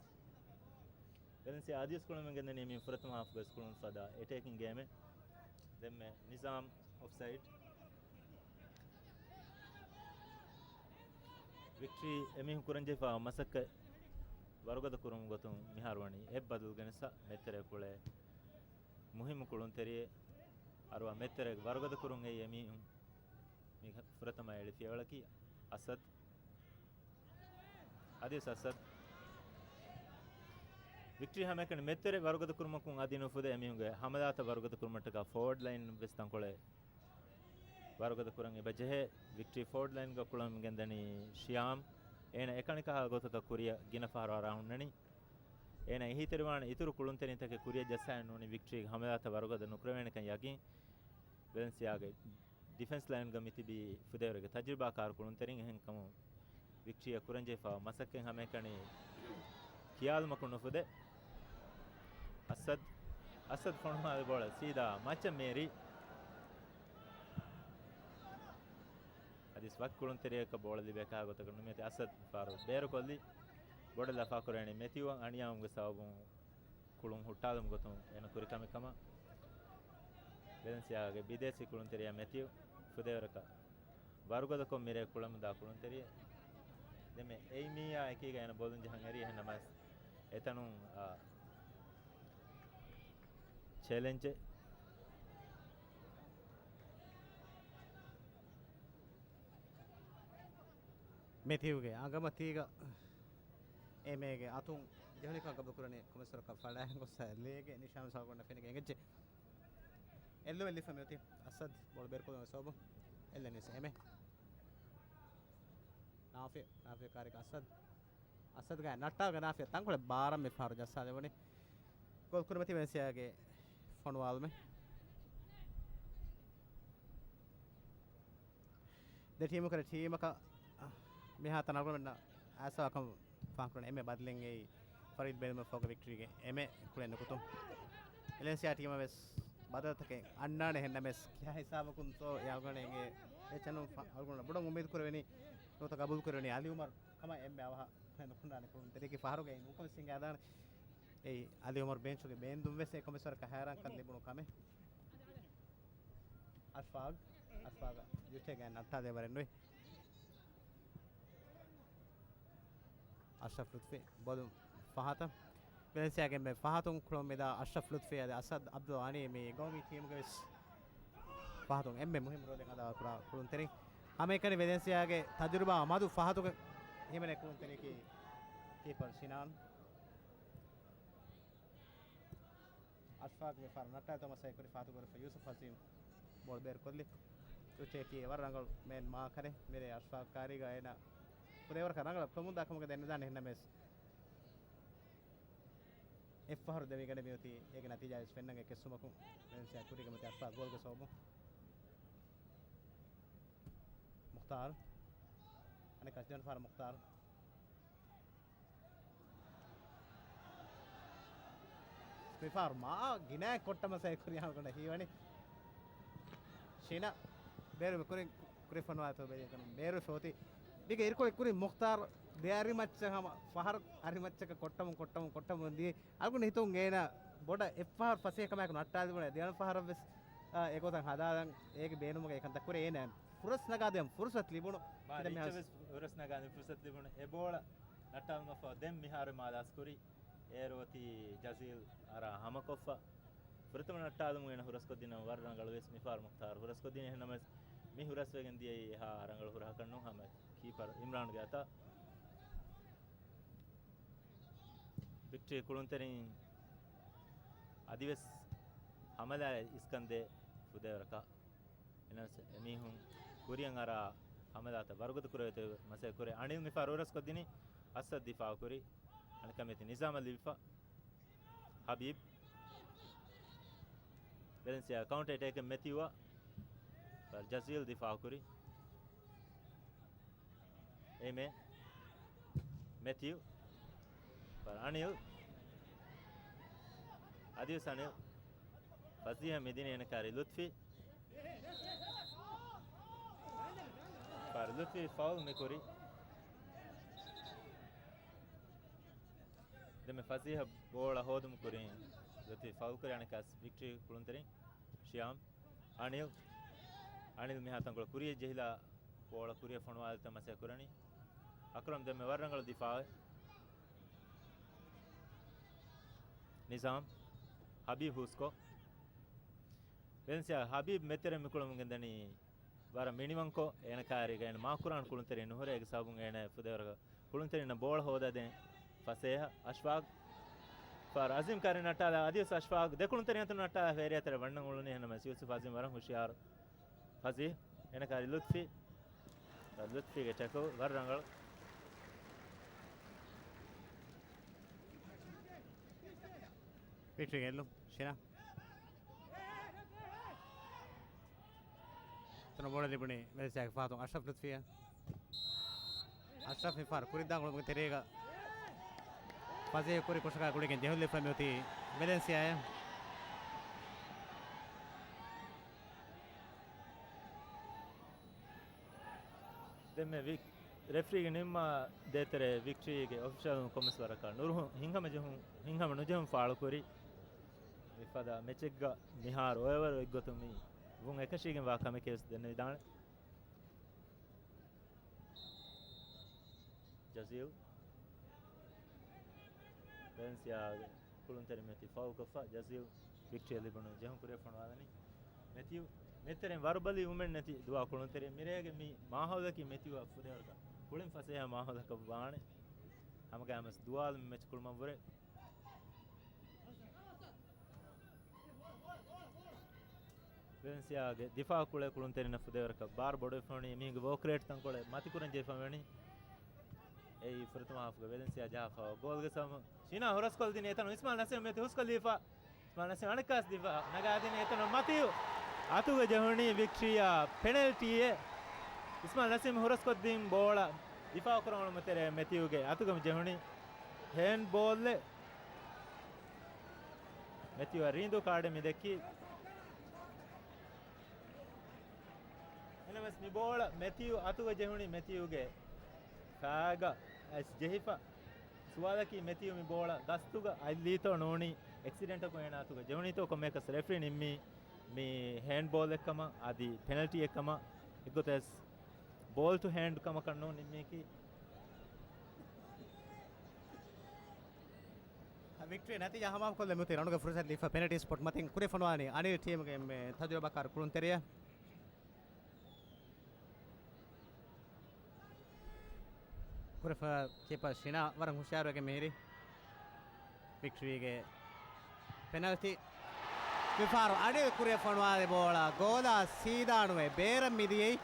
ވެލެންސިއާ އަދިވެސް ކުޅުމެއް ގެންދަނީ މި ފުރަތަމަ ހާފުގަ ވެސް ކުޅުން ފަދަ އެޓޭކިން ގޭމެއް. ދެންމެ ނިޒާމް އޮފްސައިޑް. ވިކްޓްރީ އެމީހުން ކުރަންޖެހިފާ މަސައްކަތް ވަރުގަދަ ކުރުމުގެ ގޮތުން މިހާރު ވަނީ އެއް ބަދަލު ގެނެސް މެތްތެރޭ ކުޅޭ މުހިއްމު ކުޅުންތެރިއެއް އަރުވާ މެތްތެރޭގެ ވަރުގަދަ ކުރުން އެއީ އެމީހުން މި ފުރަތަމަ އެޅި ފިޔަވަޅަކީ. އަސަދް. އަދިވެސް އަސަދް. ވިކްޓްރީ ހަމައެކަނި މެތްތެރެ ވަރުގަދަ ކުރުމަކުން އަދި ނުފުދޭ އެމީހުންގެ ހަމަލާތައް ވަރުގަދަ ކުރުމަށްޓަކާ ފޯވަޑް ލައިން ވެސް ތަންކޮޅެއް ވަރުގަދަ ކުރަން އެބަ ޖެހޭ. ވިކްޓްރީ ފޯވަޑް ލައިންގަ ކުޅަން ގެންދަނީ ޝިޔާމް. އޭނަ އެކަނިކަހާ ގޮތަކަށް ކުރިއަށް ގިނަ ފަހަރު އަރާ ހުންނަނީ. އޭނަ އެހީތެރިވާނެ އިތުރު ކުޅުންތެރިންތަކެއް ކުރިއަށް ޖައްސާ ނޫނީ ވިކްޓްރީގެ ހަމަލާތައް ވަރުގަދަ ނުކުރެވޭނެކަން ޔަގީން. ވެލެންސިއާގެ ޑިފެންސް ލައިންގަ މިތިބީ ފުދޭވަރުގެ ތަޖުރިބާކާރު ކުޅުންތެރިން އެހެންކަމުން ވިކްޓްރީއަށް ކުރަންޖެހިފައި މަސައްކަތް ހަމައެކަނި ކިޔާލުމަކުން ނުފުދޭ. އަސަދް، އަސަދް ފޮނުވާލި ބޯޅަ ސީދާ މައްޗަށް މޭރި. އަދިސް ވަކި ކުޅުންތެރިޔަކަށް ބޯޅަ ލިބޭ ކަހަލަ ގޮތަކަށް ނުމިއޮތީ އަސަދް ފާރު ބޭރުކޮށްލި. ބޮޑަށް ލަފާކުރެވެނީ މެތިއުއަށް އަނިޔާވުމުގެ ސަބަބުން ކުޅުން ހުއްޓާލުމުގެ ގޮތުން އޭނަ ކުރި ކަމެއް ކަމަށް. ވެލެންސިއާގެ ބިދޭސީ ކުޅުންތެރިޔާ މެތިއު ފުދޭވަރަކަށް ވަރުގަދަކޮށް މިރޭ ކުޅަމުންދާ ކުޅުންތެރިއެއް. ދެންމެ އެއީ މީއާ އެކީގަ އޭނަ ބޮލުން ޖަހަން އެރީ އެހެން ނަމަވެސް އެތަނުން، އާ، ޗެލެންޖެއް. މެތިއުގެ އަނގަމަތީގަ އެމޭގެ އަތުން ޖެހުނިކަން ގަބޫލުކުރަނީ ކޮމެސްވަރަކަށް ފަޅާއިގެން ގޮސް ލޭގެ ނިޝާން ސައުގޮންނަ ފެނިގެން އެނގެއްޖެ. އެއްލުމެއް ލިފަ މިއޮތީ އަސަދް ބޯޅަ ބޭރުކޮށްލުމުގެ ސަބަބުން އެއްލެނީސް އެމެ. ނާފި، ނާފި ކާރިކަ އަސަދް. އަސަދްގައި ނައްޓާގެ ނާފިޔަ ތަންކޮޅެއް ބާރަށް މި ފަހަރު ޖައްސާލެވުނީ. ގޯލް ކުރިމަތީ ވެންސިއާގެ ފޮނުވާލުމެއް. ދެ ޓީމު ކަރެ ޓީމަކަށް މިހާތަނަށް އަޅުގަނޑުމެންނަށް އައިސްފާކަން ފާހަގަކުރަން އެންމެ ބަދަލެއް އެއީ ފަރީދު ބޭލުމަށްފަހުގަ ވިކްޓްރީގެ އެންމެ ކުޅެން ނުކުތުން. ވެލެންސިއާ ޓީމަށް ވެސް ބަދަލުތަކެއް އަންނާނެ ހެންނަމެސް ކިހާ ހިސާބަކުންތޯ އެ އަޅުގަނޑު އެނގޭ އެ ޗެނުން ފަ-، އަޅުގަނޑު ބޮޑަށް އުއްމީދު ކުރެވެނީ ނުވަތަ ގަބޫލު ކުރެވެނީ އަލީ އުމަރު ކަމަށް އެންމެ އަވަހަށް ނުކުންނާނެ ކުޅުންތެރިޔަކީ ފަހަރުގައި ނޫންކަމަށް ހިނގާދާނެ. އެއީ އަލީ އުމަރު ބެންޗުގެ ބޭންދުން ވެސް އެ ކޮމެސްވަރަކަށް ހައިރާންކަން ލިބުނު ކަމެއް. އަޝްފާގް، އަޝްފާގަށް ޔުޓޭގައި ނައްޓާދޭވަރެއް ނުވި. އަޝްރަފް ލުތްފީ ބޮލުން ފަހަތަށް. ވެލެންސިއާގެ އެންމެ ފަހަތުން ކުޅުން މިދާ އަޝްރަފް ލުތްފީ އަދި އަސަދް އަބްދުލް އަނީ މި ގައުމީ ޓީމުގެ ވެސް ފަހަތުން އެންމެ މުހިއްމު ރޯލެއް އަދާކުރާ ކުޅުންތެރިން. ހަމައެކަނި ވެލެންސިއާގެ ތަޖުރިބާ މަދު ފަހަތުގެ ހިމެނޭ ކުޅުންތެރިޔަކީ ކީޕަރު ސިނާން. އަޝްފާގް މި ފަހަރު ނައްޓާލި ތޯމަސް އެކުރި ފާތު ކުރެފަ ޔޫސުފް ހަސީމް ބޯޅަ ބޭރުކޮށްލި. އެއީ ވަރަށް ރަނގަޅު މޭން މާކަރެއް މިރޭ އަޝްފާގް ކާރީގަ އޭނަ ކުރެވަރަކަށް ރަނގަޅަށް ކުޅަމުންދާ ކަމުގަ ދެންނެވިދާނެ ހެންނަމެސް އެއްފަހަރު ދެމިގަނެ މިއޮތީ އޭގެ ނަތީޖާވެސް ފެންނަން އެއްކެއްސުމަކުން ވެލެންސިއާ ކުރީގަ މިއޮތީ އަޝްފާގް ގޯލްގެ ސަބަބުން. މުޚްތާރު. އަނެއްކާ ދެވަނަ ފަހަރަށް މުޚްތާރު. މިފަހަރު މާ ގިނައިން ކޮއްޓަމަސް އެކުރި އަޅުގަނޑަށް ހީވަނީ. ޝީނާ ބޭރު ކުރިން ކުރި ފޮނުވާތޯ ބޭރު ފޯތި. މީގެ އިރުކޮޅެއް ކުރިން މުޚްތާރު ދެ އަރިމައްޗަށް ހަމަ ފަހަރު އަރިމައްޗަކަށް ކޮއްޓަމުން ކޮއްޓަމުން ކޮއްޓަމުން ދިޔަ. އަޅުގަނޑު ހިތުން އޭނަ ބޮޑަށް އެއްފަހަރު ފަސޭހަކަމާއެކު ނައްޓާލިބުނެ، ދެވަނަ ފަހަރަށްވެސް، އާ، އެގޮތަށް ހަދާލަން އޭގެ ބޭނުމުގައި ކަންތައް ކުރޭ އޭނަ. ފުރަސް ނަގާދޭން ފުރުސަތު ލިބުނު. މާ ކިތަންމެ ރީއްޗަށް ހަސް- ވެސް ފުރަސް ނަގާދޭން ފުރުސަތު ލިބުނު. އެ ބޯޅަ ނައްޓާލުމަށްފަހު ދެން މިހާރު މާލާސް ކުރި. އޭރު އޮތީ ޖަޒީލް އަރާ ހަމަކޮށްފަ. ފުރަތަމަ ނައްޓާލުމުން އޭނަ ހުރަސްކޮށްދިން ވަރަށް ރަނގަޅުވެސް މިފަހަރު މުޚްތާރު ހުރަސްކޮށްދިނީ. އެހެންނަމަވެސް މި ހުރަސްވެގެން ދިޔައީ އެހާ ރަނގަޅު ހުރަހަކަށް ނޫން. ހަމަ ކީޕަރު އިމްރާންގެ އަތަށް. ވިކްޓްރީ ކުޅުންތެރިން އަދިވެސް ހަމަލާ އިސްކަންދޭ ފުދޭވަރަކަށް. އެނަސް އެމީހުން ކުރިއަށް އަރާ ހަމަލާތައް ވަރުގަދަ ކުރެވޭތޯ މަސައްކަތް ކުރޭ. އަނިލް މިފަހަރު ހުރަސްކޮށްދިނީ. އަސަދް ދިފާއު ކުރި. އަނެއްކަމެތި ނިޒާމަށް ލިބިފަ. ހަބީބް. ވެލެންސިއާ ކައުންޓަރ އެޓޭކެއް މެތިއުއަށް. ޖަޒީލް ދިފާއު ކުރި. އެމެ. މެތިއު. އަނިލް. އަދިވެސް އަނިލް. ފަސީހަ މިދިނީ އޭނަ ކާރި ލުތްފީ. ކާރި ލުތްފީ ފައުލް މިކުރި. ދެންމެ ފަސީހަ ބޯޅަ ހޯދުމު ކުރިން ލުތްފީ ފައުލް ކުރި އަނެކާސް ވިކްޓްރީ ކުޅުންތެރިން. ޝިޔާމް. އަނިލް. އަނިލް މިހާ ތަންކޮޅެއް ކުރިޔަށް ޖެހިލާ ބޯޅަ ކުރިއަށް ފޮނުވާލިތަން މަސައްކަތް ކުރަނީ. އަކްރަމް ދެންމެ ވަރަށް ރަނގަޅު ދިފާއެއް. ނިޒާމް. ހަބީބް ހޫސްކޮށް. ވެލެންސިއާ ހަބީބް މެތެރެ މިކުޅަމުން ގެންދަނީ ވަރަށް މިނިވަންކޮށް އޭނަ ކާރީގަ އޭނަ މާކުރާން ކުޅުންތެރިން ނުހުރޭ އޭގެ ސަބަބުން އޭނަ ފުދޭވަރަކަށް ކުޅުންތެރިންނަށް ބޯޅަ ހޯދާދޭން ފަސޭހަ އަޝްފާގް. ފާރު އަޒީމް ކާރި ނައްޓާލާ އަދިވެސް އަޝްފާގް ދެ ކުޅުންތެރިން އަތުން ނައްޓާލާ ފޭރި އަތެރެ ވަންނަން އުޅުނީ. އެހެންނަމަވެސް ޔޫސުފް އަޒީމް ވަރަށް ހުޝިޔާރު. ފަޒީ އޭނަ ކާރި ލުތްފީ. ލުތްފީގެ ޓެކުލް ވަރަށް ރަނގަޅު. ވިކްޓްރީ ގެއްލު. ޝިނާ. ތަނަ ބޯޅަ ލިބުނީ ވެލެންސިއާގެ ފަހަތުން އަޝްރަފް ލުތްފީއަށް. އަޝްރަފް މިފަހަރު ކުރިއަށްދާން އުޅުމުގެ ތެރޭގަ ފަޒީ ކުރި ކުށަކާ ގުޅިގެން ޖެހުން ލިބިފައި މިއޮތީ ވެލެންސިއާއަށް. ދެންމެ ވި-، ރެފްރީގެ ނިންމާ ދޭތެރޭ ވިކްޓްރީގެ އޮފިޝަލުން ކޮންމެސް ވަރަކަށް ނުރުހުން ހިނގަމަ ޖެހުން، ހިނގަމަ ނުޖެހުން ފާޅުކުރި. މިފަދަ މެޗެއްގަ މިހާރު އޮއެވަރު އެއްގޮތުން މި ވުން އެކަށީގެން ވާ ކަމެކޭ ވެސް ދެންނެވިދާނެ. ޖަޒީލް. ވެލެންސިއާގެ ކުޅުންތެރިން މެތި ފައުލްކޮށްފަ، ޖަޒީލް ވިކްޓްރީއަށް ލިބުނު ޖެހުން ކުރިއަށް ފޮނުވާލަނީ. މެތިއު، މެތެރެން ވަރުބަލި ވުމެން ނެތި ދުވާ ކުޅުންތެރި. މިރޭގެ މި މާހައުލަކީ މެތިއުއަށް ފުދޭވަރަކަށް ކުޅެން ފަސޭހަ މާހައުލަކަށް ވާނެ. ހަމަގައިމުވެސް ދުވާލު މި މެޗް ކުޅުމަށްވުރެ. ވެލެންސިއާގެ ދިފާއު ކުޅޭ ކުޅުންތެރިންނަށް ފުދޭވަރަކަށް ބާރު ބޮޑުވެފަވަނީ، މީގެ ވޯކް ރޭޓް ތަންކޮޅެއް މަތިކުރަން ޖެހިފަވަނީ. އެއީ ފުރަތަމަ ހާފުގެ ވެލެންސިއާ ޖަހާފަ ގޯލްގެ ސަމަ. ޝިނާ ހުރަސްކޮށްދިނީ އެތަނުން އިސްމާއިލް ނަސީމް މެތި ހުސްކޮށްލީފަ. އިސްމާއިލް ނަސީމް އަނެއްކާސް ދިފާ ނަގާދިނީ އެތަނުން މަތިއު. އަތުގަ ޖެހުނީ ވިކްޓްރީއާ ޕެނަލްޓީއެއް. އިސްމާއިލް ނަސީމް ހުރަސްކޮށްދިން ބޯޅަ ދިފާއު ކުރަން އުޅުމުގެ ތެރޭ މެތިއުގެ އަތުގަ ޖެހުނީ ހޭންޑް ބޯލްއެއް. މެތިއުއަށް ރީނދޫ ކާޑެއް މި ދެއްކީ. އެހެނަސް މި ބޯޅަ މެތިއު އަތުގަ ޖެހުނީ މެތިއުގެ ފައިގަ އައިސް ޖެހިފަ. ސުވާލަކީ މެތިއު މި ބޯޅަ ގަސްތުގަ އަތްލީތޯ ނޫނީ އެކްސިޑެންޓަކުން އޭނާ އަތުގަ ޖެހުނީތޯ ކޮންމެއަކަސް ރެފްރީ ނިންމީ މި ހޭންޑް ބޯލްއެއްކަމަށް އަދި ޕެނަލްޓީއެއްކަމަށް. އެއްގޮތަސް ބޯލް ޓު ހޭންޑް ކަމަކަށް ނޫން ނިންމީކީ. ވިކްޓްރީ ނަތީޖާ ހަމަހަމަކޮށްލަ މިއޮތީ ރަނުގެ ފުރުސަތު ލިބިފަ ޕެނަލްޓީ ސްޕޮޓް މަތިން ކުރި ފޮނުވާލަނީ އަނިލް ޓީމުގެ އެންމެ ތަޖުރިބާކާރު ކުޅުންތެރިޔާ. ކުރެފަ ކީޕަރ ޝިނާ ވަރަށް ހުޝިޔާރުވެގެން މިހިރީ. ވިކްޓްރީގެ ޕެނަލްޓީ. މިފަހަރު އަނިލް ކުރިއަށް ފޮނުވާލި ބޯޅަ ގޯލާ ސީދާނުވެ ބޭރަށް މިދިޔައީ.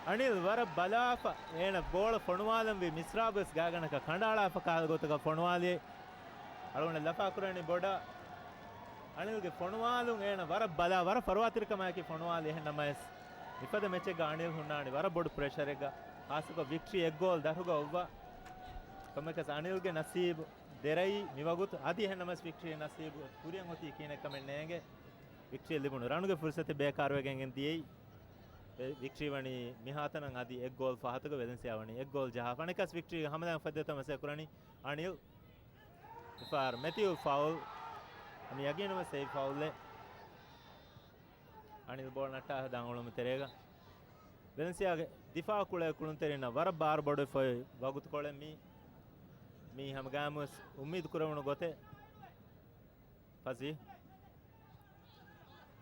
އަނިލް ވަރަށް ބަލާފަ އޭނަ ބޯޅަ ފޮނުވާލަންވީ މިސްރާބުވެސް ގާގަނޑަކަށް ކަނޑައަޅާފަ ކަހަލަ ގޮތަކަށް ފޮނުވާލި. އަޅުގަނޑަށް ލަފާކުރަނީ ބޮޑަށް. އަނިލްގެ ފޮނުވާލުން އޭނަ ވަރަށް ބަލާ، ވަރަށް ފަރުވާތިރިކަމާއެކީ ފޮނުވާލި. އެހެން ނަމަވެސް، މިފަދަ މެޗެއްގަ އަނިލް ހުންނާނީ ވަރަށް ބޮޑު ޕްރެޝަރެއްގަ. ހާއްސަކޮށް ވިކްޓްރީ އެއް ގޯލް ދަށުގަ އޮއްވާ. ކޮންމެއަކަސް އަނިލްގެ ނަސީބު ދެރައީ މިވަގުތު. އަދި އެހެން ނަމަވެސް ވިކްޓްރީ ނަސީބު ކުރިއަށް އޮތީ ކިހިނެއްކަމެއް ނޭނގެ. ވިކްޓްރީ ލިބުނު ރަނުގެ ފުރުސަތެއް ބޭކާރުވެގެން ދިޔައީ. ވި-، ވިކްޓްރީ ވަނީ މިހާތަނަށް އަދި އެއް ގޯލް ފަހަތުގަ ވެލެންސިއާ ވަނީ އެއް ގޯލް ޖަހާފަ. އަނެއްކާސް ވިކްޓްރީގެ ހަމަލާން ފައްދޭތޯ މަސައްކަތް ކުރަނީ އަނިލް. މިފަހަރު މެތިއު ފައުލް. މި ޔަގީނުވެސް އެއީ ފައުލެއް. އަނިލް ބޯޅަ ނައްޓާ ދާން އުޅުމު ތެރޭގަ. ވެލެންސިއާގެ ދިފާއު ކުޅޭ ކުޅުންތެރިންނަށް ވަރަށް ބާރު ބޮޑުވެފައި ވަގުތުކޮޅެއް މީ. މީ ހަމަގައިމުވެސް އުއްމީދު ކުރެވުނު ގޮތެއް. ފަޒީ.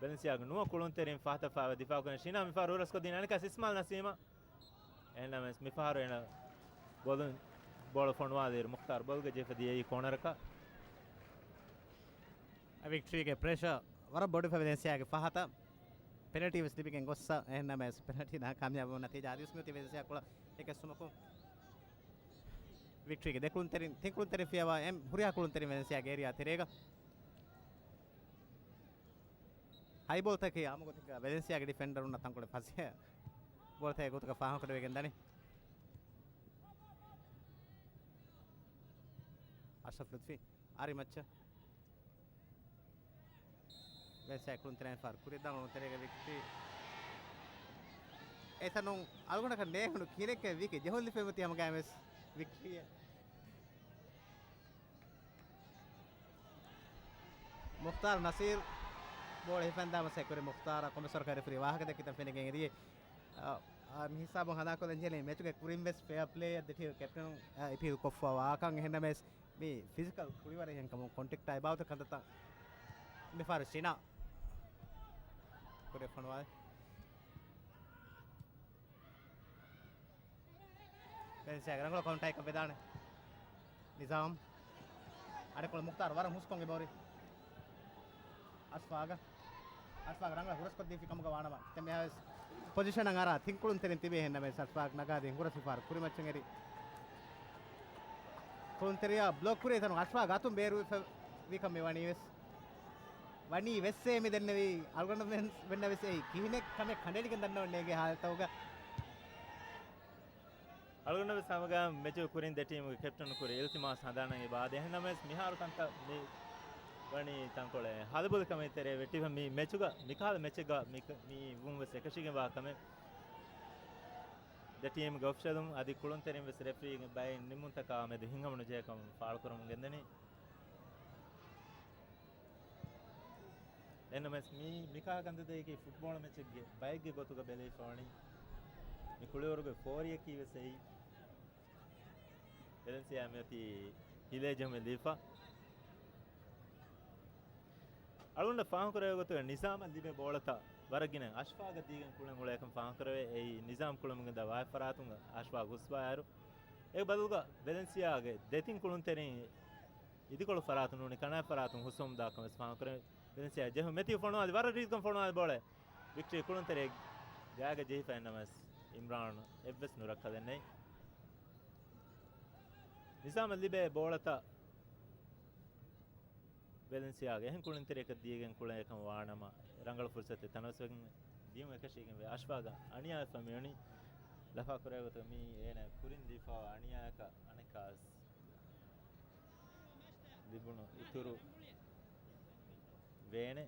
ވެލެންސިއާގެ ނުވަ ކުޅުންތެރިން ފަހަތަށް ފާވެ ދިފާއު ކުރަން ޝިނާ މިފަހަރު ހުރަސްކޮށްދިން އަނެކާ އިސްމާލް ނަސީމާ. އެހެންނަމަވެސް މިފަހަރު އޭނަ ބޮލުން ބޯޅަ ފޮނުވާލިއިރު މުޚްތާރު ބޮލުގަ ޖެހިފަ ދިޔައީ ކޯނަރަކަށް. ވިކްޓްރީގެ ޕްރެޝަރ ވަރަށް ބޮޑުވެފަ ވެލެންސިއާގެ ފަހަތަށް. ޕެނަލްޓީ ވެސް ލިބިގެން ގޮއްސަ އެހެންނަމަވެސް ޕެނަލްޓީ ނާކާމިޔާބު ނަތީޖާ އަދިވެސް މިއޮތީ ވެލެންސިއާ ކުޅަ އެކެއްސުމަކުން. ވިކްޓްރީގެ ދެ ކުޅުންތެރިން، ތިން ކުޅުންތެރިން ފިޔަވާ އެ ހުރިހާ ކުޅުންތެރިން ވެލެންސިއާގެ އޭރިއާ ތެރޭގަ. ހައި ބޯލްތަކެއް އާއްމު ގޮތެއްގަ ވެލެންސިއާގެ ޑިފެންޑަރުންނަށް ތަންކޮޅެއް ފަސޭހަ ބޯޅަތަކެއް ގޮތުގަ ފާހަގަކުރެވިގެން ދަނީ. އަޝްރަފް ލުތްފީ އަރި މައްޗަށް. ވެލެންސިއާ ކުޅުންތެރިން ފާރު ކުރިއަށްދާން ކުޅުންތެރިގަ ވިކްޓްރީ. އެތަނުން އަޅުގަނޑަކަށް ނޭނގުނު ކިހިނެއްކަން ވީކީ ޖެހުން ލިފެމަތި ހަމަގައިމުވެސް ވިކްޓްރީއެއް. މުޚްތާރު ނަސީރު ބޯޅަ ހިފަންދާ މަސައްކަތް ކުރި މުޚްތާރަށް ކޮންމެސް ވަރަކަށް ރެފްރީ ވާހަކަ ދެއްކިތަން ފެނިގެން އެރިއޭ. އާ، އާ، މި ހިސާބުން ހަނދާންކޮށްލަން ޖެހޭ މެޗުގެ ކުރިން ވެސް ފެއާ ޕްލޭއަށް ދެ ޓީމު ކެޕްޓަނުން، އާ، އެ ޓީމު ކޮށްފަ ވާކަން. އެހެންނަމަވެސް މި ފިޒިކަލް ކުޅިވަރެއް ހެންކަމުން ކޮންޓެކްޓާ އެބާވަތަ ކަންތައްތައް މިފަހަރު ޝިނާ ކުރި ފޮނުވާލި. ވެލެންސިއާގެ ރަނގަޅު ކައުންޓާއެއް ވެދާނެ. ނިޒާމް. އަޑެކޮޅު މުޚްތާރު ވަރަށް ހުސްކޮށް އެބަހުރި. އަޝްފާގަ. އަޝްފާގަ ރަނގަޅަށް ހުރަސްކޮށްދީފި ކަމުގަ ވާނަމަ. ތެ މިހާވެސް ޕޮޒިޝަނަށް އަރާ ތިން ކުޅުންތެރިން ތިބޭ ހެންނަމެސް އަޝްފާގް ނަގާދިން ހުރަސް ހިފާރު ކުރިމައްޗަށް އެރި. ކުޅުންތެރިޔާ ބްލޮކް ކުރި ތަނު އަޝްފާގް އަތުން ބޭރުވެފަ ވީކަން މި ވަނީ ވެސް. ވަނީ ވެއްސޭ މި ދެންނެވީ އަޅުގަނޑުމެން ވެންނަ ވެސް އެއީ ކިހިނެއް ކަމެއް ކަނޑައެޅިގެން ދަންނަވަން ނޭނގޭ ހާލަތަކުގަ. އަޅުގަނޑަށް ވެސް ހަމަގައިމު މެޗުގެ ކުރިން ދެ ޓީމުގެ ކެޕްޓަނުން ކުރި އިލްތިމާސް ހަނދާނަށް އެބަ އާދޭ. އެހެންނަމަވެސް މިހާރު ކަންތައް މި ވަނީ ތަންކޮޅެއް ހަލަބޮލިކަމެއް ތެރޭ ވެއްޓިފަ މި މެޗުގަ މިކަހަލަ މެޗެއްގަ މި، މި ވުން ވެސް އެކަށީގެންވާ ކަމެއް ދެ ޓީމުގެ އޮފިޝަލުން އަދި ކުޅުންތެރިން ވެސް ރެފްރީގެ ބައެއް ނިންމުންތަކާ މެދު ހިތްހަމަނުޖެހޭ ކަމަށް ފާޅުކުރަމުން ގެންދަނީ. އެހެންނަމަވެސް މީ މިކަހަލަ ކަންތައްތަކަކީ ފުޓްބޯޅަ މެޗެއްގެ ބައެއްގެ ގޮތުގަ ބެލެވިފަ ވަނީ. މި ކުޅިވަރުގެ ފޯރިއަކީ ވެސް އެއީ. ވެލެންސިއާ މިއޮތީ ހިލޭ ޖެހުމެއް ލިބިފަ. އަޅުގަނޑަށް ފާހަގަކުރެވޭ ގޮތުގަ ނިޒާމަށް ލިބޭ ބޯޅަތައް ވަރަށް ގިނަ އަޝްފާގަށް ދީގެން ކުޅެން އުޅޭކަން ފާހަގަކުރެވޭ. އެއީ ނިޒާމް ކުޅަމުން ގެންދާ ވާހަކަ ފަރާތުން އަޝްފާގް ހުސްވާއިރު، އޭގެ ބަދަލުގަ ވެލެންސިއާގެ ދެތިން ކުޅުންތެރިން އިދިކޮޅު ފަރާތުން ނޫނީ ކަނާތް ފަރާތުން ހުސްވަމުންދާ ކަމަށް ވެސް ފާހަގަކުރެވޭ. ވެލެންސިއާ ޖެހުން މެތިއު ފޮނުވާލި ވަރަށް ރީތިކޮށް ފޮނުވާލި ބޯޅަ. ވިކްޓްރީ ކުޅުންތެރިޔާ ގާގަ ޖެހިފަ އިންނަމަވެސް އިމްރާން އެއްވެސް ނުރައްކަލެއް ނެތް. ނިޒާމަށް ލިބޭ ބޯޅަތައް ވެލެންސިއާގެ އެހެން ކުޅުންތެރިޔަކަށް ދީގެން ކުޅޭ ކަމަށް ވާނަމަ، ރަނގަޅު ފުރުސަތެއް ތަނަވަސްވެގެން ދިޔުން އެކަށީގެންވޭ. އަޝްފާގަ އަނިޔާވެފަ މިވަނީ. ލަފާކުރެވޭ ގޮތަށް މީ އޭނަ ކުރިން ލިބިފައިވާ އަނިޔާއަކަށް އަނެއްކާވެސް ލިބުނު އިތުރު ވޭނެ.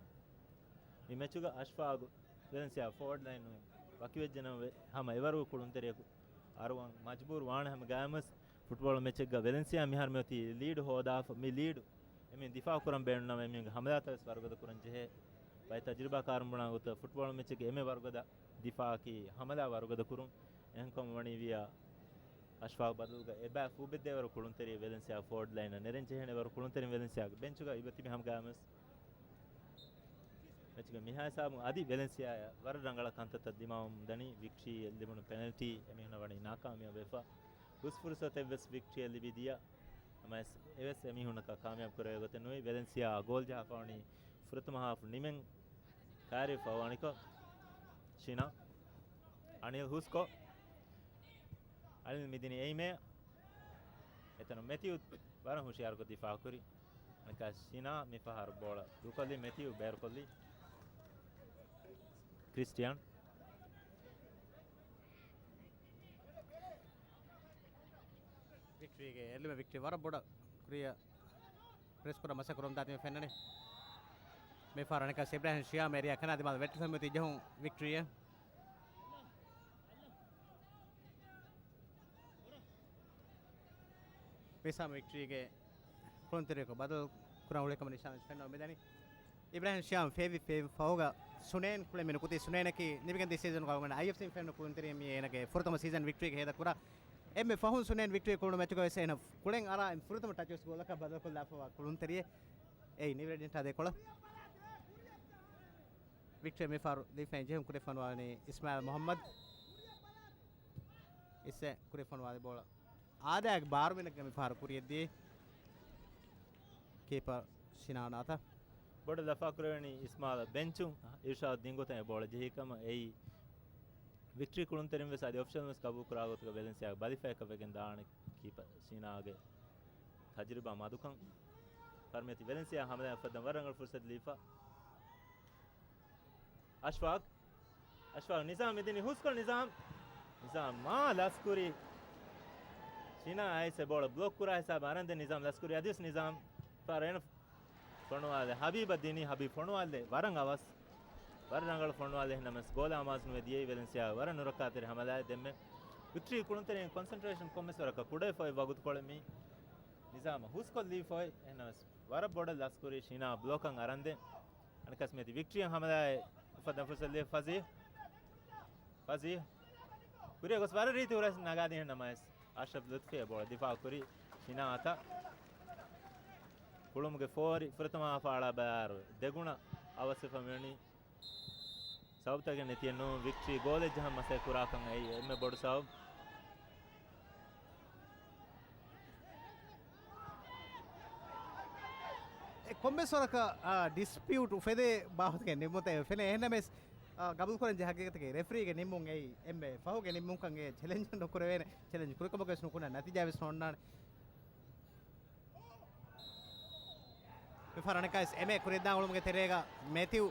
މި މެޗުގަ އަޝްފާގު ވެލެންސިއާ ފޯވަޑް ލައިނުން ވަކިވެއްޖެނަމަ، ހަމަ އެވަރު ކުޅުންތެރިޔަކު އަރުވަން މަޖުބޫރު ވާނެ. ހަމަ ގާމުސް ފުޓްބޯޅަ މެޗެއްގަ ވެލެންސިއާ މިހާރު މިއޮތީ ލީޑު ހޯދާފަ. މި ލީޑު އެމީހުން ދިފާއު ކުރަން ބޭނުންނަމަ، އެމީހުންގެ ހަމަލާތައް ވެސް ވަރުގަދަ ކުރަން ޖެހޭ. ބައެއް ތަޖުރިބާކާރުން ބުނާ ގޮތަށް ފުޓްބޯޅަ މެޗެއްގެ އެންމެ ވަރުގަދަ ދިފާއަކީ ހަމަލާ ވަރުގަދަ ކުރުން. އެހެންކަމުން ވަނީ ވިޔާ އަޝްފާގު ބަދަލުގަ އެބައި ފޫބެއްދޭވަރު ކުޅުންތެރި ވެލެންސިއާ ފޯވަޑް ލައިނަށް ނެރެން ޖެހޭނެ ވަރު ކުޅުންތެރި ވެލެންސިއާގެ ބެންޗުގަ އިބަ ތިބި ހަމަ ގާމުސް މެޗުގެ މިހާ ހިސާބުން އަދި ވެލެންސިއާއަށް ވަރަށް ރަނގަޅަށް ކަންތައްތައް ދިމާވަމުން ދަނީ. ވިކްޓްރީއަށް ލިބުނު ޕެނަލްޓީ އެމީހުންނަށް ވަނީ ނާކާމިޔާބުވެފަ. ހުސް ފުރުސަތެއް ވެސް ވިކްޓްރީއަށް ލިބި ދިޔަ. ނަމަވެސް އެވެސް އެމީހުންނަކަށް ކާމިޔާބު ކުރެވޭ ގޮތެއް ނުވި. ވެލެންސިއާ ގޯލް ޖަހާފަ ވަނީ ފުރަތަމަ ހާފް ނިމެން ކައިރިވެފަ ވަނިކޮށް، ޝިނާ، އަނިލް ހުސްކޮށް، އަނިލް މިދިނީ އެއިމޭ. އެތަނު މެތިއު ވަރަށް ހުޝިޔާރުކޮށް ދިފާއުކުރި. އަނެކާ ޝިނާ މިފަހަރު ބޯޅަ ދޫކޮށްލީ، މެތިއު ބޭރުކޮށްލީ. ކްރިސްޓިއަން. ވިކްޓްރީގެ އެއްލުމެއް ވިކްޓްރީ ވަރަށް ބޮޑަށް ކުރިއަށް ޕްރެސް ކުރަން މަސައްކަތް ކުރަމުންދާތީ ފެންނަނީ. މިފަހަރު އަނެކާ އިބްރާހިމް ޝިޔާމް އެރިއާ ކަނާ ދިމާލަށް ވެއްޓިފަ މިއޮތީ ޖެހުން ވިކްޓްރީއަށް. ވިސާމް ވިކްޓްރީގެ ކުޅުންތެރިޔަކު ބަދަލު ކުރަން އުޅޭ ކަމަށް ނިޝާން ފެންނަ މިދަނީ. އިބްރާހިމް ޝިޔާމް ފޭވި ފޭވި ފަހުގަ ސުނޭން ކުޅެ މިނުކުތީ. ސުނޭނަކީ ނިމިގެންދި ސީޒަންގަ އަޅުގަނޑަށް އައިއެފްސީން ފެންނަ ކުޅުންތެރިޔަ މީ. އޭނަގެ ފުރަތަމަ ސީޒަން ވިކްޓްރީގެ ހޭދަކުރާ. އެންމެ ފަހުން ސުނޭން ވިކްޓްރީ ކުޅުނު މެޗުގަ ވެސް އޭނަ ކުޅެން އަރާ އެން ފުރަތަމަ ޓަޗުވެސް ގޯލަކަށް ބަދަލުކޮށްލާފަވާ ކުޅުންތެރިޔެއް. އެއީ ނިވްރެޑިންޓާ ދެކޮޅަށް. ވިކްޓްރީ މިފަހަރު ދީފައިން ޖެހުން ކުރިއަށް ފޮނުވާލަނީ އިސްމާއިލް މުހައްމަދު. އިސްއެ ކުރިއަށް ފޮނުވާލި ބޯޅަ އާދައިގެ ބާރު މިނެޓްގަ މިފަހަރު ކުރިއަށްދީ. ކީޕަރ ޝިނާ ނާތަ. ބޮޑަށް ލަފާކުރެވެނީ އިސްމާއިލް ބެންޗުން އިރްޝާދު ދިންގޮތަށް އެ ބޯޅަ ޖެހި ކަމަށް. އެއީ ވިކްޓްރީ ކުޅުންތެރިން ވެސް އަދި އޮފިޝަލް ވެސް ގަބޫލު ކުރާ ގޮތުގަ ވެލެންސިއާގެ ބަލިފަޔަކަށް ވެގެން ދާނެ ކީޕަ ޝިނާގެ ތަޖުރިބާ މަދުކަން. ފަރުމިއޮތީ ވެލެންސިއާ ހަމަލާ އެފަދަ ވަރަށް ރަނގަޅު ފުރުސަތު ލީފަ. އަޝްފާގް. އަޝްފާގް ނިޒާމް މިދިނީ ހުސްކޮށް ނިޒާމް. ނިޒާމް މާ ލަސްކުރީ. ޝިނާ އައިސް އެ ބޯޅަ ބްލޮކް ކުރާ ހިސާބަށް އަރަންދެން ނިޒާމް ލަސްކުރީ. އަދިވެސް ނިޒާމް ފާރޭނަ ފޮނުވާލެ ހަބީބަށް ދިނީ. ހަބީބް ފޮނުވާލެ ވަރަށް އަވަސް. ވަރަށް ރަނގަޅު ފޮނުވާލެ. އެހެންނަމަސް ގޯލަށް އަމާޒު ނުވެ ދިޔައީ ވެލެންސިއާ ވަރަށް ނުރައްކާތެރި ހަމަލާއެއް. ދެންމެ ވިކްޓްރީ ކުޅުންތެރިން ކޮންސެންޓްރޭޝަން ކޮންމެސް ވަރަކަށް ކުޑަވެފައި ވަގުތުކޮޅެއް މީ. ނިޒާމަށް ހުސްކޮށްލީ ފޮތް. އެހެންނަމަސް ވަރަށް ބޮޑަށް ލަސްކުރީ ޝިނާ ބްލޮކަށް އަރަންދެން. އަނެއްކާސް މިއޮތީ ވިކްޓްރީއަށް ހަމަލާއެއް އުފައްދަން ފުރުސަތު ލިބޭ ފަޒީ. ފަޒީ. ކުރިއަށް ގޮސް ވަރަށް ރީތި ހުރަސް ނަގާދީ. އެހެންނަމަވެސް އަޝްރަފް ލުތްފީ އެ ބޯޅަ ދިފާއު ކުރީ ޝިނާ އަތަށް. ކުޅުމުގެ ފޯރި ފުރަތަމަ ހާފަށް އަޅާ ބައިވަރު ދެގުނަ އަވަސްވެފަ މިވަނީ. ސަބަބުތަކެއް ނެތިއެއް ނޫން، ވިކްޓްރީ ގޯލެއް ޖަހަން މަސައްކަތް ކުރާކަން އެއީ އެންމެ ބޮޑު ސަބަބު. އެ ކޮންމެސް ވަރަކަށް، އާ، ޑިސްޕިއުޓް އުފެދޭ ބާވަތުގެ ނިންމުންތައް އެބަ ފެނޭ. އެހެންނަމަވެސް، އާ، ގަބޫލުކުރަން ޖެހޭ ހަގީގަތަކީ ރެފްރީގެ ނިންމުން އެއީ އެންމެ ފަހުގެ ނިންމުންކަން އެ ޗެލެންޖް ނުކުރެވޭނެ. ޗެލެންޖް ކުރިކަމަކަށް ވެސް ނުކުންނަ ނަތީޖާ ވެސް ނޯންނާނެ. މިފަހަރު އަނެއްކާވެސް އެމެ ކުރިއަށްދާން އުޅުމުގެ ތެރޭގަ މެތިއު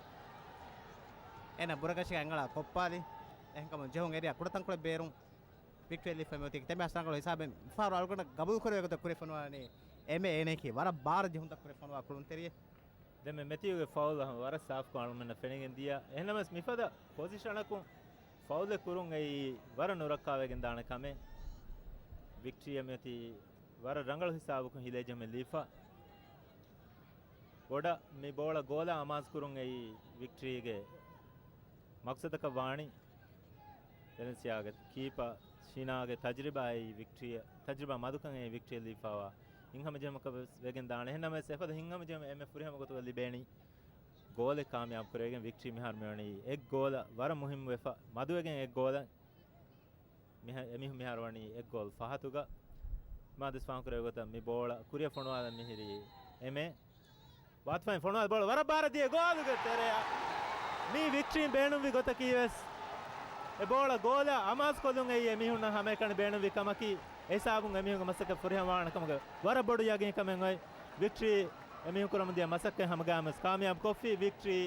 އޭނަ ބުރަކަށިގެ އަނގަޅާ ކޮއްޕާލި. އެހެންކަމުން ޖެހުން އެރިއާ ކުޑަތަންކޮޅެއް ބޭރުން ވިކްޓްރީ ލިބިފައި މިއޮތީ. ތެމެ އަސް ރަނގަޅު ހިސާބެއް މިފަހަރު އަޅުގަނޑަށް ގަބޫލު ކުރެވޭ ގޮތަށް ކުރިއަށް ފޮނުވާނީ އެމެ އޭނައަކީ ވަރަށް ބާރަށް ޖެހުންތައް ކުރިއަށް ފޮނުވާ ކުޅުންތެރިއެއް. ދެންމެ މެތިއުގެ ފައުލް ވަރަށް ސާފުކޮށް އަޅުމެންނަށް ފެނިގެން ދިޔަ. އެހެންނަމަވެސް މިފަދަ ޕޮޒިޝަނަކުން ފައުލެއް ކުރުން އެއީ ވަރަށް ނުރައްކާވެގެން ދާނެ ކަމެއް. ވިކްޓްރީއަށް މިއޮތީ ވަރަށް ރަނގަޅު ހިސާބަކުން ހިލޭ ޖެހުމެއް ލީފަ. ބޮޑަށް މި ބޯޅަ ގޯލަށް އަމާޒު ކުރުން އެއީ ވިކްޓްރީގެ މަގްސަދަކަށް ވާނީ. ވެލެންސިއާގެ ކީޕަ ޝިނާގެ ތަޖްރިބާ އެއީ ވިކްޓްރީއަށް، ތަޖްރިބާ މަދުކަން އެއީ ވިކްޓްރީއަށް ލީފައިވާ ހިތްހަމަޖެހުމަކަށް ވެސް ވެގެން ދާނެ. އެހެންނަމަވެސް އެފަދަ ހިތްހަމަޖެހުމެއް އެންމެ ފުރިހަމަ ގޮތުގަ ލިބޭނީ ގޯލެއް ކާމިޔާބު ކުރެވިގެން. ވިކްޓްރީ މިހާރު މިވަނީ އެއް ގޯލަށް ވަރަށް މުހިއްމުވެފަ މަދުވެގެން އެއް ގޯލަށް. މިހާ-، އެމީހުން މިހާރު ވަނީ އެއް ގޯލް ފަހަތުގަ. މާ ދުވަސް ފާހަގަކުރެއްވި ގޮތަށް މި ބޯޅަ ކުރިއަށް ފޮނުވާލަން މިހިރީ އެމެ. ވާތުފައިން ފޮނުވާލި ބޯޅަ ވަރަށް ބާރަށް ދިޔަ ގޯލުގެ ތެރެއަށް. މީ ވިކްޓްރީން ބޭނުންވި ގޮތަކީ ވެސް އެ ބޯޅަ ގޯލަށް އަމާޒުކޮށްލުން އެއީ އެމީހުންނަށް ހަމައެކަނި ބޭނުންވި ކަމަކީ. އެ ހިސާބުން އެމީހުންގެ މަސައްކަތް ފުރިހަމަވާނެ ކަމުގެ ވަރަށް ބޮޑު ޔަގީންކަމެއް އޮތް. ވިކްޓްރީ އެމީހުން ކުރަމުން ދިޔަ މަސައްކަތް ހަމަގައިމުވެސް ކާމިޔާބު ކޮށްފި. ވިކްޓްރީ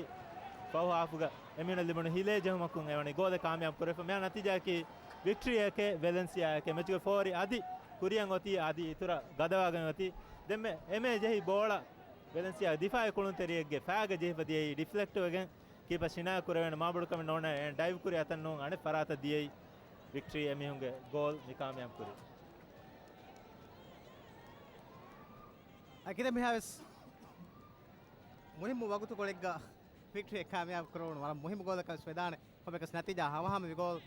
ފަހު ހާފުގަ އެމީހުންނަށް ލިބުނު ހިލޭ ޖެހުމަކުން އެވަނީ ގޯލެއް ކާމިޔާބު ކުރެފަ. މިހާ ނަތީޖާއަކީ ވިކްޓްރީއެކޭ ވެލެންސިއާއެކޭ. މެޗުގެ ފޯރި އަދި ކުރިއަށް އޮތީ އަދި އިތުރަށް ގަދަވާގެން އޮތީ. ދެންމެ އެމެ ޖެހި ބޯޅަ ވެލެންސިއާގެ ދިފާއީ ކުޅުންތެރިއެއްގެ ފައިގަ ޖެހިފަ ދިޔައީ ޑިފްލެކްޓް ވެގެން. ކީޕަ ޝިނާ ކުރެވޭނެ މާބޮޑުކަމެއް ނޯންނާނެ. އޭނަ ޑައިވް ކުރި އަތަށް ނޫން އަނެއް ފަރާތަށް ދިޔައީ ވިކްޓްރީ އެމީހުންގެ ގޯލް މި ކާމިޔާބު ކުރީ. އަކިދެ މިހާވެސް މުހިއްމު ވަގުތުކޮޅެއްގަ ވިކްޓްރީ ކާމިޔާބު ކުރެވުނު ވަރަށް މުހިއްމު ގޯލަކަށް ވެސް ވެދާނެ. ކޮބެކަސް ނަތީޖާ ހަމަހަމަ މި ގޯލް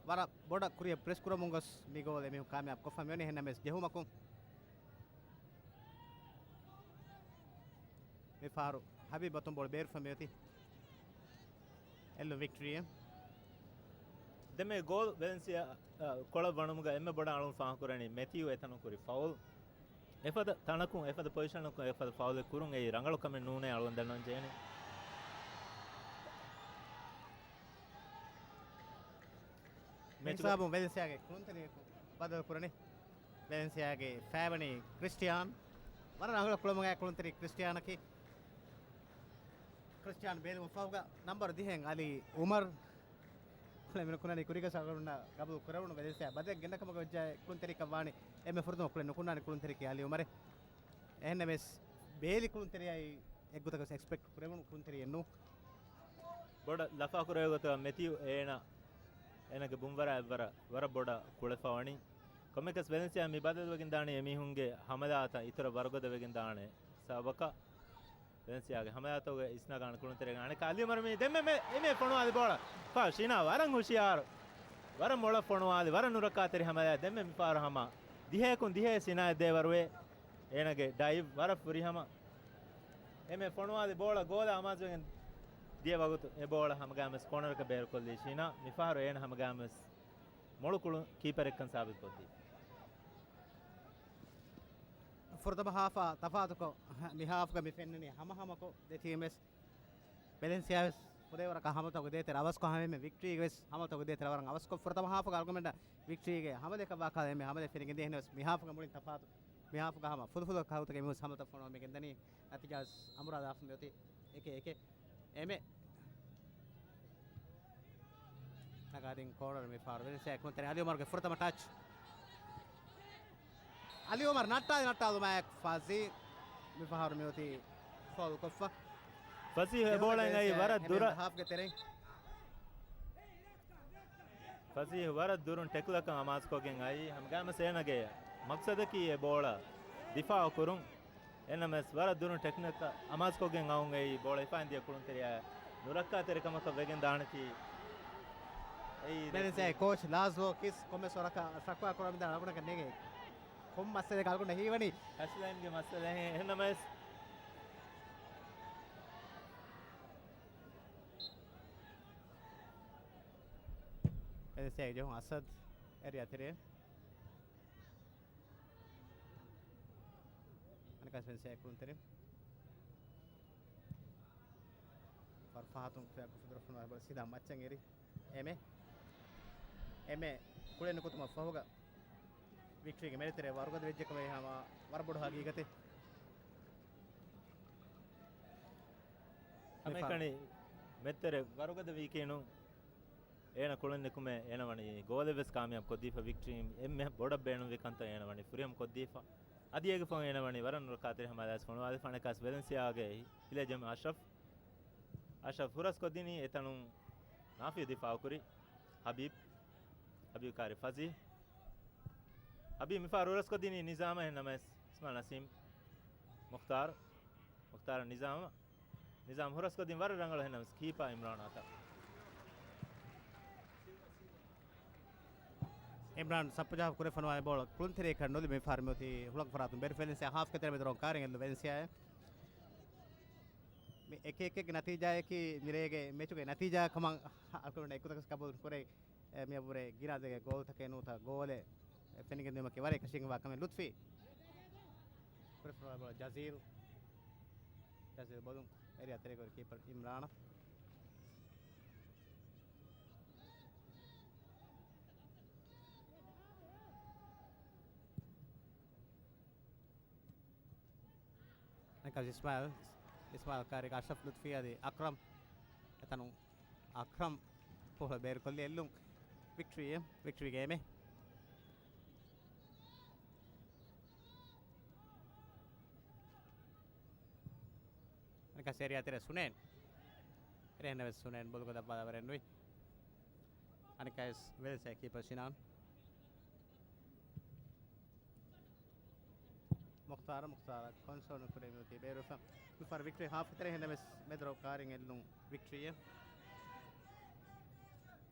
ވަރަށް ބޮޑަށް ކުރިއަށް ޕްރެސް ކުރަމުން ގޮސް މި ގޯލް އެމީހުން ކާމިޔާބު ކޮށްފަ މިވަނީ. އެހެންނަމަވެސް ޖެހުމަކުން މި ފަހަރު ހަބީބް އަތުން ބޯޅަ ބޭރުފަ މިއޮތީ އެއްލުން ވިކްޓްރީއަށް. ދެންމެ ގޯލް ވެލެންސިއާ، އަ، ކޮޅަށް ވަނުމުގަ އެންމެ ބޮޑަށް އަޅުން ފާހަގަކުރަނީ މެތިއު އެތަނުން ކުރި ފައުލް. އެފަދަ ތަނަކުން، އެފަދަ ޕޮޒިޝަނަކުން އެފަދަ ފައުލެއް ކުރުން އެއީ ރަނގަޅު ކަމެއް ނޫނޭ އަޅުގަނޑު ދަންނަވަން ޖެހެނީ. މެޗުގަ ހިސާބުން ވެލެންސިއާގެ ކުޅުންތެރިޔަކު ބަދަލު ކުރަނީ. ވެލެންސިއާގެ ފައިވަނީ ކްރިސްޓިއާން. ވަރަށް ރަނގަޅު ކުޅަމުގައި ކުޅުންތެރި ކްރިސްޓިއާނަކީ. ކްރިސްޓިއާން ބޭލުމަށް ފަހުގަ ނަމްބަރު ދިހައިން އަލީ އުމަރު. ކުޅެ މިނުކުންނަނީ ކުރީގަސް އަޅުގަނޑުންނަށް ގަބޫލު ކުރެވުނު ވެލެންސިއާ ބަދަލެއް ގެންނަ ކަމަކަށް ވެއްޖެ ކުޅުންތެރިކަށް ވާނީ. އެންމެ ފުރަތަމަ ކުޅެ ނުކުންނާނެ ކުޅުންތެރިކީ އަލީ އުމަރެއް. އެހެންނަމަވެސް ބޭލި ކުޅުންތެރިޔާއި އެއްގޮތަކަށް އެކްސްޕެކްޓް ކުރެވުނު ކުޅުންތެރިއެއް ނޫން. ބޮޑަށް ލަފާކުރެވޭ ގޮތަށް މެތިއު އޭނަ، އޭނަގެ ބުންވަރާ އެއްވަރަށް ވަރަށް ބޮޑަށް ކުޅެފަ ވަނީ. ކޮންމެއަކަސް ވެލެންސިއާ މި ބަދަލުވެގެން ދާނީ އެމީހުންގެ ހަމަލާތައް އިތުރަށް ވަރުގަދަވެގެން ދާނެ ސަބަބަކަށް. ވެލެންސިއާގެ ހަމަލާތަކުގެ އިސްނަގާނެ ކުޅުންތެރިގެ އަނެއްކާ އަލިއުމަރު މީ ދެންމެ މެ-، އެމެ ފޮނުވާލި ބޯޅަ. ފާ ޝިނާ ވަރަށް ހުޝިޔާރު. ވަރަށް މޮޅަށް ފޮނުވާލި، ވަރަށް ނުރައްކާތެރި ހަމަލާ. ދެންމެ މިފަހަރު ހަމަ ދިހައަކުން ދިހައެއް ސިނާއެއް ދޭވަރުވޭ. އޭނަގެ ޑައިވް ވަރަށް ފުރިހަމަ. އެމެ ފޮނުވާލި ބޯޅަ ގޯލަށް އަމާޒުވެގެން ދިޔަ ވަގުތު އެ ބޯޅަ ހަމަގާމެސް ކޯނަރަކަށް ބޭރުކޮށްލީ ޝީނާ. މިފަހަރު އޭނަ ހަމަގާމެސް މޮޅު ކުޅު ކީޕަރެއްކަން ސާބިތުކޮށްދީ. ފުރަތަމަ ހާފާ ތަފާތުކޮށް، މި ހާފްގަ މި ފެންނަނީ ހަމަހަމަކޮށް ދެ ޓީމް ވެސް. ވެލެންސިއާ ވެސް ފުދޭވަރަކަށް ހަމަލުތަކުގެ ދޭތެރެ އަވަސްކޮށް، ހަމައެންމެ ވިކްޓްރީގެ ވެސް ހަމަލުތަކުގެ ދޭތެރެ ވަރަށް އަވަސްކޮށް، ފުރަތަމަ ހާފުގަ އަޅުގަނޑަށް ވިކްޓްރީގެ ހަމަލައަކަށް ވާކަލަ އެންމެ ހާފުގަ މުޅިން ތަފާތު. މި ހާފުގަ ހަމަ ފުލުފުލު ކަހަލަތަކެއް މިހުސް ހަމަލުތައް ފޮނުވަމެގެން ދަނީ. ނަތީޖާ ވެސް އަނބުރާލާފަ މިއޮތީ އެކެއް އެކެއް. އެމެ ނަގާދިން ކޯނަރު މި ފާރު ވެލެންސިއާ ކުޅުންތެރި އަލިއުމަރުގެ ފުރަތަމަ ޓަޗް. އަލިއުމަރު ނައްޓާލި ނައްޓާލުމާއެކު ފަޒީ މިފަހަރު މިއޮތީ ފައުލް ކޮށްފަ. ފަޒީ އެ ބޯޅައިން އައީ ވަރަށް ދުރަށް. ހާފްގެ ތެރެއިން. ފަޒީ ވަރަށް ދުރުން ޓެކްލަކަށް އަމާޒުކޮށްގެން އައީ. ހަމަގާމެސް އޭނަގެ މަޤްޞަދަކީ އެ ބޯޅަ ދިފާޢު ކުރުން. އެނަމެސް ވަރަށް ދުރުން ޓެކްނިކަށް އަމާޒުކޮށްގެން އައުން އެއީ ބޯޅަ ހިފާން ދިޔަ ކުޅުންތެރިޔާ ނުރައްކާތެރިކަމަކަށް ވެގެން ދާނެތީ. އެއީ ވެލެންސިއާ ކޯޗް ލާޒްލޯ ކިސް ކޮންމެސް ވަރަކަށް ޝަކުވާ ކުރަމުންދާ އަޅުގަނޑަކަށް ނޭނގެ ކޮން މައްސަލައެއް އަޅުގަނޑަށް ހީވަނީ؟ ޓަޗްލައިންގެ މައްސަލައެއް އެހެންނަމަވެސް. ވެލެންސިއާގެ ޖެހުން އަސަދް އެރިޔާ ތެރޭ. އަނެކާސް ވެލެންސިއާ ކުޅުންތެރި. ފަރު ފަހަތުން ކުފެއް ކުފެދުރަފުން އަހަބަލަ ސީދާ މައްޗަށް އެރި. އެމެ. އެމެ ކުޅެން ނުކުތުމަށް ފަހުގަ ވިކްޓްރީގެ މެދުތެރެ ވަރުގަދަ ވެއްޖެކަމޭ ހަމަ ވަރަށް ބޮޑު ހަގީގަތެއް. ހަމައެކަނި މެދުތެރެ ވަރުގަދަ ވީކީނު. އޭނަ ކުޅެން ނިކުމެ އޭނަ ވަނީ ގޯލެއް ވެސް ކާމިޔާބު ކޮށްދީފަ، ވިކްޓްރީ އެންމެ ބޮޑަށް ބޭނުންވި ކަންތައް އޭނަ ވަނީ ފުރިހަމަ ކޮށްދީފަ. އަދި އޭގެ ފަހުން އޭނަ ވަނީ ވަރަށް ނުރައްކާތެރި ހަމަލާސް ފޮނުވާލިފަ. އަނެކާސް ވެލެންސިއާގެ ހިލޭ ޖެހުނު އަޝްރަފް. އަޝްރަފް ހުރަސްކޮށްދިނީ އެތަނުން ނާފިޔު ދިފާޢުކުރި. ހަބީބް. ހަބީބް ކާރި ފަޒީ. ހަބީބް މިފަހަރު ހުރަސްކޮށްދިނީ ނިޒާމަށް އެހެންނަމަވެސް އިސްމާޢިލް ނަސީމް. މުޚްތާރު. މުޚްތާރު ނިޒާމަށް. ނިޒާމް ހުރަސްކޮށްދިން ވަރަށް ރަނގަޅު އެހެންނަމަވެސް ކީޕާ އިމްރާނާ އަތަށް. އިމްރާން ސައްޕަޖާފަ ކުރެ ފޮނުވާލި ބޯޅަ ކުޅުންތެރިއަކަށް ނުލިބި މިފަހަރު މިއޮތީ ހުޅަނގު ފަރާތުން ބޭރު ވެލެންސިއާ ހާފްގެ ތެރެ މެދު ރޯން ކާރިން އެއްލު ވެލެންސިއާއެއް. މި އެކި އެކެއްގެ ނަތީޖާއަކީ މިރޭގެ މެޗުގެ ނަތީޖާ ކަމަށް އަޅުގަނޑު އެއްގޮތަކަށް ޤަބޫލު ކުރޭ. އެ، މިއަށްވުރެ ގިނަ އަދަދެއްގެ ގޯލްތަކެއް ނުވަތަ ގޯލެއް ފެނިގެންދިއުމަކީ ވަރަށް އެކަށީގެންވާ ކަމެއް. ލުތްފީ. ކުރެފަރާ ބޯޅަ ޖަޒީރު. ޖަޒީރު ބޮލުން އެރިޔާ ތެރޭގަ ކީޕަރ އިމްރާނަށް. އަނެކާ އިސްމާޢިލް، އިސްމާޢިލް ކާރިގަ އަޝްރަފް ލުތްފީ އަދި އަކްރަމް. އެތަނުން އަކްރަމް ބޯޅަ ބޭރުކޮށްލި އެއްލުން ވިކްޓްރީއެއް، ވިކްޓްރީ ގޭމެއް. އަނެކާ އެރިޔާ ތެރޭ ސުނޭން. އެރެހެންނެވެސް ސުނޭން ބޮލުގަ ދައްވާލަވަރެއް ނުވި. އަނެކާވެސް ވެލެންސިއާ ކީޕަރ ޝިނާން. މުޚްތާރު، މުޚްތާރަށް ކޮންސޯލް ނުކުރޭ މިއޮތީ ބޭރުފަ. މިފަހަރު ވިކްޓްރީ ހާފް ތެރޭ ހެންނަމެސް މެދުރޯ ކާރިން އެއްލުން ވިކްޓްރީއެއް.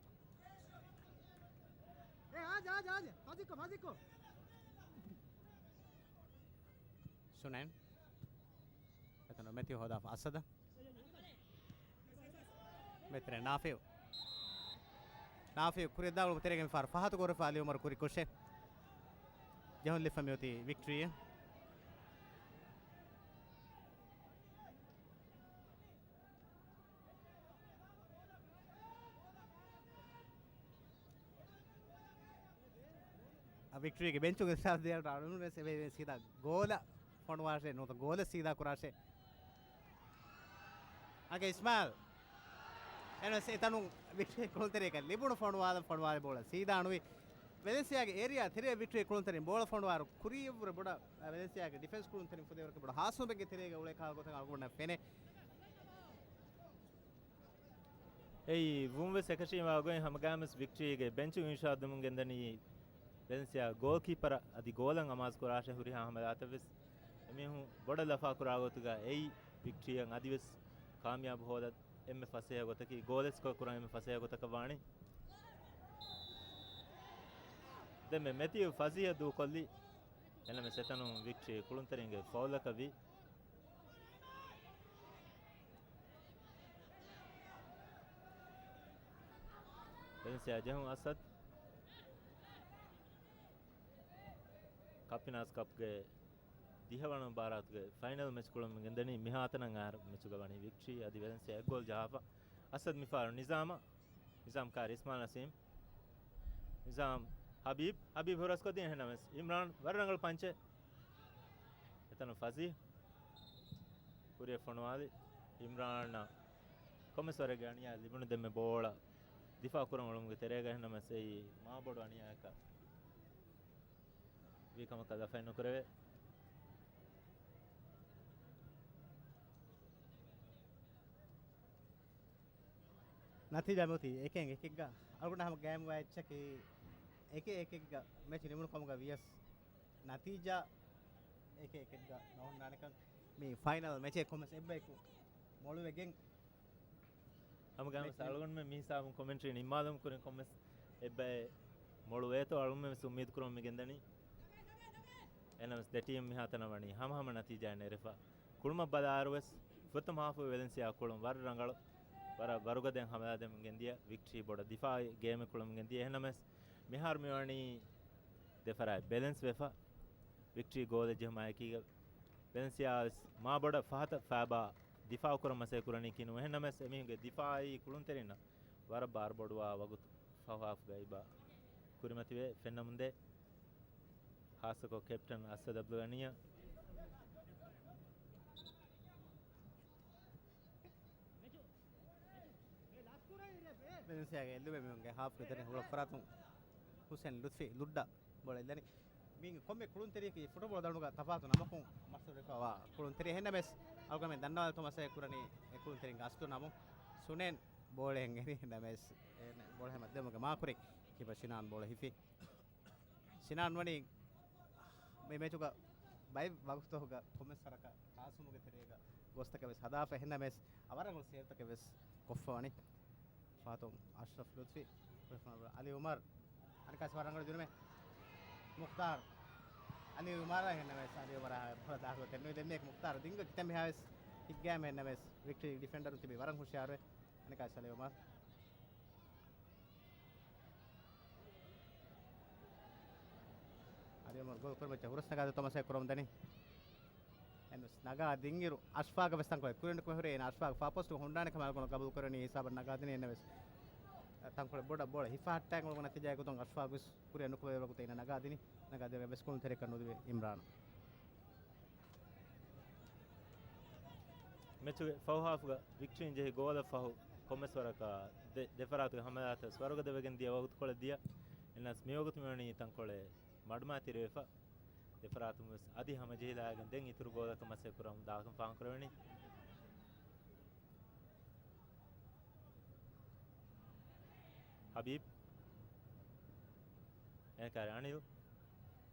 އޭ، އާޖެ، އާޖެ، އާޖެ. ފަޒިކޮ، ފަޒިކޮ. ސުނޭން. އެތަނު މެތި ހޯދާފަ އަސަދަށް. މެތިރެ ނާފިއު. ނާފިއު ކުރިއަށް ދާއުޅުމު ތެރޭގެ މިފަހަރު ފަހަތު ގޮރެފަ އަލި އުމަރު ކުރި ކުށެއް. ޖެހުން ލިފަ މިއޮތީ ވިކްޓްރީއެއް. އަ، ވިކްޓްރީގެ ބެންޗުގެ ސާދިޔަ ރާނުން ވެސް އެބަ ސީދާ ގޯލަށް ފޮނުވާށޭ، ނުވަތަ ގޯލަށް ސީދާ ކުރާށޭ. އަގެ އިސްމާއިލް. އެންވެސް އެތަނުން ވިކްޓްރީ ކުޅުންތެރިޔަކަށް ލިބުނު ފޮނުވާލަން ފޮނުވާލި ބޯޅަ ސީދާ ނުވި. ވެލެންސިއާގެ އޭރިޔާ ތެރޭ ވިކްޓްރީ ކުޅުންތެރިން ބޯޅަ ފޮނުވާރު ކުރީއަށްވުރެ ބޮޑަށް، އަ، ވެލެންސިއާގެ ޑިފެންސް ކުޅުންތެރިން ފުދޭވަރަކަށް ބޮޑަށް ހާސްނުބެއްގެ ތެރޭގަ އުޅޭ ކަހަލަ ގޮތަށް އަޅުގަނޑަށް ފެނޭ. އެއީ ވުން ވެސް އެކަށީމާ ގޮތް ހަމަގާމެސް ވިކްޓްރީގެ ބެންޗު އިންޝާދުމުން ގެންދަނީ ވެލެންސިއާ ގޯލްކީޕަރ އަދި ގޯލަށް އަމާޒު ކުރާށޭ ހުރިހާ ހަމަލާތައް ވެސް އެމީހުން ބޮޑަށް ލަފާ ކުރާ ގޮތުގަ އެއީ ވިކްޓްރީއަށް އަދިވެސް ކާމިޔާބު ހޯދަ އެންމެ ފަސޭހަ ގޮތަކީ، ގޯލެއް ސްކޯ ކުރަން އެންމެ ފަސޭހަ ގޮތަކަށް ވާނީ. ދެންމެ މެތިއު ފަޒީހަށް ދޫކޮށްލި. އެންނަމެސް އެތަނުން ވިކްޓްރީ ކުޅުންތެރިންގެ ފައުލަކަށް ވި. ވެލެންސިއާ ޖެހުން އަސަދް. ކަޕިނާސް ކަޕްގެ ދިހަވަނަ ބާރާތުގެ ފައިނަލް މެޗް ކުޅަމުން ގެންދަނީ. މިހާތަނަށް އަހަރު މެޗުގަ ވަނީ ވިކްޓްރީ އަދި ވެލެންސިއާ އެއް ގޯލް ޖަހާފަ. އަސަދް މިފާރު ނިޒާމަށް. ނިޒާމް ކާރި އިސްމާލް ނަސީމް. ނިޒާމް ހަބީބް. ހަބީބް ހުރަސްކޮށްދިން އެހެންނަމަސް އިމްރާން ވަރަށް ރަނގަޅު ޕަންޗެއް. އެތަނު ފަޒީ. ކުރިއަށް ފޮނުވާލި އިމްރާން ކޮމެސް ވަރެއްގެ އަނިޔާ ލިބުނު ދެންމެ ބޯޅަ ދިފާ ކުރަން އުޅުމުގެ ތެރޭގަ އެހެންނަމަސް އެއީ މާ ބޮޑު އަނިޔާއަކަށް ވީ ކަމަކަށް ލަފައެއް ނުކުރެވޭ. ނަތީޖާ މިއޮތީ އެކެއް އެކެއްގަ. އަޅުގަނޑަށް ހަމަ ގޭމް ވާ އެއްޗަކީ އެކެއް އެކެއްގަ މެޗް ނިމުނު ކަމުގަ ވިޔަސް ނަތީޖާ އެކެއް އެކެއްގަ ނޯންނާނެކަން މި ފައިނަލް މެޗެއް ކޮންމެސް އެއްބަޔަކު މޮޅުވެގެން ހަމަގައިމުވެސް މެ-، އަޅުގަނޑުމެން މިހިސާބުން ކޮމެންޓްރީ ނިންމާލުމުން ކުރިން ކޮންމެސް އެއްބައެއް މޮޅުވޭތޯ އަޅުގަނޑުމެން ވެސް އުއްމީދު ކުރަމުން މި ގެންދަނީ. އެހެންނަމަސް ދެ ޓީމް މިހާތަނަށް ވަނީ ހަމަހަމަ ނަތީޖާއެއް ނެރެފަ. ކުޅުމަށް ބަލާއިރުވެސް ފުރަތަމަ ހާފު ވެލެންސިއާ ކުޅުން ވަރަށް ރަނގަޅު، ވަރަށް ވަރުގަދައިން ހަމަލާ ދެމުން ގެންދިޔަ. ވިކްޓްރީ ބޮޑަށް ދިފާއީ ގޭމެއް ކުޅަމުން ގެންދިޔަ. އެހެންނަމަސް މިހާރު މިވަނީ ދެފަރާތް ބެލެންސް ވެފަ. ވިކްޓްރީ ގޯލެއް ޖެހުމާއެކީގަ ވެލެންސިއާ ވެސް މާ ބޮޑަށް ފަހަތަށް ފައިބާ ދިފާއު ކުރަން މަސައްކަތް ކުރަނީކީ ނޫން. އެހެންނަމަވެސް އެމީހުންގެ ދިފާއީ ކުޅުންތެރިންނަށް ވަރަށް ބާރު ބޮޑުވާ ވަގުތު ފަހު ހާފްގަ އެބަ ކުރިމަތިވެ ފެންނަމުންދޭ. ހާއްސަކޮށް ކެޕްޓަން އަސަދް އަބްދުލް ޣަނީއަށް. ވެލެންސިއާގެ އެއްލުމެއް މީހުންގެ ހާފްގެ ދަނީ ހުޅަ ފަރާތުން ހުސެން ލުތްފީ ލުއްޑާ ބޯޅަ އެއްލަނީ. މީގެ ކޮންމެ ކުޅުންތެރިޔަކީ ފުޓުބޯޅަ ދަނޑުގަ ތަފާތު ނަމަކުން މަޝްހޫރުވެފަވާ ކުޅުންތެރި. އެހެންނަމަވެސް އަޅުގަނޑުމެން ދަންނަވާލަތު މަސައްކަތް ކުރަނީ އެ ކުޅުންތެރިންގެ އަސްލު ނަމުން ސުނޭން ބޯޅައެއް އެރި. އެހެންނަމަވެސް އެ ބޯޅަ ހަމަ ދެމުގެ މާކުރި ކީޕަރ ޝިނާން ބޯޅަ ހިފި. ޝިނާން ވަނީ މި މެޗުގަ ބައެއް ވަގުތުތަކުގަ ކޮމެސް ވަރަކަށް ކާސުމުގެ ތެރޭގަ ގޯސްތަކެއް ވެސް ހަދާފަ. އެހެންނަމަވެސް އަވަރަށް ސޭވްތަކެއް ވެސް ކޮށްފަ ވަނީ. ފާތުން އަޝްރަފް ލުތްފީ، އަލީ އުމަރު، އަނެކާސް ވަރަށް ރަނގަޅު ޖެހުމެއް. މުޚްތާރު، އަލީ އުމަރާ އެހެންނަމަވެސް އަލީ އުމަރާ ބޯޅަ ދާކު ތެންނުވި ދެންމެ މުޚްތާރު ދިންގަ ކިތަން މިހާވެސް ހިތްގައިމެ. އެހެންނަމަވެސް ވިކްޓްރީ ޑިފެންޑަރުން ތިބީ ވަރަށް ހުޝިޔާރުވެ. އަނެކާސް އަލީ އުމަރު. އަލީ އުމަރު ގޯލް ކުރިމައްޗަށް ހުރަސް ނަގާދޭތޯ މަސައްކަތް ކުރަމުން ދަނީ. އެންވެސް ނަގާ ދިންއިރު އަޝްފާގަށް ވެސް ތަންކޮޅެއް ކުރިން ކުރި ހުރޭ. އެން އަޝްފާގް ފާ ޕޯސްޓުގަ ހުންނާނެ ކަމަށް އަޅުގަނޑު ގަބޫލު ކުރަނީ ހިސާބަށް ނަގާދިނީ. އެންނަމަވެސް ތަންކޮޅެއް ބޮޑަށް ބޯޅަ ހިފަހައްޓާ އުޅުނު ނަތީޖާއެއް ގޮތުން އަޝްފާގް ވެސް ކުރިއަށް ނުކުމެ ވަގުތެއް އިން ނަގާދިނީ. ނަގާދިނީ ވެސް ކުޅުންތެރިކަން ނުލިބި އިމްރާން. މެޗުގެ ފަހު ހާފުގަ ވިކްޓްރީން ޖެހި ގޯލަށް ފަހު ކޮމެސް ވަރަކަށް ދެ، ދެފަރާތުގެ ހަމަލާތައް ވަރުގަދަވެގެން ދިޔަ ވަގުތުކޮޅެއް ދިޔަ. އެންނަސް މިވަގުތު މިވަނީ ތަންކޮޅެއް މަޑުމައިތިރިވެފަ. ދެފަރާތުން ވެސް އަދި ހަމަޖެހިލާގެން ދެން އިތުރު ގޯލަކަށް މަސައްކަތް ކުރަމުން ދާކަން ފާހަގަކުރެވެނީ. ހަބީބް. އެނެކާރި އަނިލް.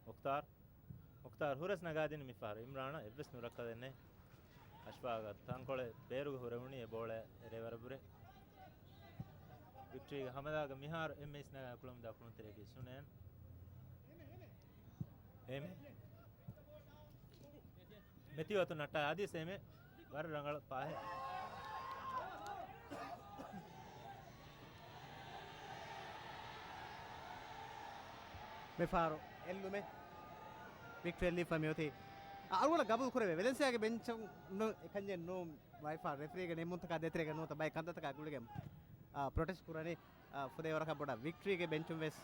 މުޚްތާރު. މުޚްތާރު ހުރަސް ނަގާދިން މިފަހަރު އިމްރާނަށް އެއްވެސް ނުރައްކަލެއް ނެތް. އަޝްފާގަށް ތަންކޮޅެއް ބޭރުގަ ހުރެވުނީ އެ ބޯޅަ އެރޭވަރަށްވުރެ. ވިކްޓްރީގެ ހަމަލާގަ މިހާރު އެންމެ އިސްނަގާ ކުޅަމުންދާ ކުޅުންތެރިޔަކީ ސުނޭން. އެމެ. މެތިއު އަތުން ނައްޓާ އަދިވެސް އެމެ ވަރަށް ރަނގަޅު ޕާހެއް. މިފަހަރު އެއްލުމެއް ވިކްޓްރީ އެއްލިފަ މިއޮތީ. އަޅުގަނޑަށް ގަބޫލު ކުރެވޭ ވެލެންސިއާގެ ބެންޗުން ނު-، އެކަންޏެއް ނޫން. ވައިފާ ރެފްރީގެ ނިންމުންތަކާ ދޭތެރޭގަ ނުވަތަ ބައެއް ކަންތައްތަކާ ގުޅިގެން، އާ، ޕްރޮޓެސްޓް ކުރަނީ. އާ، ފުދޭވަރަކަށް ބޮޑަށް ވިކްޓްރީގެ ބެންޗުން ވެސް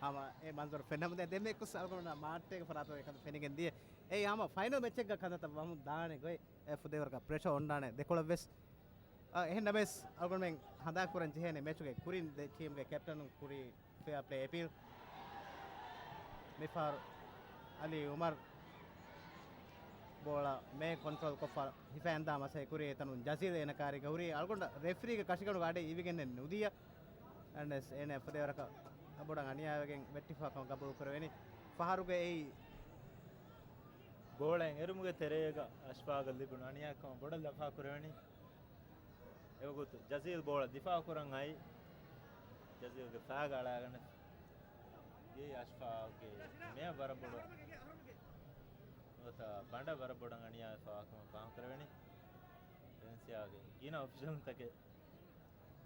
ހަމަ އެ މަންޒަރު ފެންނަމުންދޭ. ދެންމެ އެއްކުސް އަޅުގަނޑު މާއްޓޭގެ ފަރާތުން އެކަން ފެނިގެން ދިޔަ. އެއީ ހަމަ ފައިނަލް މެޗެއްގަ ކަންތައްތައް ވަމުން ދާނެ ގޮތް. އެ ފުދޭވަރަކަށް ޕްރެޝަރ އޮންނާނެ ދެކޮޅަށް ވެސް. އާ، އެހެން ނަމަވެސް އަޅުގަނޑުމެން ހަނދާން ކުރަން ޖެހޭނެ މެޗުގެ ކުރިން ދެ ޓީމްގެ ކެޕްޓަނުން ކުރި ފެއާ ޕްލޭ އެޕީލް. މިފަހަރު އަލީ އުމަރު ބޯޅަ މެ ކޮންޓްރޯލް ކޮށްފަ ހިފައިންދާ މަސައްކަތް ކުރި. އެތަނުން ޖަޒީލް އޭނަ ކާރީގަ ހުރި. އަޅުގަނޑަށް ރެފްރީގެ ކަށިގަނޑުގަ އަޑެއް އިވިގެންނެއް ނުދިޔަ. އަންޑަސް އޭނަ ފުދޭވަރަކަށް ބޮޑަށް އަނިޔާވެގެން ވެއްޓިފާކަމަށް ގަބޫލު ކުރެވެނީ. ފަހަރުގެ އެއީ ބޯޅައިން އެރުމުގެ ތެރޭގަ އަޝްފާގަށް ލިބުނު އަނިޔާކަމަށް ބޮޑަށް ލަފާ ކުރެވެނީ. އެވަގުތު ޖަޒީލް ބޯޅަ ދިފާއު ކުރަން އައީ. ޖަޒީލްގެ ފައިގަ އަޅާގަނެ ދިޔައީ އަޝްފާގެ މެޔަށް ވަރަށް ބޮޑު ނުވަތަ ބަނޑަށް ވަރަށް ބޮޑަށް އަނިޔާވެފަވާކަމަށް ފާހަގަކުރެވެނީ. ވެލެންސިއާގެ ގިނަ އޮފިޝަލުންތަކެއް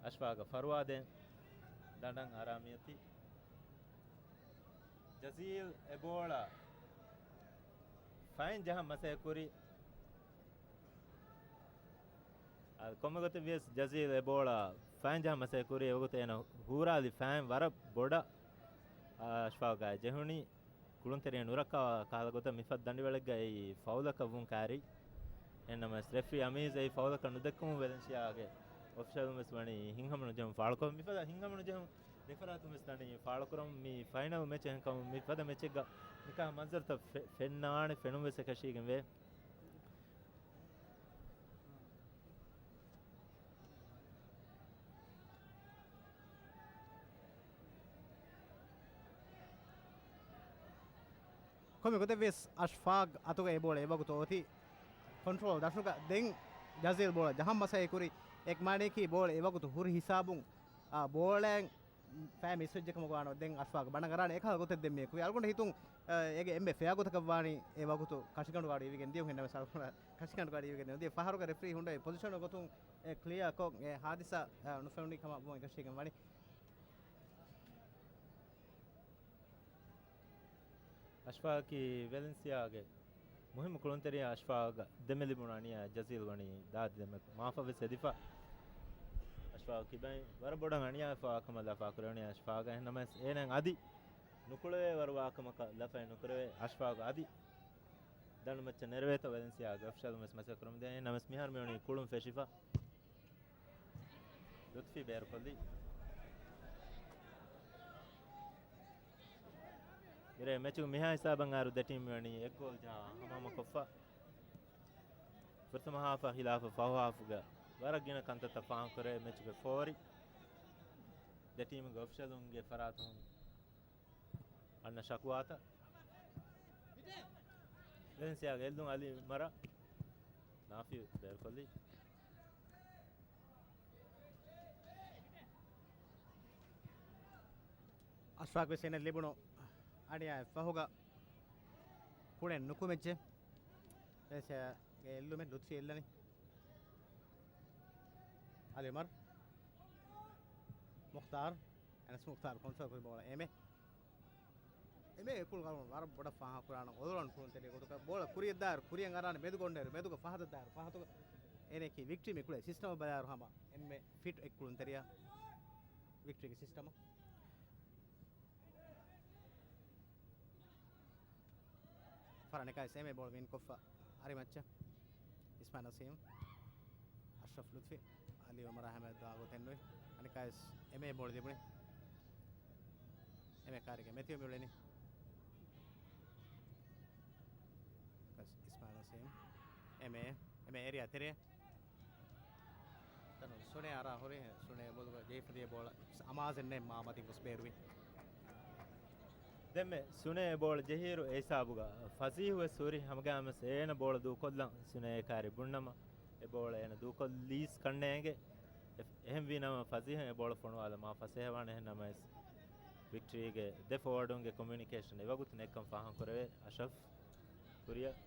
އަޝްފާގަށް ފަރުވާދޭން ދަނޑަށް އަރާ މިއޮތީ. ޖަޒީލް އެ ބޯޅަ ފައިން ޖަހަން މަސައްކަތް ކުރި. އާ، ކޮންމެ ގޮތެއް ވިޔަސް ޖަޒީލް އެ ބޯޅަ ފައިން ޖަހަން މަސައްކަތް ކުރި. އެވަގުތު އޭނަ ހޫރާލި ފައިން ވަރަށް ބޮޑަށް، އާ، އަޝްފާގާ ޖެހުނީ. ކުޅުންތެރިން ނުރައްކާ ކަހަލަ ގޮތަށް މިފަދަ ދަނޑިވަޅެއްގައި ފައުލަކަށް ވުން ކާރި. އެހެންނަމަވެސް ރެފްރީ އަމީޒް އެއީ ފައުލަކަށް ނުދެއްކުމުން ވެލެންސިއާގެ އޮފިޝަލުން ވެސް ވަނީ ހިތްހަމަނުޖެހުން ފާޅުކޮށް. މިފަދަ ހިތްހަމަނުޖެހުން ދެފަރާތުން ވެސް ދަނީ ފާޅުކުރަމުން. މި ފައިނަލް މެޗެއް އެހެންކަމުން މިފަދަ މެޗެއްގަ މިކަހަލަ މަންޒަރުތައް ފެ-، ފެންނާނެ، ފެނުން ވެސް އެކަށީގެން ވޭ. ކޮންމެ ގޮތެއް ވިޔަސް އަޝްފާގް އަތުގަ އެ ބޯޅަ އެވަގުތު އޮތީ ކޮންޓްރޯލް ދަށުގަ. ދެން ޖަޒީލް ބޯޅަ ޖަހަން މަސައްކަތް ކުރި. އެކަމާ އެކީ ބޯޅަ އެވަގުތު ހުރި ހިސާބުން، އާ، ބޯޅައިން ފައި މިސް ވެއްޖެކަމަކު ވާނަމަ ދެން އަޝްފާގް ބަނޑަށް އަރާނެ. އެކަހަލަ ގޮތެއް ދެން މިއަކު އަޅުގަނޑަށް ހިތުން، އާ، އޭގެ އެންމެ ފެއާ ގޮތަކަށް ވާނީ އެ ވަގުތު ކަށިގަނޑުގަ އަޑު އިވިގެން ދިޔުން. އެހެންނަމަވެސް އަޅުގަނޑަށް ކަށިގަނޑުގަ އަޑު އިވިގެން ދިޔުން. ދިޔަ ފަހަރުގަ ރެފްރީ ހުންނަ އެ ޕޮޒިޝަނުގެ ގޮތުން އެ ކްލިއާ ކޮށް އެ ހާދިސާ، އާ، ނުފެނުނީ ކަމަށް ވުން އެކަށީގެން ވަނީ. އަޝްފާގަކީ ވެލެންސިއާގެ މުހިއްމު ކުޅުންތެރިޔާ. އަޝްފާގަށް ދެމެ ލިބުނު އަނިޔާ ޖަޒީލް ވަނީ ދާދި ދެމެ މާފަށް ވެސް ހެދިފަ. އަޝްފާގު ކިބައިން ވަރަށް ބޮޑަށް އަނިޔާވެފަވާ ކަމަށް ލަފާ ކުރެވުނީ އަޝްފާގަށް. އެހެންނަމަވެސް އޭނާއަށް އަދި ނުކުޅެވޭ ވަރު ވާކަމަކަށް ލަފައެއް ނުކުރެވޭ. އަޝްފާގު އަދި ދަނޑުމައްޗަށް ނެރެވޭތޯ ވެލެންސިއާގެ އޮފިޝަލުން ވެސް މަސައްކަތް ކުރަމުން ދޭ. ނަމަވެސް މިހާރު މިވަނީ ކުޅުން ފެށިފަ. ލުތްފީ ބޭރުކޮށްލީ. މިރޭ މެޗުގެ މިހާ ހިސާބަށް އައިރު ދެ ޓީމް މިވަނީ އެއް ގޯލް ޖަހާ ހަމަހަމަކޮށްފަ. ފުރަތަމަ ހާފަށް ހިލާފަށް ފަހު ހާފުގަ ވަރަށް ގިނަ ކަންތައްތައް ފާހަގަކުރޭ މެޗުގެ ފޯރި. ދެ ޓީމުގެ އޮފިޝަލުންގެ ފަރާތުން އަންނަ ޝަކުވާތައް. ވެލެންސިއާގެ އެއްލުން އަލީ އުމަރަށް ނާފި ބޭރުކޮށްލީ. އަޝްރާފް ވެސް އޭނަ ލިބުނު އަނިޔާއަށް ފަހުގަ ކުޅެން ނުކުމެއްޖެ. ވެލެންސިއާގެ އެއްލުމެއް ލުތްފީ އެއްލަނީ. އަލީ އުމަރު. މުޚްތާރު. އެނަސް މުޚްތާރު ކޮންޓްރޯލް ކުރި ބޯޅަ އެމެ. އެމެ އެކުޅު ގަޅުން ވަރަށް ބޮޑަށް ފާހަގަ ކުރާނަން އޮލޮޅަން ކުޅުންތެރި ގޮތުގަ ބޯޅަ ކުރިއަށް ދާއިރު ކުރިއަށް އަރާނެ މެދު ގޮނޑޭރު މެދުގަ ފަހަތަށް ދާއިރު ފަހަތުގަ. އޭނައަކީ ވިކްޓްރީ މި ކުޅޭ ސިސްޓަމަށް ބަލާއިރު ހަމަ އެންމެ ފިޓް އެއްކުޅުންތެރިޔާ ވިކްޓްރީގެ ސިސްޓަމަށް. ފަރާނެ ކައިސް އެމެ ބޯޅަ ވިން ކޮށްފަ އަރިމައްޗަށް. އިސްމާއިލް ނަސީމް، އަޝްރަފް ލުތްފީ، އަލީ އުމަރާ ހަމަ ދާ ގޮތެއް ނުވި. އަނެއްކާވެސް އެމެ ބޯޅަ ލިބުނީ. އެމެ ކާރިގެ މެތިވެ މިއުޅެނީ. ކަސް އިސްމާއިލް ނަސީމް. އެމެ، އެމެ އޭރިއާ ތެރޭ. ތަނު ސުނޭ އަރާ ހުރި، ސުނޭ ބޮލުގަ ޖެހިފަ ދިޔަ ބޯޅަ އަމާޒެއް ނެތް މާ މަތިން ގޮސް ބޭރުވި. ދެންމެ ސުނޭ ބޯޅަ ޖެހިއިރު އެ ހިސާބުގަ ފަސީހު ވެސް ހުރި ހަމަގައިމުވެސް އޭނަ ބޯޅަ ދޫކޮށްލަން ސުނޭ ކާރި ބުންނަމަ އެ ބޯޅަ އޭނަ ދޫކޮށްލީސް ކަންނޭނގެ. އެ-، އެހެންވީނަމަ ފަސީހަށް އެ ބޯޅަ ފޮނުވާލަން މާ ފަސޭހަވާނެ. އެހެންނަމަވެސް ވިކްޓްރީގެ ދެ ފޯވަޑުންގެ ކޮމިއުނިކޭޝަން އެވަގުތު ނެތްކަން ފާހަގަކުރެވޭ. އަޝްރަފް ކުރިއަށް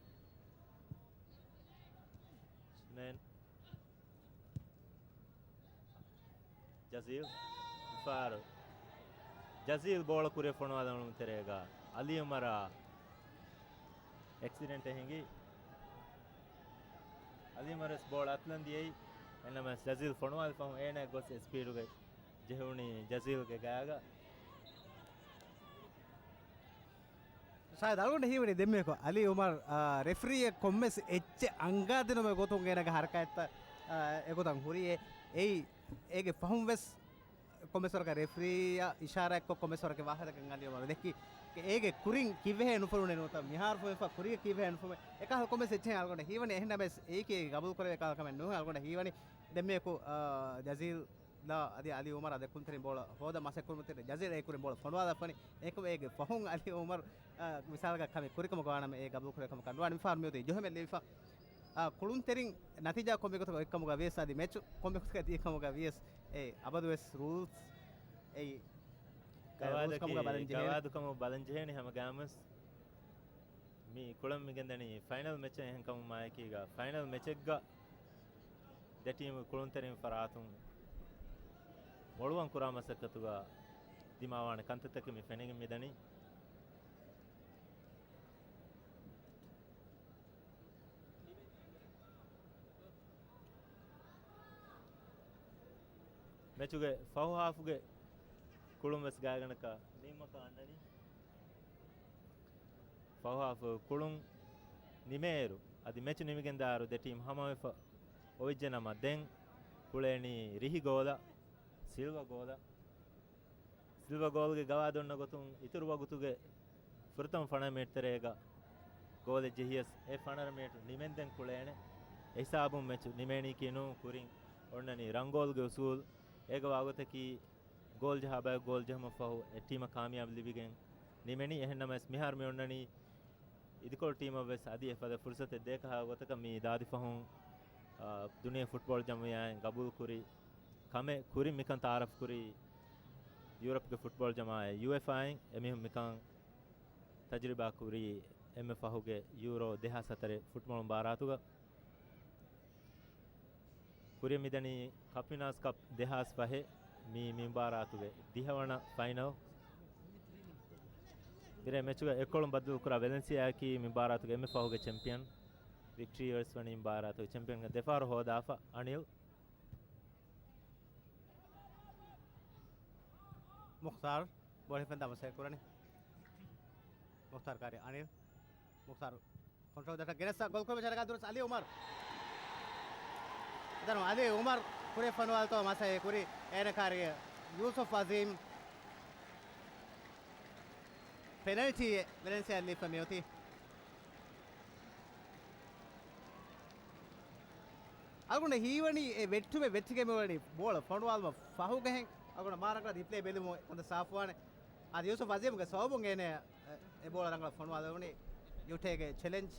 ސުނޭން. ޖަޒީލް މިފަހަރު ޖަޒީލް ބޯޅަ ކުރިއަށް ފޮނުވާލަން ތެރޭގަ އަލީ އުމަރާ އެކްސިޑެންޓެއް ހިނގި. އަލީ އުމަރު ވެސް ބޯޅަ އަތުލަން ދިޔައީ. އެހެންނަމަވެސް ޖަޒީލް ފޮނުވާލި ފަހުން އޭނަ ގޮސް ސްޕީޑުގައި ޖެހުނީ ޖަޒީލްގެ ގާގަ. ޝާހިދް އަޅުގަނޑަށް ހީވަނީ ދެންމެކޮށް އަލީ އުމަރު، އާ، ރެފްރީއަށް ކޮންމެސް އެއްޗެއް އަންގާދިނުމެއް ގޮތުން އޭނަގެ ހަރަކާތްތައް، އާ، އެގޮތަށް ހުރިއޭ. އެއީ އޭގެ ފަހުން ވެސް ކޮންމެސް ވަރަކަށް ރެފްރީއަށް އިޝާރާތްކޮށް ކޮންމެސް ވަރަކަށް ވާހަކަ ދައްކަން އަލީ އުމަރު ދެއްކި. އޭގެ ކުރިން ކިއްވެހޭ ނުފޮނުވުނެއް ނުވަތަ މިހާރު ފޮނުވާ ކުރިއަށް ކިއްވެހޭ ނުފޮނުވޭ. އެކަހަލަ ކޮންމެސް އެއްޗެއް އަޅުގަނޑަށް ހީވަނީ. އެހެންނަމަވެސް އެއީކީ ގަބޫލު ކުރެވޭ ކަހަލަ ކަމެއް ނޫން. އަޅުގަނޑަށް ހީވަނީ ދެންމެއަކު، އާ، ޖަޒީލް ލާ އަދި އަލީ އުމަރާ ދެ ކުޅުންތެރިން ބޯޅަ ހޯދަ މަސައްކަތް ކުރުމުން ތެރޭ ޖަޒީލް އެ ކުރިން ބޯޅަ ފޮނުވާލާފަނި. އެކަމަ އޭގެ ފަހުން އަލީ އުމަރު، އާ، މިސާލަކަށް ކަމެއް ކުރިކަމަށް ވާނަމަ އޭ ގަބޫލު ކުރޭ ކަމަކަށް ނުވާނެ. މިފަހަރު މިއޮތީ ޖުހެމެއް ލިބިފަ. އާ، ކުޅުންތެރިން ނަތީޖާ ކޮންމެ ގޮތަކަށް އޮތްކަމުގަ ވިޔަސް އަދި މެޗު ކޮންމެ ގޮތަކަށް ދިޔަ ކަމުގަ ވިޔަސް އެ އަބަދުވެސް ރޫލްސް އެއީ ރޫލްސް ކަމުގަ ބަލަން ޖެހޭނެ. ގަވާދުކަމު ބަލަން ޖެހޭނެ ހަމަ ގާމުސް. މި ކުޅަން މިގެންދަނީ ފައިނަލް މެޗެއް އެހެންކަމުން މާއެކީގަ ފައިނަލް މެޗެއްގަ ދެ ޓީމު ކުޅުންތެރިން ފަރާތުން މޮޅުވަން ކުރާ މަސައްކަތުގަ ދިމާވާނެ ކަންތައްތަކެއް މި ފެނިގެން މިދަނީ. މެޗުގެ ފަހު ހާފުގެ ކުޅުން ވެސް ގާތްގަނޑަކަށް ނިންމަކަށް އަންނަނީ. ފަހު ހާފު ކުޅުން ނިމޭއިރު، އަދި މެޗު ނިމިގެންދާއިރު ދެ ޓީމް ހަމަވެފަ އޮވެއްޖެ ނަމަ، ދެން ކުޅޭނީ ރިހި ގޯލަށް، ސިލްވަ ގޯލަށް. ސިލްވަ ގޯލްގެ ގަވާއިދު އޮންނަ ގޮތުން އިތުރު ވަގުތުގެ ފުރަތަމަ ފަނަރަ މިނިޓް ތެރޭގަ ގޯލެއް ޖެހިޔަސް އެ ފަނަރަ މިނިޓް ނިމެންދެން ކުޅޭނެ. އެހިސާބުން މެޗު ނިމޭނީކީ ނޫން، ކުރިން އޮންނަނީ ރަން ގޯލްގެ އުސޫލް. އޭގަ ވާގޮތަކީ ގޯލް ޖަހާ ބަޔަކު ގޯލް ޖެހުމަށް ފަހު އެ ޓީމަށް ކާމިޔާބު ލިބިގެން ނިމެނީ. އެހެންނަމަވެސް މިހާރު މި އޮންނަނީ އިދިކޮޅު ޓީމަށް ވެސް އަދި އެފަދަ ފުރުސަތެއް ދޭކަހާ ގޮތަކަށް. މި ދާދި ފަހުން، އާ، ދުނިޔެ ފުޓްބޯޅަ ޖަމިއްޔާއިން ގަބޫލުކުރި ކަމެއް ކުރިން މިކަން ތައާރަފް ކުރީ ޔޫރަޕްގެ ފުޓްބޯޅަ ޖަމާއަތް ޔޫއެފްއާއިން. އެމީހުން މިކަން ތަޖުރިބާ ކުރީ އެންމެ ފަހުގެ ޔޫރޯ ދެހާސް ހަތަރެއް ފުޓްބޯޅަ މުބާރާތުގަ. ކުރިއަށް މިދަނީ ކަޕް ވިނާސް ކަޕް ދެހާސް ފަހެއް މި، މި މުބާރާތުގެ ދިހަވަނަ ފައިނަލް. މިރޭ މެޗުގަ އެއްކޮޅުން ބައްދަލުކުރާ ވެލެންސިއާއަކީ މި މުބާރާތުގެ އެންމެ ފަހުގެ ޗެމްޕިއަން. ވިކްޓްރީ ވެސް ވަނީ މުބާރާތުގެ ޗެމްޕިއަންގެ ދެފަހަރު ހޯދާފަ އަނިލް. މުޚްތާރު ބޯޅަ ހިފެންދާ މަސައްކަތް ކުރަނީ. މުޚްތާރު ކާރި އަނިލް. މުޚްތާރު ކޮންޓްރޯލް ދަށަށް ގެނެސް ގޯލް ކުރުމަށް ޖަރަގާ ދުރަސް އަލީ އުމަރު. ދަނު އަލީ އުމަރު ކުރި ފޮނުވާލްތޯ މަސައްކަތް ކުރި އޭނަ ކާރިގެ ޔޫސުފް އަޒީމް. ޕެނަލްޓީ ވެލެންސިއާ ލިބިފަ މިއޮތީ. އަޅުގަނޑަށް ހީވަނީ އެ ވެއްޓުމެއް ވެއްޓިގެން މިވަނީ ބޯޅަ ފޮނުވާލުމަށް ފަހުގަހެން. އަޅުގަނޑަށް މާ ރަނގަޅަށް ރިޕްލޭ ބެލުމުން ކަންތައް ސާފުވާނެ. އަދި ޔޫސުފް އަޒީމްގެ ސަބަބުން އޭނަ އެ ބޯޅަ ރަނގަޅަށް ފޮނުވާލެވުނީ. ޔުޓޭގެ ޗެލެންޖް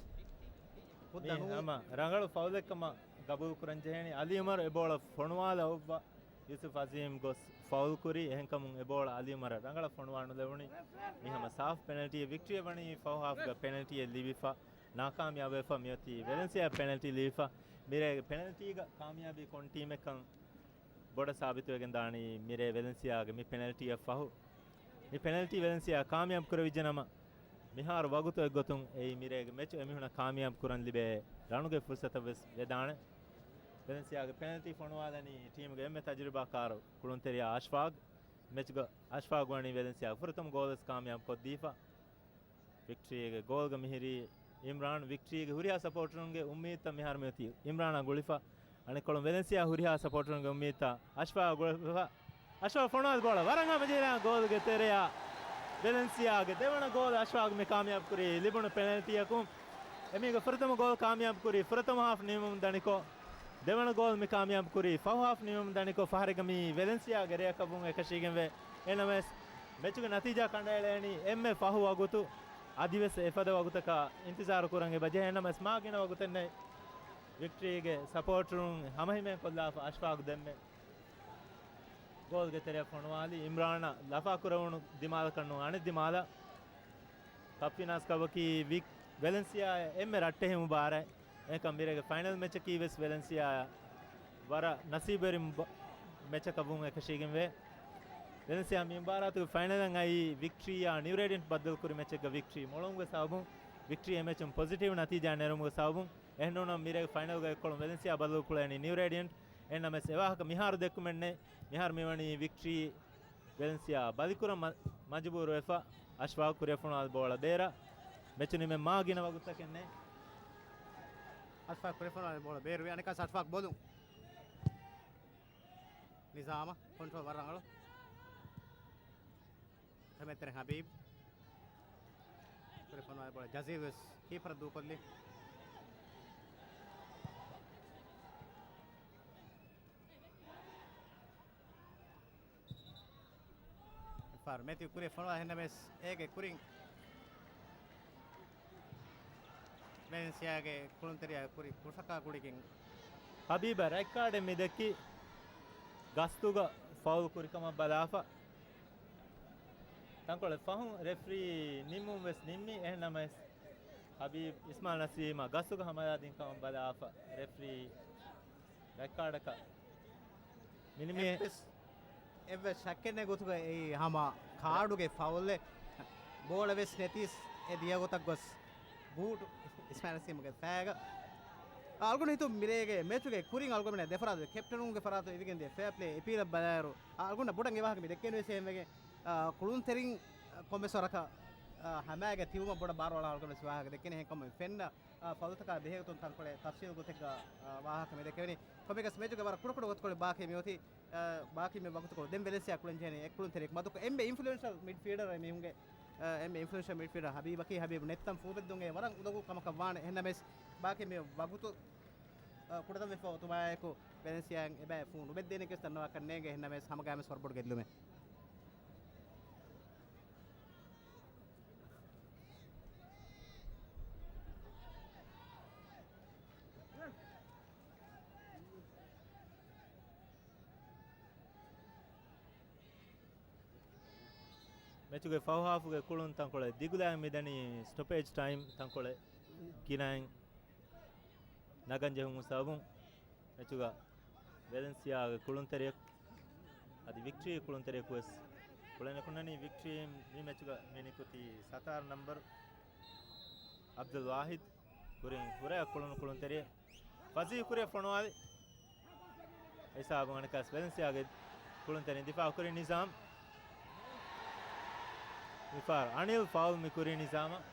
ހުއްދަ ނޫން. ހަމަ ރަނގަޅު ފައުލެއްކަމަށް ގަބޫލު ކުރަން ޖެހޭނީ. އަލީ އުމަރު އެ ބޯޅަ ފޮނުވާލަ އޮއްވަ ޔޫސުފް އަޒީމް ގޮސް ފައުލް ކުރީ. އެހެންކަމުން އެ ބޯޅަ އަލީ އުމަރަށް ރަނގަޅަށް ފޮނުވާނުލެވުނީ. މި ހަމަ ސާފް ޕެނަލްޓީއެއް. ވިކްޓްރީއަށް ވަނީ ފަހު ހާފްގަ ޕެނަލްޓީއެއް ލިބިފަ ނާކާމިޔާބުވެފަ މިއޮތީ. ވެލެންސިއާ ޕެނަލްޓީ ލިބިފަ. މިރޭގެ ޕެނަލްޓީގަ ކާމިޔާބީ ކޮން ޓީމެއްކަން ބޮޑަށް ސާބިތުވެގެން ދާނީ މިރޭ ވެލެންސިއާގެ މި ޕެނަލްޓީއަށް ފަހު. މި ޕެނަލްޓީ ވެލެންސިއާ ކާމިޔާބު ކުރެވިއްޖެ ނަމަ، މިހާރު ވަގުތު އެއްގޮތުން އެއީ މިރޭގެ މެޗު އެމީހުނަށް ކާމިޔާބު ކުރަން ލިބޭ ރަނުގެ ފުރުސަތަށް ވެސް ވެދާނެ. ވެލެންސިއާގެ ޕެނަލްޓީ ފޮނުވާލަނީ ޓީމުގެ އެންމެ ތަޖުރިބާކާރު ކުޅުންތެރިޔާ އަޝްފާގް. މެޗުގަ އަޝްފާގް ވަނީ ވެލެންސިއާގެ ފުރަތަމަ ގޯލް ވެސް ކާމިޔާބު ކޮށްދީފަ. ވިކްޓްރީގެ ގޯލްގަ މިހިރީ އިމްރާން. ވިކްޓްރީގެ ހުރިހާ ސަޕޯޓަރުންގެ އުއްމީދުތައް މިހާރު މިއޮތީ އިމްރާނާ ގުޅިފަ. އަނެއްކޮޅުން ވެލެންސިއާ ހުރިހާ ސަޕޯޓަރުންގެ އުއްމީދުތައް އަޝްފާގަށް ގުޅިފަ. އަޝްފާގު ފޮނުވާލި ބޯޅަ ވަރަށް ހަމަޖެހިލާން ގޯލުގެ ތެރެއަށް. ވެލެންސިއާގެ ދެވަނަ ގޯލް އަޝްފާގު މި ކާމިޔާބު ކުރީ ލިބުނު ޕެނަލްޓީއަކުން. އެމީގެ ފުރަތަމަ ގޯލް ކާމިޔާބު ކުރީ ފުރަތަމަ ހާފް ނިމުމުން ދަނިކޮށް. ދެވަނަ ގޯލް މި ކާމިޔާބު ކުރީ ފަހު ހާފް ނިމުމުން ދަނިކޮށް. ފަހަރެއްގަ މީ ވެލެންސިއާގެ ރެއަކަށްވުން އެކަށީގެންވޭ. އެހެންނަމަވެސް، މެޗުގެ ނަތީޖާ ކަނޑައެޅޭނީ އެންމެ ފަހު ވަގުތު. އަދިވެސް އެފަދަ ވަގުތަކަށް އިންތިޒާރު ކުރަން އެބަޖެހޭ. އެހެންނަމަވެސް، މާ ގިނަ ވަގުތެއް ނެތް. ވިކްޓްރީގެ ސަޕޯޓަރުން ހަމަހިމޭން ކޮށްލާފަ އަޝްފާގު ދެންމެ ގޯލްގެ ތެރެއަށް ފޮނުވާލި. އިމްރާނަށް ލަފާ ކުރެވުނު ދިމާލަކަށް ނޫން، އަނެއް ދިމާލަށް. ކަޕް ފިނާސް ކަޕަކީ ވިކް-، ވެލެންސިއާ އެންމެ ރައްޓެހި މުބާރާތް. އެކަމް މިރޭގެ ފައިނަލް މެޗަކީ ވެސް ވެލެންސިއާ ވަރަށް ނަސީބުވެރި މުބ-، މެޗަކަށް ވުން އެކަށީގެންވޭ. ވެލެންސިއާ މި މުބާރާތުގެ ފައިނަލަށް އައީ ވިކްޓްރީއާ ނިއު ރޭޑިއަންޓް ބައްދަލުކުރި މެޗެއްގަ ވިކްޓްރީ މޮޅުވުމުގެ ސަބަބުން، ވިކްޓްރީ އެ މެޗުން ޕޮޒިޓިވް ނަތީޖާ ނެރުމުގެ ސަބަބުން، އެހެންނޫނަމަ މިރޭގެ ފައިނަލްގަ އެއްކޮޅުން ވެލެންސިއާ ބައްދަލުކުޅޭނީ ނިއު ރޭޑިއަންޓް. އެހެންނަމަވެސް އެވާހަކަ މިހާރު ދެއްކުމެއް ނެތް. މިހާރު މިވަނީ ވިކްޓްރީ ވެލެންސިއާ ބަލިކުރަން މަ-، މަޖުބޫރުވެފަ. އަޝްފާގު ކުރިއަށް ފޮނުވާލި ބޯޅަ ބޭރަށް. މެޗު ނިމެން މާ ގިނަ ވަގުތަކެއް ނެތް. އަޝްފާގު ކުރިއަށް ފޮނުވާލި ބޯޅަ ބޭރުވި. އަނެއްކާސް އަޝްފާގު ބޮލުން. ނިޒާމަށް ކޮންޓްރޯލް ވަރަށް ރަނގަޅު. ހެމެއްތެރެ ހަބީބް. ކުރިއަށް ފޮނުވާލި ބޯޅަ ޖަޒީލް ވެސް ކީޕަރަށް ދޫކޮށްލި. މެތި ކުރި ފޮނުވާ ހެންނަމެސް އޭގެ ކުރިން ވެލެންސިއާގެ ކުޅުންތެރިޔާ ކުރި ކުށަކާ ގުޅިގެން ހަބީބަށް ރަތް ކާޑެއް މި ދެއްކި ގަސްތުގަ ފައުލް ކުރިކަމަށް ބަލާފަ. ތަންކޮޅެއް ފަހުން ރެފްރީ ނިންމުން ވެސް ނިންމި. އެހެންނަމަވެސް ހަބީބް އިސްމާލް ނަސީމަށް ގަސްތުގަ ހަމަޔާދިން ކަމަށް ބަލާފަ ރެފްރީ ރަތް ކާޑަކަށް މިނިމި. އެއްވެސް، އެއްވެސް ޝައްކެއް ނެތް ގޮތުގަ އެއީ ހަމަ ކާޑުގެ ފައުލެއް. ބޯޅަ ވެސް ނެތީސް އެ ދިޔަ ގޮތަށް ގޮސް ބޫޓު އިސްމާއިލް ނަސީމްގެ ފައިގަ. އަޅުގަނޑު ހިތުން މިރޭގެ މެޗުގެ ކުރިން އަޅުގަނޑު ދެފަރާތު ކެޕްޓަނުންގެ ފަރާތު އިވިގެން ދިޔަ ފެއާޕްލޭ އެޕީލަށް ބަލާއިރު، އަޅުގަނޑަށް ބޮޑަށް އެ ވާހަކަ މި ދެއްކެން ވެސް އެހެންވެގެން، އާ، ކުޅުންތެރިން ކޮންމެސް ވަރަކަށް، އާ، ހަމައިގަ ތިބުމަށް ބޮޑަށް ބާރުއަޅާ އަޅުގަނޑު ވެސް ވާހަކަ ދެއްކެނީ. އެހެންކަމުން ފެންނަ، އާ، ފައުލްތަކާ ބެހޭގޮތުން ތަންކޮޅެއް ތަފްސީލް ގޮތެއްގަ، އާ، ވާހަކަ މި ދެއްކެވެނީ. ކޮންމެއަކަސް މެޗުގެ ވަރަށް ކުޑަކުޑަ ގޮތުކޮޅެއް ބާކީ މިއޮތީ. އާ، ބާކީ މި ވަގުތުކޮޅު ދެން ވެލެންސިއާ ކުޅެން ޖެހެނީ އެއްކުޅުންތެރިޔަކު މަދުކޮށް، އެންމެ އިންފްލުއެންޝަލް މިޑްފީލްޑަރ މީހުންގެ، އާ، އެންމެ އިންފްލުއެންޝަލް މިޑްފީލްޑަރ ހަބީބަކީ ހަބީބު ނެތްތަން ފޫބެއްދުން އެ ވަރަށް އުނދަގޫ ކަމަކަށް ވާނެ. އެހެންނަމަވެސް ބާކީ މި ވަގުތު، އާ، ކުޑަތަން ވެފަ އޮތުމާއެކު ވެލެންސިއާއަށް އެބައި ފޫ ނުބެއްދޭނެ ކަސް ދަންނަވާކަށް ނޭނގެ. އެހެންނަމަވެސް ހަމަގައިމުވެސް ވަރަށް ބޮޑު ގެއްލުމެއް. މެޗުގެ ފަހު ހާފުގެ ކުޅުން ތަންކޮޅެއް ދިގުލާން މިދަނީ ސްޓޮޕޭޖް ޓައިމް ތަންކޮޅެއް ގިނައިން ނަގަން ޖެހުމުގެ ސަބަބުން މެޗުގަ ވެލެންސިއާގެ ކުޅުންތެރިޔަކު އަދި ވިކްޓްރީ ކުޅުންތެރިޔަކު ވެސް ކުޅެން ނުކުންނަނީ. ވިކްޓްރީ މި މެޗުގަ މި ނިކުތީ ސަތާރަ ނަމްބަރު އަބްދުލް ވާހިދް ކުރިން ހުރެ ކުޅުނު ކުޅުންތެރި ފަޒީ ކުރިއަށް ފޮނުވާލި. އެހިސާބުން އަނެއްކާވެސް ވެލެންސިއާގެ ކުޅުންތެރިން ދިފާއު ކުރި ނިޒާމް. މިފަހަރު އަނިލް ފައުލް މި ކުރި ނިޒާމަށް.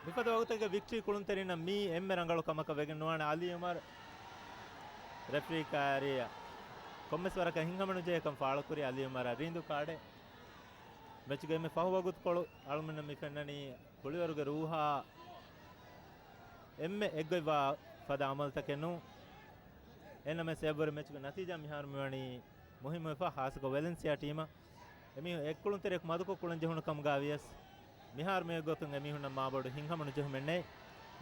މިފަދަ ވަގުތެއްގަ ވިކްޓްރީ ކުޅުންތެރިންނަށް މީ އެންމެ ރަނގަޅު ކަމަކަށް ވެގެން ނުވާނެ. އަލީ އުމަރު ރެފްރީ ކާރިއަށް ކޮންމެސް ވަރަކަށް ހިތްހަމަނުޖެހޭކަން ފާޅުކުރި އަލީ އުމަރަށް ރީނދޫ ކާޑެއް. މެޗުގެ އެންމެ ފަހު ވަގުތުކޮޅު އަޅުމެންނަށް މި ފެންނަނީ ކުޅިވަރުގެ ރޫހާ އެންމެ އެއްގޮތްވާ ފަދަ އަމަލުތަކެއް ނޫން. އެހެންނަމަވެސް އެއަށްވުރެ މެޗުގެ ނަތީޖާ މިހާރު މިވަނީ މުހިއްމުވެފަ، ހާއްސަކޮށް ވެލެންސިއާ ޓީމަށް. އެމީހުން އެއްކުޅުންތެރިޔަކު މަދުކޮށް ކުޅެން ޖެހުނު ކަމުގަ ވިޔަސް، މިހާރު މި ގޮތުން އެމީހުންނަށް މާބޮޑު ހިތްހަމަނުޖެހުމެއް ނެތް.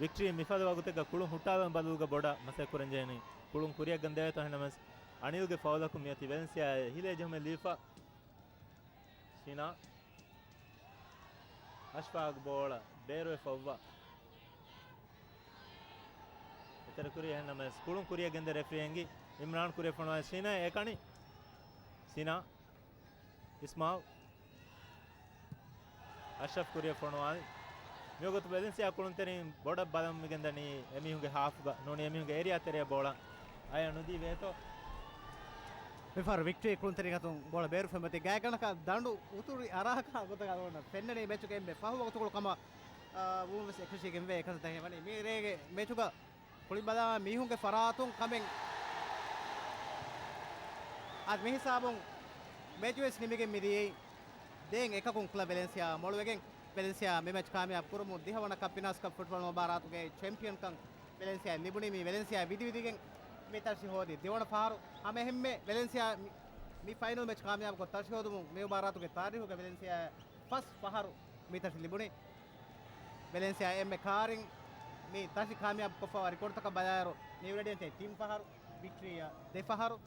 ވިކްޓްރީ މިފަދަ ވަގުތެއްގަ ކުޅުން ހުއްޓާލުމުގެ ބަދަލުގަ ބޮޑަށް މަސައްކަތް ކުރަން ޖެހެނީ. ކުޅުން ކުރިއަށް ގެންދެވޭތޯ. އެހެންނަމަވެސް އަނިލްގެ ފައުލަކުން މިއޮތީ ވެލެންސިއާއަށް ހިލޭ ޖެހުމެއް ލިބިފަ. ޝިނާ. އަޝްފާގް ބޯޅަ ބޭރުވެފަ އޮއްވާ. އެތެރެ ކުރި އެހެންނަމަވެސް ކުޅުން ކުރިއަށް ގެންދެ ރެފްރީ އެނގި. އިމްރާން ކުރިއަށް ފޮނުވާ ޝިނާ އެކަނި. ޝިނާ. އިސްމާލް. އަޝްރަފް ކުރިއަށް ފޮނުވާލި. މިވަގުތު ވެލެންސިއާ ކުޅުންތެރިން ބޮޑަށް ބަލަން މިގެންދަނީ އެމީހުންގެ ހާފްގަ ނޫނީ އެމީހުންގެ އޭރިއާ ތެރެއަށް ބޯޅަ އަޔަށް ނުދީ ވޭތޯ. މިފަހަރު ވިކްޓްރީ ކުޅުންތެރިން އަތުން ބޯޅަ ބޭރުފައި މަތި ގާތްގަނޑަކަށް ދަނޑު އުތުރި އަރާކާ ގޮތަށް އަޅުގަނޑަށް ފެންނަނީ މެޗުގެ އެންމެ ފަހު ވަގުތުކޮޅު ކަމަށް، އާ، ވުމެސް އެކަށީގެންވޭ. އެކަންތައް ވަނީ މިރޭގެ މެޗުގަ ކުޅި ބަލާ މީހުންގެ ފަރާތުން ކަމެއް. އަދި މިހިސާބުން މެޗުވެސް ނިމިގެން މިދިޔައީ ދޭން އެކަކުން ކްލަބް ވެލެންސިއާ މޮޅުވެގެން. ވެލެންސިއާ މި މެޗް ކާމިޔާބު ކުރުމުން ދިހަވަނަ ކަޕް ފިނާންސް ކަޕް ފުޓްބޯޅަ މުބާރާތުގެ ޗެމްޕިއަންކަން ވެލެންސިއާ ލިބުނީ. މި ވެލެންސިއާ ވިދިވިދިގެން މި ތަށި ހޯދި ދެވަނަ ފަހަރު. ހަމައެހެންމެ ވެލެންސިއާ މި، މި ފައިނަލް މެޗް ކާމިޔާބުކޮށް ތަށި ހޯދުމުން މި މުބާރާތުގެ ތާރީހުގަ ވެލެންސިއާ ފަސް ފަހަރު މި ތަށި ލިބުނީ. ވެލެންސިއާ އެންމެ ކާރިން މި ތަށި ކާމިޔާބު ކޮށްފަވާ ރެކޯޑްތަކަށް ބަލާއިރު، ނިއުރޭޑިއަންޓޭ ތިން ފަހަރު، ވިކްޓްރީއާ ދެ ފަހަރު.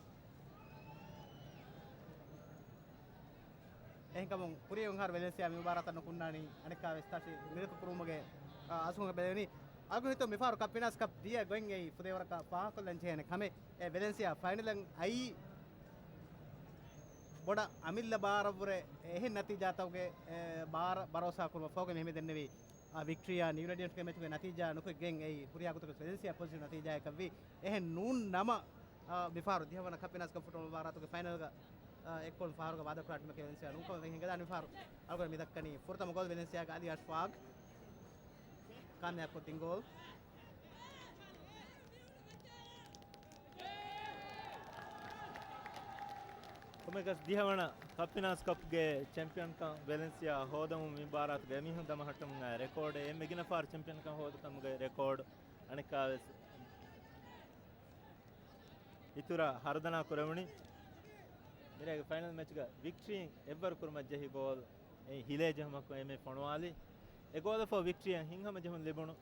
އެހެންކަމުން ކުރިޔަށް އޮތް ފަހަރު ވެލެންސިއާ މި މުބާރާތަށް ނުކުންނާނީ އަނެއްކާވެސް ތަށި މިރަކު ކުރުމުގެ، އާ، އަސްލުގަ ބެލެވެނީ. އަޅުގަނޑު ހިތުން މިފަހަރު ކަޕް ފިނާންސް ކަޕް ދިޔަ ގޮތް އެއީ ފުދޭވަރަކަށް ފާހަގަކޮށްލަން ޖެހޭނެ ކަމެއް. އެ ވެލެންސިއާ ފައިނަލަށް އައީ ބޮޑަށް އަމިއްލަ ބާރަށްވުރެ އެހެން ނަތީޖާތަކުގެ، އެ، ބާރަށް ބަރޯސާ ކުރުމަށް ފަހުގަ މި ހަމަ ދެންނެވީ، އާ، ވިކްޓްރީއާ ނިއުރޭޑިއަންޓްގެ މެޗުގެ ނަތީޖާ ނުކޮށްގެން އެއީ ހުރިހާ ގޮތަކަށް ވެލެންސިއާ ޕޮޒިޓިވް ނަތީޖާއަކަށްވީ. އެހެން ނޫން ނަމަ، އާ، މިފަހަރު ދިހަވަނަ ކަޕް ފިނާންސް ކަޕް ފުޓްބޯޅަ މުބާރާތުގެ ފައިނަލްގަ، އާ، އެއްކޮޅުން ފަހަރުގަ ވާދަކުރާ ޓީމަކީ ވެލެންސިއާ ނޫންކަމަށް ހިނގަދާނެ. މިފަހަރު އަޅުގަނޑު މި ދައްކަނީ ފުރަތަމަ ގޯލް ވެލެންސިއާގެ އަލީ އަޝްފާގް ކާމިޔާބުކޮށް ދިން ގޯލް. ކޮންމެއަކަސް ދިހަވަނަ ކަޕް ފިނާންސް ކަޕްގެ ޗެމްޕިއަންކަން ވެލެންސިއާ ހޯދަމުން މި މުބާރާތުގެ އެމީހުން ދަމަހައްޓަމުން އައި ރެކޯޑެއް. އެންމެ ގިނަ ފަހަރު ޗެމްޕިއަންކަން ހޯދި ކަމުގެ ރެކޯޑް އަނެއްކާވެސް އިތުރަށް ހަރުދަނާ ކުރެވުނީ. މިރޭގެ ފައިނަލް މެޗުގަ ވިކްޓްރީން އެއްވަރު ކުރުމަށް ޖެހި ގޯލް އެއީ ހިލޭ ޖެހުމަކުން އެމީ ފޮނުވާލި. އެ ގޯލަށްފަހު ވިކްޓްރީއަށް ހިތްހަމަޖެހުން ލިބުނު.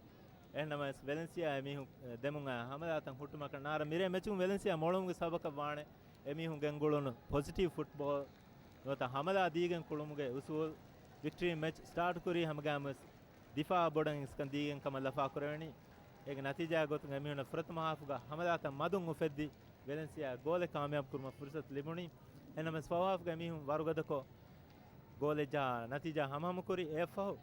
އެހެންނަމަވެސް ވެލެންސިއާ އެމީހުން ދެމުން އައި ހަމަލާތައް ހުއްޓުމަކަށް ނާރަ މިރޭ މެޗުން ވެލެންސިއާ މޮޅުވުމުގެ ސަބަބަކަށް ވާނެ އެމީހުން ގެންގުޅުނު ޕޮޒިޓިވް ފުޓްބޯލް ނުވަތަ ހަމަލާ ދީގެން ކުޅުމުގެ އުސޫލް. ވިކްޓްރީ މެޗް ސްޓާޓް ކުރީ ހަމަގައިމުވެސް ދިފާއަށް ބޮޑަށް އިސްކަން ދީގެން ކަމަށް ލަފާކުރެވެނީ. އޭގެ ނަތީޖާ ގޮތުން އެމީހުންނަށް ފުރަތަމަ ހާފުގަ ހަމަލާތައް މަދުން އުފެއްދި، ވެލެންސިއާ ގޯލެއް ކާމިޔާބު ކުރުމަށް ފުރުސަތު ލިބުނީ. އެނަމަސް ފަހު ހާފުގަ އެމީހުން ވަރުގަދަކޮށް، ގޯލެއް ޖަހާ ނަތީޖާ ހަމަހަމަކުރި. އެއަށްފަހު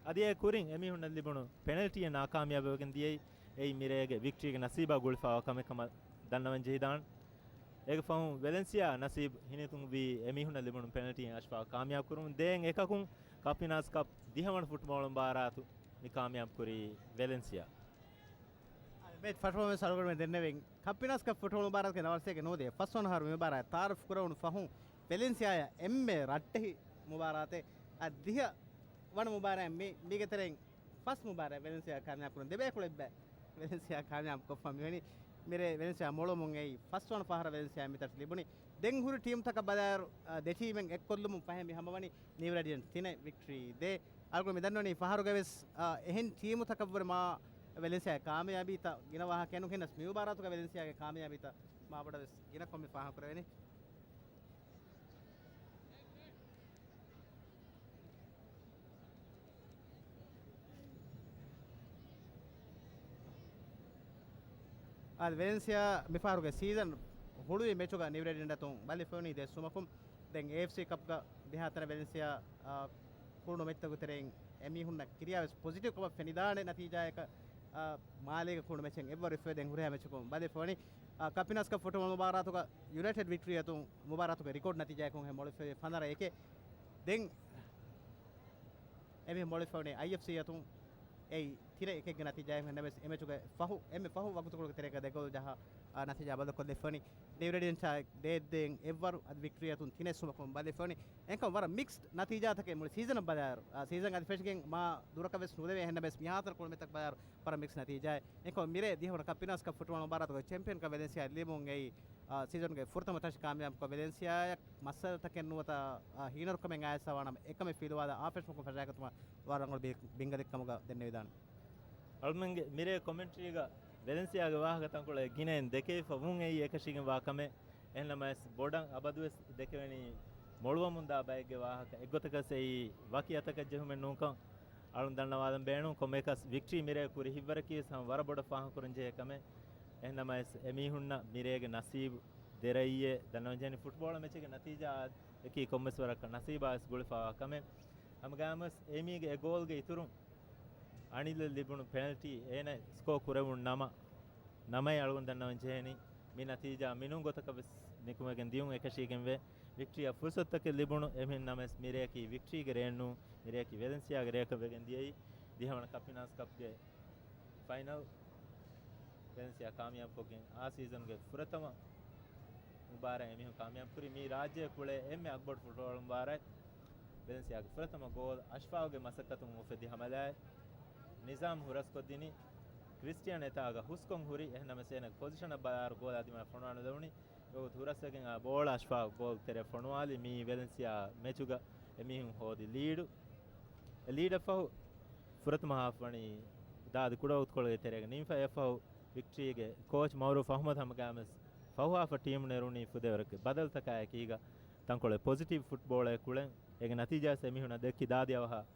އަދި އެ ކުރިން އެމީހުންނަށް ލިބުނު ޕެނަލްޓީއެއް ނާކާމިޔާބެވެގެން ދިޔައީ. އެއީ މިރޭގެ ވިކްޓްރީގެ ނަސީބާ ގުޅިފައިވާ ކަމެއް ކަމަށް ދަންނަވަން ޖެހިދާނެ. އޭގެ ފަހުން ވެލެންސިއާ ނަސީބު ހިނިތުންވީ އެމީހުންނަށް ލިބުނު ޕެނަލްޓީއިން އަޝްފާ ކާމިޔާބު ކުރުމުން. ދޭން އެކަކުން ކަޕިނާސް ކަޕް ދިހަވަނަ ފުޓްބޯޅަ މުބާރާތު މި ކާމިޔާބު ކުރީ ވެލެންސިއާ. މެޗް ފަށުވަމެ ސަރުގަނޑުމެ ދެންނެވިން ކަޕިނާސް ކަޕް ފުޓްބޯޅަ މުބާރާތުގެ ނަވާރަސޭގެ ނުވަދިހަ ފަސްވަނަ އަހަރު މި މުބާރާތް ތައާރަފް ކުރެވުނު ފަހުން ވެލެންސިއާއަށް އެންމެ ރައްޓެހި މުބާރާތެއް އަ، ދިހަ ވަނަ މުބާރާތް މި، މީގެ ތެރެއިން ފަސް މުބާރާތް ވެލެންސިއާ ކާމިޔާބު ކުރުން ދެބޭކުޅެއްބައި ވެލެންސިއާ ކާމިޔާބު ކޮށްފަ މިވެނީ. މިރޭ ވެލެންސިއާ މޮޅުވުމުން އެއީ ފަސްވަނަ ފަހަރަށް ވެލެންސިއާ މިތަށް ލިބުނީ. ދެން ހުރި ޓީމްތަކަށް ބަލާއިރު، އަ، ދެ ޓީމެއް އެއްކޮށްލުމުން ފަހެ މި ހަމަވަނީ ނިއުރެޑިއެންޓް ތިނެއް ވިކްޓްރީ ދޭ. އަޅުގަނޑު މި ދަންނަވަނީ ފަހަރުގަވެސް، އަ، އެހެން ޓީމުތަކަށްވުރެ މާ ވެލެންސިއާގެ ކާމިޔާބީތައް ގިނަ ވާހަކައެއް ނޫން. ހެންނަސް މި މުބާރާތުގަ ވެލެންސިއާގެ ކާމިޔާބީތައް މާ ބޮޑަށް ވެސް ގިނަކޮށް މި ފާހަގަކުރެވެނީ. އާދެ، ވެލެންސިއާ މިފަހަރުގެ ސީޒަން ހުޅުވި މެޗުގަ ނިއުރެޑިއެންޓުން ބަލި ފޮނި ދެއްސުމަކުން، ދެން އޭއެފްސީ ކަޕްގަ ދިހަ ހަތަރަ ވެލެންސިއާ، އާ، ކުޅުނު މެޗްތަކުގެ ތެރެއިން އެމީހުންނަށް ކިރިޔާވެސް ޕޮޒިޓިވް ކަމަށް ފެނިދާނެ ނަތީޖާއަކަށް، އާ، މާލޭގަ ކުޅުނު މެޗެއް އެއްވަރު އިފްވެ ދެން ހުރިހާ މެޗަކުން ބަލި ފޮނި. އާ، ކަޕިނާސް ކަޕް ފުޓްބޯޅަ މުބާރާތުގަ ޔުނައިޓެޑް ވިކްޓްރީ އަތުން މުބާރާތުގެ ރިކޯޑް ނަތީޖާއަކުން އެ މޮޅިފައި ފަނަރަ އެކެއް. ދެން އެމީހުން މޮޅިފައިވަނީ އައިއެފްސީ އަތުން އެއީ ތިނެއް އެކެއްގެ ނަތީޖާއެއް. ހެންނަމެސް އެ މެޗުގެ ފަހު، އެންމެ ފަހު ވަގުތުކޮޅުގެ ތެރޭގަ ދެ ގޯލް ޖަހާ، އާ، ނަތީޖާ ބަދަލުކޮށްލެއްވަނީ. ނިއުރެޑިއެންޓާ ދޭއްދޭން އެއްވަރު އަދި ވިކްޓްރީ އަތުން ތިނެއް ސުމަކުން ބަލިފައިވަނީ. އެންކަން ވަރަށް މިކްސްޑް ނަތީޖާތަކެއް މުޅި ސީޒަނަށް ބަލާއިރު، އާ، ސީޒަން އަދި ފެށިގެން މާ ދުރަކަށް ވެސް ނުދެވޭ. ހެންނަމެސް މިހާތަނަ ކުޅުމެތަކަށް ބަލާއިރު ވަރަށް މިކްސް ނަތީޖާއެއް. އެކޮ މިރޭ ދިހަވަނަ ކަޕިނާސް ކަޕް ފުޓްބޯޅަ މުބާރާތުގެ ޗެމްޕިއަންކަން ވެލެންސިއާ ލިބުން އެއީ، އާ، ސީޒަންގެ ފުރަތަމަ ތަށި ކާމިޔާބުކޮށް ވެލެންސިއާއަށް މައްސަލަތަކެއް ނުވަތަ، އާ، ހީނަރުކަމެއް އައިސްފަވާނަމަ އެކަމެއް ފިލުވާލާ އާފެށުމަކުން ފަށާގަތުމަށް ވަރަށް ރަނގަޅު ބި-، ބިންގަދެއްކަމުގަ ދެންނެވިދާނެ. އަޅުމެންގެ މިރޭ ކޮމެންޓްރީގަ ވެލެންސިއާގެ ވާހަކަ ތަންކޮޅެއް ގިނައިން ދެކެވިފަ ވުން އެއީ އެކަށީގެން ވާ ކަމެއް. އެހެންނަމަވެސް ބޮޑަށް އަބަދުވެސް ދެކެވެނީ މޮޅުވަމުންދާ ބައެއްގެ ވާހަކަ. އެއްގޮތަކަސް އެއީ ވަކި އަތަކަށް ޖެހުމެއް ނޫންކަން އަޅުން ދަންނަވާލަން ބޭނުން. ކޮންމެއަކަސް ވިކްޓްރީ މިރޭ ކުރި ހިތްވަރަކީވެސް ހަމަ ވަރަށް ބޮޑަށް ފާހަގަކުރަން ޖެހޭ ކަމެއް. އެހެންނަމަވެސް އެމީހުންނަށް މިރޭގެ ނަސީބު ދެރައްޔޭ ދަންނަވަންޖެހެނީ ފުޓްބޯޅަ މެޗެއްގެ ނަތީޖާއަކީ ކޮންމެސް ވަރަކަށް ނަސީބާވެސް ގުޅިފައިވާ ކަމެއް. ހަމަގައިމުވެސް އެމީގެ އެ ގޯލްގެ އިތުރުން އަނިލަށް ލިބުނު ޕެނަލްޓީ އޭނަ ސްކޯ ކުރެވުނު ނަމަ، ނަމައި އަޅުގަނޑު ދަންނަވަން ޖެހެނީ މި ނަތީޖާ މިނޫން ގޮތަކަށް ވެސް ނިކުމެގެން ދިޔުން އެކަށީގެންވޭ. ވިކްޓްރީއަށް ފުރުސަތުތަކެއް ލިބުނު. އެހެން ނަމަވެސް މިރެޔަކީ ވިކްޓްރީގެ ރެއެއް ނޫން، މިރެޔަކީ ވެލެންސިއާގެ ރެޔަކަށް ވެގެން ދިޔައީ. ދިހަވަނަ ކަޕިނާސް ކަޕްގެ ފައިނަލް ވެލެންސިއާ ކާމިޔާބުކޮށްގެން އާ ސީޒަންގެ ފުރަތަމަ މުބާރާތް އެމީހުން ކާމިޔާބު ކުރީ. މީ ރާއްޖެ ކުޅޭ އެންމެ އަގުބޮޑު ފުޓްބޯޅަ މުބާރާތް. ވެލެންސިއާގެ ފުރަތަމަ ގޯލް އަޝްފާގުގެ މަސައްކަތުން އުފެދި ހަމަލާއެއް. ނިޒާމް ހުރަސްކޮށްދިނީ. ކްރިސްޓިއަން އެތާގަ ހުސްކޮށް ހުރި. އެހެންނަމަވެސް އޭނަގެ ޕޮޒިޝަނަށް ބަލާއިރު ގޯލާ ދިމާއަށް ފޮނުވާ ނުލެވުނީ. އެގޮތުން ހުރަސްވެގެން އާ ބޯޅަ އަޝްފާގު ގޯލް ތެރެއަށް ފޮނުވާލި. މީ ވެލެންސިއާ މެޗުގަ އެމީހުން ހޯދި ލީޑު. އެ ލީޑަށްފަހު ފުރަތަމަ ހާފް ވަނީ ދާދި ކުޑަވަގުތުކޮޅުގެ ތެރޭގަ ނިމިފަ. އެއަށްފަހު ވިކްޓްރީގެ ކޯޗް މައުރޫފް އަހްމަދު ހަމަގައިމުވެސް ފަހު ހާފަށް ޓީމު ނެރުނީ ފުދޭވަރަކަށް. ބަދަލުތަކާ އެކީގަ ތަންކޮޅެއް ޕޮޒިޓިވް ފުޓްބޯޅައެއް ކުޅެން އޭގެ ނަތީޖާވެސް އެމީހުންނަށް ދެއްކި ދާދި އަވަހަށް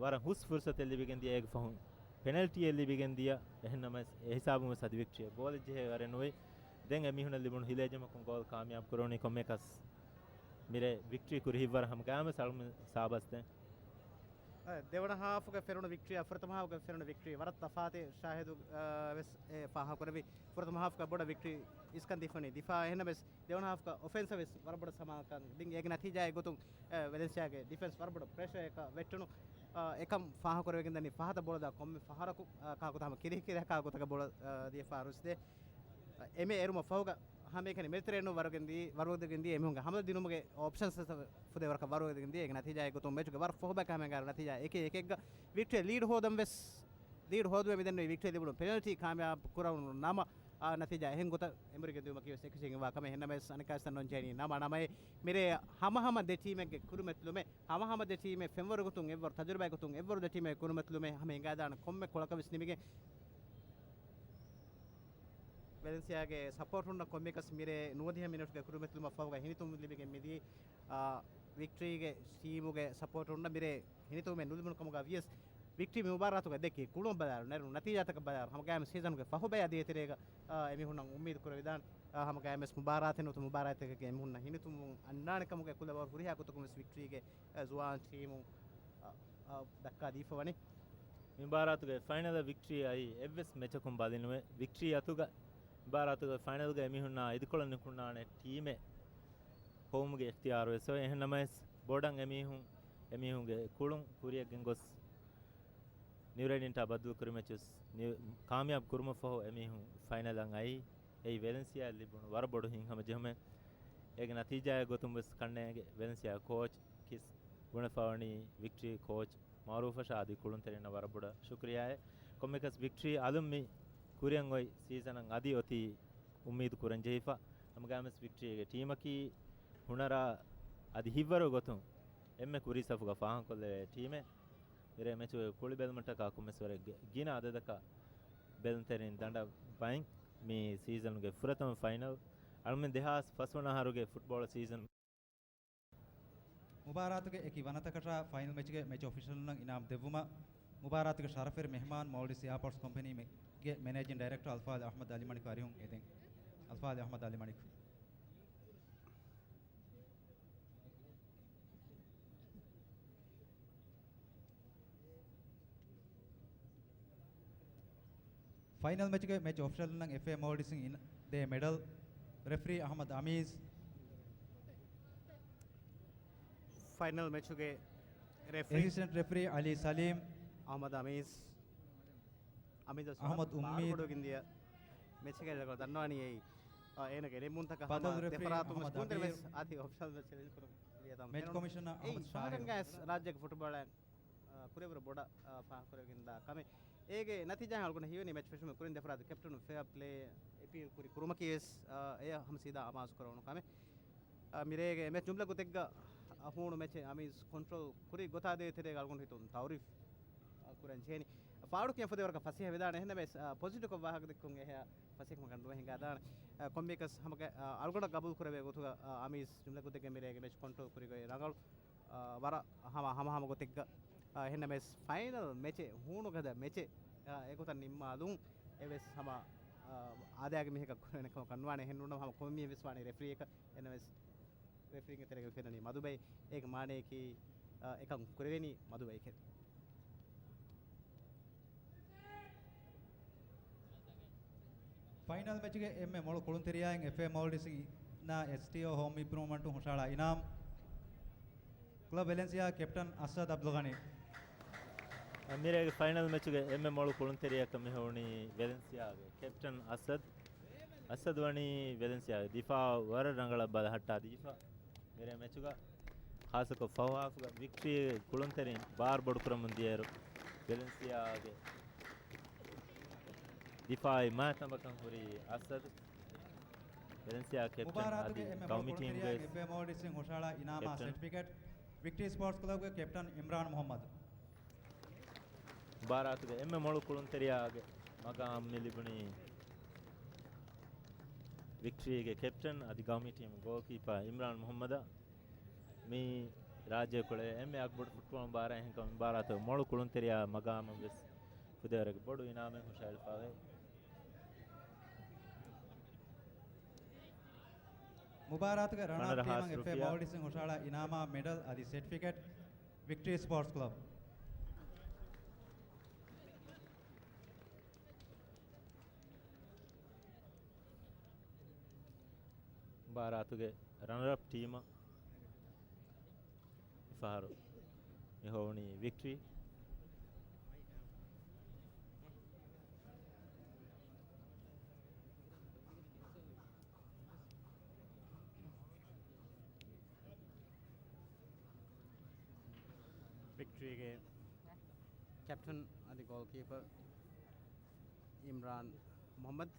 ވަރަށް ހުސް ފުރުސަތެއް ލިބިގެން ދިޔަ. އޭގެ ފަހުން ޕެނަލްޓީއެއް ލިބިގެން ދިޔަ. އެހެންނަމަވެސް އެ ހިސާބުންވެސް އަދި ވިކްޓްރީއަށް ގޯލެއް ޖެހޭ ވަރެއް ނުވި. ދެން އެމީހުންނަށް ލިބުނު ހިލޭޖެމަކުން ގޯލް ކާމިޔާބު ކުރެވުނީ ކޮންމެއަކަސް މިރޭ ވިކްޓްރީ ކުރި ހިތްވަރަށް ހަމަގައިމުވެސް އަޅުގަނޑު ސާބަސްދޭން. އަ، ދެވަނަ ހާފުގަ ފެނުނު ވިކްޓްރީއާ ފުރަތަމަ ހާފުގަ ފެނުނު ވިކްޓްރީ ވަރަށް ތަފާތެއް ޝާހިދު، އަ، ވެސް އެ ފާހަގަކުރެއްވި. ފުރަތަމަ ހާފުގަ ބޮޑަށް ވިކްޓްރީ އިސްކަން ދީފަނީ ދިފާ. އެހެންނަމަވެސް ދެވަނަ ހާފުގަ އޮފެންސަށް ވެސް ވަރަށް ބޮޑަށް ސަމާލުކަން ދިން. އޭގެ ނަތީޖާއެއް ގޮތުން، އަ، ވެލެންސިއާގެ ޑިފެންސް ވަރަށް ބޮޑަށް ޕްރެޝަރއަކަށް ވެއްޓުނު. އަ، އެކަން ފާހަގަކުރެވިގެން ދަނީ ފަހަތަށް ބޯޅަ ދާ ކޮންމެ ފަހަރަކު، އަ، ކާކުތަ ހަމަ ކިރިހި ކިރިހަ ކާކުތަކަށް ބޯޅަ، އަ، ދިޔަފާ ރުސްދޭ. އަ، އެމެ އެރުމަށް ފަހުގަ ހަމައެކަނި މެދުތެރެއެއްނު ވަރުގެން ދީ، ވަރުގަދަގެން ދީ އެމީހުންގެ ހަމަލަ ދިނުމުގެ އޮޕްޝަންސް ފުދޭވަރަކަށް ވަރުގަދަގެން ދީ. އޭގެ ނަތީޖާއެއް ގޮތުން މެޗުގެ ވަރަށް ފަހުބައި ކަހަމެންގާރު ނަތީޖާ އެކެއް އެކެއްގަ ވިކްޓްރީ ލީޑް ހޯދަން ވެސް، ލީޑް ހޯދުމެ މިދެންނެވި ވިކްޓްރީ ލިބުނު ޕެނަލްޓީ ކާމިޔާބު ކުރަވުނު ނަމަ، އާ، ނަތީޖާ އެހެން ގޮތަށް އެނބުރިގެން ދިއުމަކީ ވެސް އެކަށީގެންވާ ކަމެއް. އެހެންނަމަވެސް އަނެއްކާވެސް ދަންނަވަން ޖެހެނީ ނަމަ ނަމައޭ. މިރޭ ހަމަހަމަ ދެ ޓީމެއްގެ ކުރިމަތިލުމެއް، ހަމަހަމަ ދެ ޓީމެއް ފެންވަރު ގޮތުން އެއްވަރު ތަޖުރިބާ ގޮތުން އެއްވަރު ދެ ޓީމެއް ކުރިމަތިލުމެއް ހަމަ ހިނގާދާނެ ކޮންމެ ކޮޅަކަށް ވެސް ނިމިގެން، ވެލެންސިއާގެ ސަޕޯޓުންނަށް ކޮންމެއަކަސް މިރޭ ނުވަދިހަ މިނެޓުގެ ކުރިމަތިލުމަށް ފަހުގަ ހިނިތުން ލިބިގެން މިދިޔަ، އާ، ވިކްޓްރީގެ ޓީމުގެ ސަޕޯޓުންނަށް މިރޭ ހިނިތުންވެ ނުލިބުނު ކަމުގަ ވިޔަސް، ވިކްޓްރީ މި މުބާރާތުގަ ދެއްކި ކުޅުން ބަލާއިރު، ނެރުނު ނަތީޖާތަކަށް ބަލާއިރު، ހަމަގައިމު ސީޒަނުގެ ފަހު ބަޔާ ދޭތެރޭގަ، އާ، އެމީހުންނަށް އުއްމީދު ކުރެވިދާނެ. އާ، ހަމަގައިމުވެސް މުބާރާތެއް ނުވަތަ މުބާރާތެއްގެ އެމީހުންނަށް ހިނިތުންވުން އަންނާނެ ކަމުގެ ކުލަވަރު ހުރިހާ ގޮތަކުން ވެސް ވިކްޓްރީގެ، އާ، ޒުވާން ޓީމު، އާ، އާ، ދައްކާ ދީފަ ވަނީ. މި މުބާރާތުގެ ފައިނަލަށް ވިކްޓްރީ އައީ އެއްވެސް މެޗަކުން ބަލިނުވެ، ވިކްޓްރީ އަތުގަ މި މުބާރާތުގެ ފައިނަލްގަ އެމީހުންނާ އިދިކޮޅަށް ނިކުންނާނެ ޓީމެއް ހޮވުމުގެ އިޚްތިޔާރު ވެސް އޮތް. އެހެންނަމަވެސް، ބޮޑަށް އެމީހުން، އެމީހުންގެ ކުޅުން ކުރިއަށް ގެންގޮސް، ނިއުރެޑިންޓާ ބައްދަލުކުރި މެޗުސް ނި-، ކާމިޔާބު ކުރުމަށްފަހު އެމީހުން ފައިނަލަށް އައީ. އެއީ ވެލެންސިއާއަށް ލިބުނު ވަރަށް ބޮޑު ހިތްހަމަޖެހުމެއް. އޭގެ ނަތީޖާއެއް ގޮތުން ވެސް ކަންނޭނގެ ވެލެންސިއާ ކޯޗް ކިސް ބުނެފަވަނީ ވިކްޓްރީ ކޯޗް މައުރޫފަށާ އަދި ކުޅުންތެރިންނަށް ވަރަށް ބޮޑަށް ޝުކުރިޔާއެއް. ކޮންމެއަކަސް ވިކްޓްރީ އަލުން މި ކުރިއަށް އޮތް ސީޒަނަށް އަދި އޮތީ އުއްމީދު ކުރަން ޖެހިފަ. ހަމަގައިމުވެސް ވިކްޓްރީގެ ޓީމަކީ ހުނަރާ އަދި ހިތްވަރު ގޮތުން އެންމެ ކުރީ ސަފުގަ ފާހަގަކޮށްލެވޭ ޓީމެއް. މިރޭ މެޗުގެ ކުޅި ބެލުމަށްޓަކާ ކޮންމެސް ވަރެއްގެ ގިނަ އަދަދަކަށް ބެލުންތެރިން ދަނޑަށް ބައިން. މި ސީޒަނުގެ ފުރަތަމަ ފައިނަލް އަޅުމެން ދެހާސް ފަސްވަނަ އަހަރުގެ ފުޓްބޯޅަ ސީޒަން. މުބާރާތުގެ އެކި ވަނަތަކަށާ ފައިނަލް މެޗުގެ މެޗް އޮފިޝަލުންނަށް އިނާމް ދެއްވުމަށް މުބާރާތުގެ ޝަރަފުވެރި މެހްމާން މޯލްޑިވްސް އެއާޕޯޓްސް ކޮމްޕެނީގެ މެނޭޖިން ޑައިރެކްޓަރ އަލްފާޟިލް އަޙްމަދު އަލިމަނިކު އަރިހުން އެދެން. އަލްފާޟިލް އަޙްމަދު އަލިމަނިކު. ފައިނަލް މެޗުގެ މެޗް އޮފިޝަލުންނަށް އެފްއޭ މޯލްޑިވްސްއިން ދޭ މެޑަލް. ރެފްރީ އަޙްމަދު އަމީޒް. ފައިނަލް މެޗުގެ ރެފްރީ. އެސިސްޓެންޓް ރެފްރީ އަލީ ސަލީމް. އަޙްމަދު އަމީޒް. އަމީޒް އަޙްމަދު އުއްމީދު. ބޮޑުވެގެން ދިޔަ މެޗެއްގަ ދަންނަވަނީ އެއީ، އާ، އޭނަގެ ނިންމުންތަކަށް ބަދަލު ހަމަ ރެފްރީ ދެފަރާތުން ވެސް އަޙްމަދު ކުންތެރި އަމީރު. ވެސް އަދި އޮފިޝަލް މެޗް ޗެލެންޖް ކުރަން ލިޔަ ތަން މެޗް ކޮމިޝަނަރ އެއީ އަޙްމަދު ޝާހިރު. ފަހަރަންގާސް ރާއްޖޭގެ ފުޓްބޯޅަ އާ، ކުރެވުރު ބޮޑަށް، އާ، ފާހަގަކުރެވިގެންދާ ކަމެއް. އޭގެ ނަތީޖާ އަޅުގަނޑަށް ހީވަނީ މެޗް ފެށުމުގެ ކުރިން ދެފަރާތު ކެޕްޓަނުން ފެއާ ޕްލޭ އެޕީލް ކުރި ކުރުމަކީ ވެސް، އާ، އެޔަށް ހަމަ ސީދާ އަމާޒު ކުރެވުނު ކަމެއް. އާ، މިރޭގެ މެޗް ޖުމްލަ ގޮތެއްގަ ހޫނު މެޗެއް އަމީޒް ކޮންޓްރޯލް ކުރި ގޮތާ ދޭތެރޭގަ އަޅުގަނޑު ހިތުން ތައުރީފް، އާ، ކުރަން ޖެހެނީ. ފާޑު ކިޔަން ފުދޭވަރަކަށް ފަސޭހަ ވެދާނެ. އެހެންނަމަވެސް، އާ، ޕޮޒިޓިވްކޮށް ވާހަކަ ދެއްކުން އެހާ ފަސޭހަކަމަކަށް ނުވެ ހިނގާދާނެ. އާ، ކޮންމެއަކަސް ހަމަގަ-، އާ، އަޅުގަނޑަށް ގަބޫލު ކުރެވޭ ގޮތުގަ، އާ، އަމީޒް ޖުމްލަ ގޮތެއްގަ މިރޭގެ މެޗް ކޮންޓްރޯލް ކުރި ގޮތް ރަނގަޅު. އާ، ވަރަށް ހަމަ، ހަމަ ހަމަ ގޮތެއްގަ، އާ، އެހެންނަމަވެސް ފައިނަލް މެޗެއް، ހޫނުގަދަ މެޗެއް، އާ، އެގޮތަށް ނިންމާލުން އެވެސް ހަމަ، އާ، އާދައިގެ މީހަކަށް ކުރެވޭނެ ކަމަކަށް ނުވާނެ. އެހެން ނޫން ހަމަ ކޮންމެ މީހެއް ވެސް ވާނީ ރެފްރީއަކަށް. އެހެންނަމަވެސް ރެފްރީގެ ތެރޭގަ ފެންނަނީ މަދުބައި. އޭގެ މާނަޔަކީ، އާ، އެކަން ކުރެވެނީ މަދުބައިކެއް. ފައިނަލް މެޗުގެ އެންމެ މޮޅު ކުޅުންތެރިޔާއިން އެފްއޭ މޯލްޑިވްސްއިންނާ އެސްޓީއޯ ހޯމް އިމްޕްރޫވްމަންޓުން ހުށަހަޅާ އިނާމް، ކްލަބް ވެލެންސިއާ ކެޕްޓަން އަސަދް އަބްދުލްޣަނީ. މިރޭގެ ފައިނަލް މެޗުގެ އެންމެ މޮޅު ކުޅުންތެރިޔަކަށް މި ހޮވުނީ ވެލެންސިއާގެ ކެޕްޓަން އަސަދް. އަސަދް ވަނީ ވެލެންސިއާގެ ދިފާއު ވަރަށް ރަނގަޅަށް ބަލަހައްޓާ ދީފަ. މިރޭ މެޗުގަ ޚާއްޞަކޮށް ފަހު ހާފުގަ ވިކްޓްރީގެ ކުޅުންތެރިން ބާރު ބޮޑުކުރަމުން ދިޔައިރު، ވެލެންސިއާގެ ދިފާއީ މާތަނބަކަށް ހުރީ އަސަދު. ވެލެންސިއާ ކެޕްޓަން އަދި ގައުމީ ޓީމުގެ އެފްއޭ މޯލްޑިވްސްއިން ހުށަހަޅާ އިނާމާ ސެޓްފިކެޓް، ވިކްޓްރީ ސްޕޯޓްސް ކްލަބްގެ ކެޕްޓަން އިމްރާން މުހައްމަދު. މުބާރާތުގެ އެންމެ މޮޅު ކުޅުންތެރިޔާގެ މަގާމް މި ލިބުނީ ވިކްޓްރީގެ ކެޕްޓަން އަދި ގައުމީ ޓީމު ގޯލްކީޕާ އިމްރާން މުހައްމަދަށް. މި ރާއްޖެ ކުޅެ އެންމެ އަގުބޮޑު ފުޓްބޯޅަ މުބާރާތް އެހެންކަމުން މުބާރާތުގެ މޮޅު ކުޅުންތެރިޔާ މަގާމަށް ވެސް ފުދޭވަރެއްގެ ބޮޑު އިނާމެއް ހުށައެޅިފަވޭ. މުބާރާތުގެ ރަނަރަޕް ޓީމަށް އެފްއޭ މޯލްޑިވްސްއިން ހުށަހަޅާ އިނާމާ މެޑަލް އަދި ސެޓްފިކެޓް، ވިކްޓްރީ ސްޕޯޓްސް ކްލަބް. މުބާރާތުގެ ރަނަރަޕް ޓީމަށް މިފަހަރު މި ހޮވުނީ ވިކްޓްރީ. ވިކްޓްރީގެ ކެޕްޓަން އަދި ގޯލްކީޕަރ އިމްރާން މުހައްމަދު.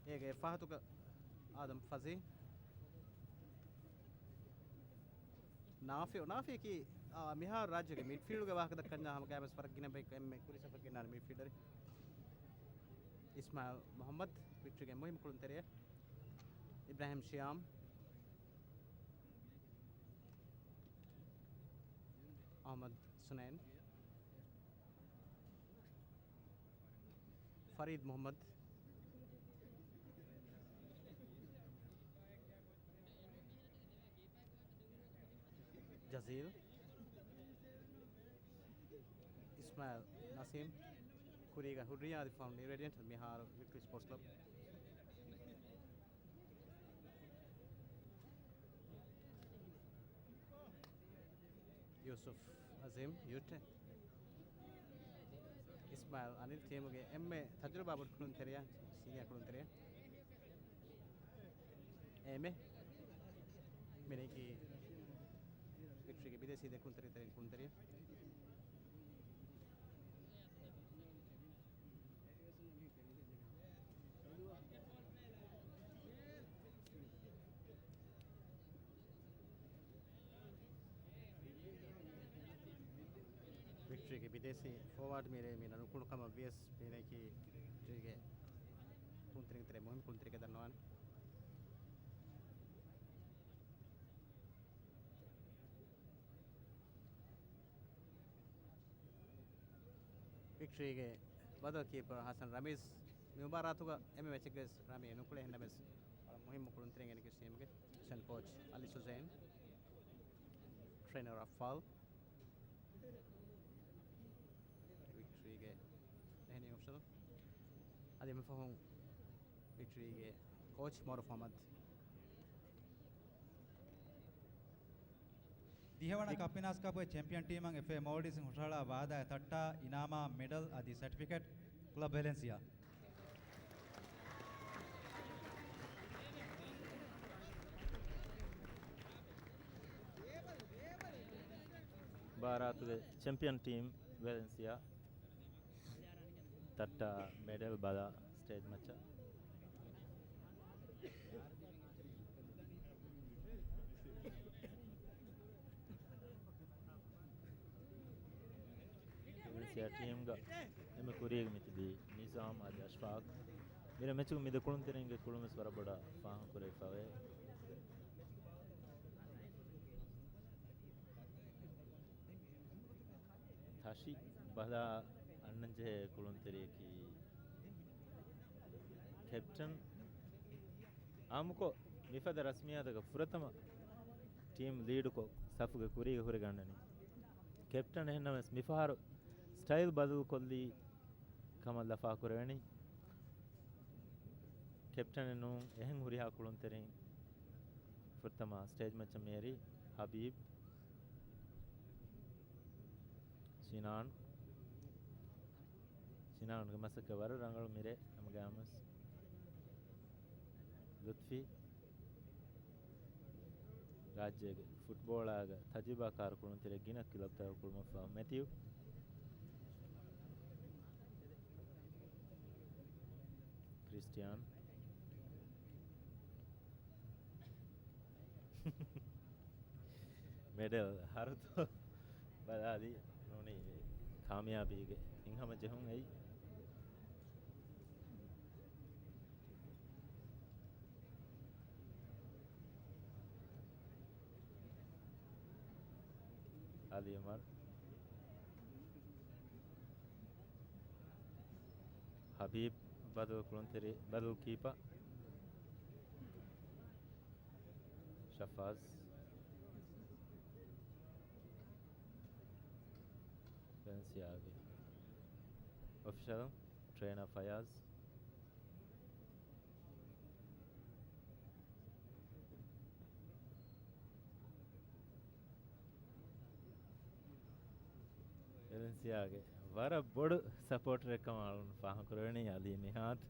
އޭގެ ފަހަތުގަ އާދަމް ފަޒީ. ނާފިއު، ނާފިއަކީ، އާ، މިހާރު ރާއްޖޭގެ މިޑްފީލްޑްގެ ވާހަކަ ދައްކަންޏާ ހަމަގައިމުވެސް ވަރަށް ގިނަ ބަޔަކު އެންމެ ކުރި ސަފަކަށް ގެންނާނެ މިޑްފީލްޑަރެއް. އިސްމާއިލް މުހައްމަދު، ވިކްޓްރީގެ މުހިއްމު ކުޅުންތެރިއެއް. އިބްރާހިމް ޝިޔާމް، އަޙްމަދު ސުނައިން، ފަރީދު މުހައްމަދު، ޖަޒީލް، އިސްމާއިލް ނަސީމް، ކުރީގަ ހުރްރިޔާ އަދި ފަހުން އިރޭޑިއަންޓް މިހާރު ވިކްޓްރީ ސްޕޯޓްސް ކްލަބް. ޔޫސުފް އަޒީމް، ޔޫޓެ. އިސްމާއިލް އަނިލް، ޓީމުގެ އެންމެ ތަޖުރިބާ ބޮޑު ކުޅުންތެރިޔާ، ސީނިއާ ކުޅުންތެރިޔާ. އެމެ މިނެކީ ވިކްޓްރީގެ ބިދޭސީ ދެ ކުޅުންތެރިތެރިން ކުޅުންތެރިޔާ. ވިކްޓްރީގެ ބިދޭސީ ފޯވާޑް މީރޭ މީނަ ނުކުޅު ކަމަށް ވިޔަސް މީނައަކީ ވިކްޓްރީގެ ކުޅުންތެރިން ތެރޭ މުހިންމު ކުޅުންތެރިކަ ދަންނަވާނެ. ވިކްޓްރީގެ ބަދަލު ކީޕަރ ހަސަން ރަމީޒް މި މުބާރާތުގަ އެންމެ މެޗެއްގަވެސް ރާމީ ނުކުޅެ ހެންނަމެސް ވަރަށް މުހިއްމު ކުޅުންތެރިން ގެނެގެސް ޓީމުގެ އެސިސްޓެންޓް ކޯޗް އަލީ ސުޒޭން، ޓްރެއިނަރ އަފްފާލް، ވިކްޓްރީގެ އެހެނީ އޮފިޝަލް. އަދި މިފަހުން ވިކްޓްރީގެ ކޯޗް މައުރޫފް އަޙްމަދު. ދިހަވަނަ ކަޕް ފިނާންސް ކަޕުގެ ޗެމްޕިއަން ޓީމަށް އެފްއޭ މޯލްޑިވްސް ހުށަހަޅާ ވާހަކަ ތައްޓާ އިނާމާ މެޑަލް އަދި ސަޓިފިކެޓް ކްލަބް ވެލެންސިއާ. މުބާރާތުގެ ޗެމްޕިއަން ޓީމް ވެލެންސިއާ ތައްޓާ މެޑަލް ބަލާ ސްޓޭޖް މައްޗަށް. އެމްސީއާ ޓީމްގަ އެންމެ ކުރީގަ މިތިބީ ނިޒާމް އަދި އަޝްފާޤް. މިރޭ މެޗުގަ މި ދެ ކުޅުންތެރިންގެ ކުޅުން ވެސް ވަރަށް ބޮޑަށް ފާހަގަކުރެވިފަވޭ. ތަށި ބަލާ އަންނަންޖެހޭ ކުޅުންތެރިޔަކީ ކެޕްޓަން. އާއްމުކޮށް މިފަދަ ރަސްމިއްޔާތަކަށް ފުރަތަމަ ޓީމް ލީޑުކޮށް ސަފުގެ ކުރީގަ ހުރެގަންނަނީ ކެޕްޓަން. އެހެންނަމަވެސް މިފަހަރު ސްޓައިލް ބަދަލުކޮށްލީ ކަމަށް ލަފާކުރެވެނީ. ކެޕްޓަނެއް ނޫން އެހެން ހުރިހާ ކުޅުންތެރިން ފުރަތަމަ ސްޓޭޖް މައްޗަށް މިއެރީ ހަބީބް، ޝިނާން. ޝިނާންގެ މަސައްކަތް ވަރަށް ރަނގަޅު މިރޭ ހަމަގައިމުވެސް. ލުތްފީ. ރާއްޖޭގެ ފުޓްބޯޅާގެ ތަޖުރިބާކާރު ކުޅުންތެރި ގިނަ ކިލަބްތަކަށް ކުޅުމަށްފަހު މެތިއު. ކްރިސްޓިއާން. މެޑަލް ހަރުތޯ ބަލާލީ ނޫނީ ކާމިޔާބީގެ ހިތްހަމަޖެހުން އެއީ. އަލީ އުމަރު. ހަބީބް ބަދަލު ކުޅުންތެރި، ބަދަލު ކީޕަ. ޝަފާޒް. ވެލެންސިއާގެ އޮފިޝަލް ޓްރޭނަރ ފަޔާޒް. ވެލެންސިއާގެ ވަރަށް ބޮޑު ސަޕޯޓަރެއް ކަމަށް އަޅުން ފާހަގަކުރެވެނީ އަލީ ނިހާދު.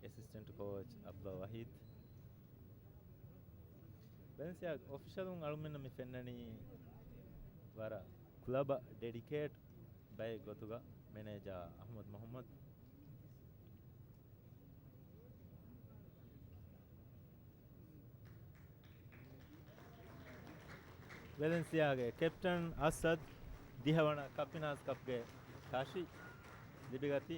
އެސިސްޓެންޓް ކޯޗް އަބްދުﷲ ވަހީދު. ވެލެންސިއާގެ އޮފިޝަލުން އަޅުމެންނަށް މި ފެންނަނީ ވަރަށް ކްލަބަށް ޑެޑިކޭޓް ބައެއް ގޮތުގަ މެނޭޖާ އަޙްމަދު މުޙައްމަދު. ވެލެންސިއާގެ ކެޕްޓަން އަސަދް ދިހަވަނަ ކަޕިނާސް ކަޕްގެ ތަށި ލިބިގަތީ.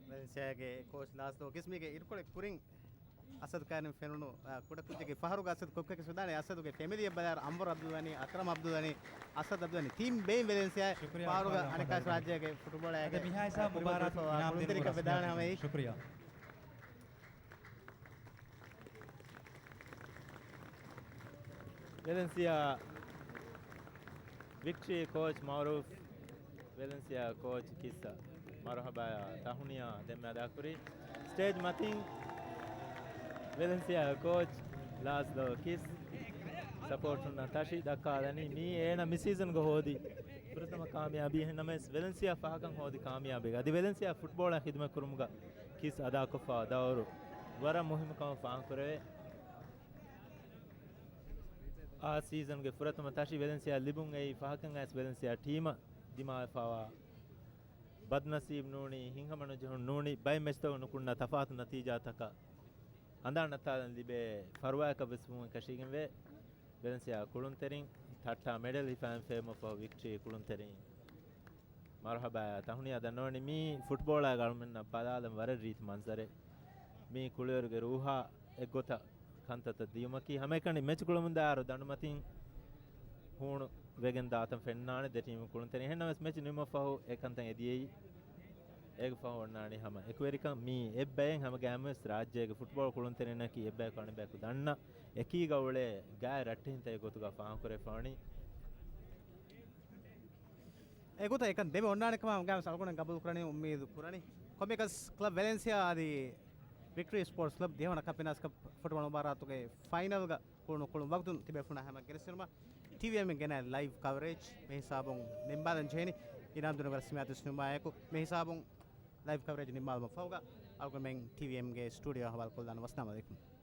ވެލެންސިއާގެ ކޯޗް ލާސްލޯ ކިސް މީގެ އިރުކޮޅެއް ކުރިން އަސަދު ކާރިން ފެނުނު، އާ، ކުޑަ ކުއްޖެއްގެ ފަހަރުގަ އަސަދު ކޮއްކޮ ވެސް ވެދާނެ. އަސަދުގެ ފެމިލީއަށް ބަލާއިރު އަންވަރު އަބްދުލް ވަނީ، އަކްރަމް އަބްދުލް ވަނީ، އަސަދު އަބްދުލް ވަނީ، ތިން ބެއިން ވެލެންސިއާ ފަހަރުގަ އަނެކާ ރާއްޖޭގެ ފުޓުބޯޅައާގެ ކުޅުންތެރިކަން ވެދާނެ ހަމަ އެއީ. ވެލެންސިއާ ވިކްޓްރީ ކޯޗް މައުރޫފް، ވެލެންސިއާ ކޯޗް ކިސްއަށް މަރުޙަބާޔާ ތަހުނިޔާ ދެންމެ އަދާކުރީ. ސްޓޭޖް މަތިން ވެލެންސިއާ ކޯޗް ލާސްލޯ ކިސް ސަޕޯޓް ހުންނަ ތަށި ދައްކާލަނީ. މީ އޭނަ މި ސީޒަންގަ ހޯދި ފުރަތަމަ ކާމިޔާބީ. އެހެންނަމަވެސް ވެލެންސިއާ ފަހަކަށް ހޯދި ކާމިޔާބީގަ އަދި ވެލެންސިއާ ފުޓްބޯޅަ ޚިދުމަތް ކުރުމުގަ ކިސް އަދާކޮށްފަ ދައުރު ވަރަށް މުހިއްމު ކަމަށް ފާހަގަކުރެވޭ. އާ ސީޒަންގެ ފުރަތަމަ ތަށި ވެލެންސިއާ ލިބުން އެއީ ފަހަކަށް އައިސް ވެލެންސިއާ ޓީމަށް ދިމާވެފަވާ ބަދްނަސީބު ނޫނީ، ހިތްހަމަނުޖެހުން ނޫނީ، ބައެއް މެޗްތަކުން ނުކުންނަ ތަފާތު ނަތީޖާތަކަށް ހަނދާން ނައްތާލަން ލިބޭ ފަރުވާއަކަށް ވެސް ވުމުން އެކަށީގެންވޭ. ވެލެންސިއާ ކުޅުންތެރިން ތައްޓާ މެޑަލް ހިފާން ފެނުމަށްފަހު ވިކްޓްރީ ކުޅުންތެރިން މަރުޙަބާޔާ ތަހުނިޔާ ދަންނަވަނީ. މީ ފުޓްބޯޅައިގަ އަޅުމެންނަށް ބަލާލަން ވަރަށް ރީތި މަންޒަރެއް. މީ ކުޅިވަރުގެ ރޫހާ އެއްގޮތަށް ކަންތައްތައް ދިޔުމަކީ. ހަމައެކަނި މެޗް ކުޅަމުންދާއިރު ދަނޑުމަތިން ހޫނު ވެގެން ދާތަން ފެންނާނެ ދެ ޓީމު ކުޅުންތެރިން. އެހެންނަމަވެސް މެޗް ނިމުމަށްފަހު އެ ކަންތައް އެދިޔައީ. އޭގެ ފަހު އޮންނާނީ ހަމަ އެކުވެރިކަން. މީ އެއްބައެއް ހަމަ ގައިމުވެސް ރާއްޖޭގެ ފުޓްބޯޅަ ކުޅުންތެރިންނަކީ އެއްބަޔަކު އަނެއްބަޔަކު ދަންނަ އެކީގަ އުޅޭ ގާތް ރައްޓެހިންތަކެއް ގޮތުގަ ފާހަގަކުރެވިފަވަނީ. އެގޮތަށް އެކަން ދެމި އޮންނާނެ ކަމަށް ހަމަ ގައިމުވެސް އަޅުގަނޑު ގަބޫލު ކުރަނީ، އުއްމީދު ކުރަނީ. ކޮމިކަސް ކްލަބް ވެލެންސިއާ އަދި ވިކްޓްރީ ސްޕޯޓްސް ކްލަބް ދިހަވަނަ ކަޕިނާސް ކަޕް ފުޓްބޯޅަ މުބާރާތުގެ ފައިނަލްގަ ކުޅުނު ކުޅުން ވަގުތުން ތިބޭފުޅުންނާ ހަމަ ގެނެސްދިނުމަށް ޓީވީއެމް ގެނައި ލައިވް ކަވަރޭޖް މި ހިސާބުން ނިންމާލަން ޖެހެނީ. އިނާމްދިނުން ރަސްމިއްޔާތު ނިންމާއެކު މި ހިސާބުން ލައިވް ކަވަރޭޖް ނިންމާލުމަށް ފަހުގަ އަޅުގަނޑުމެން ޓީވީއެމްގެ ސްޓޫޑިއޯ ހަވާލުކޮށްލާނަން. ވައްސަލާމް އަލައިކުމް.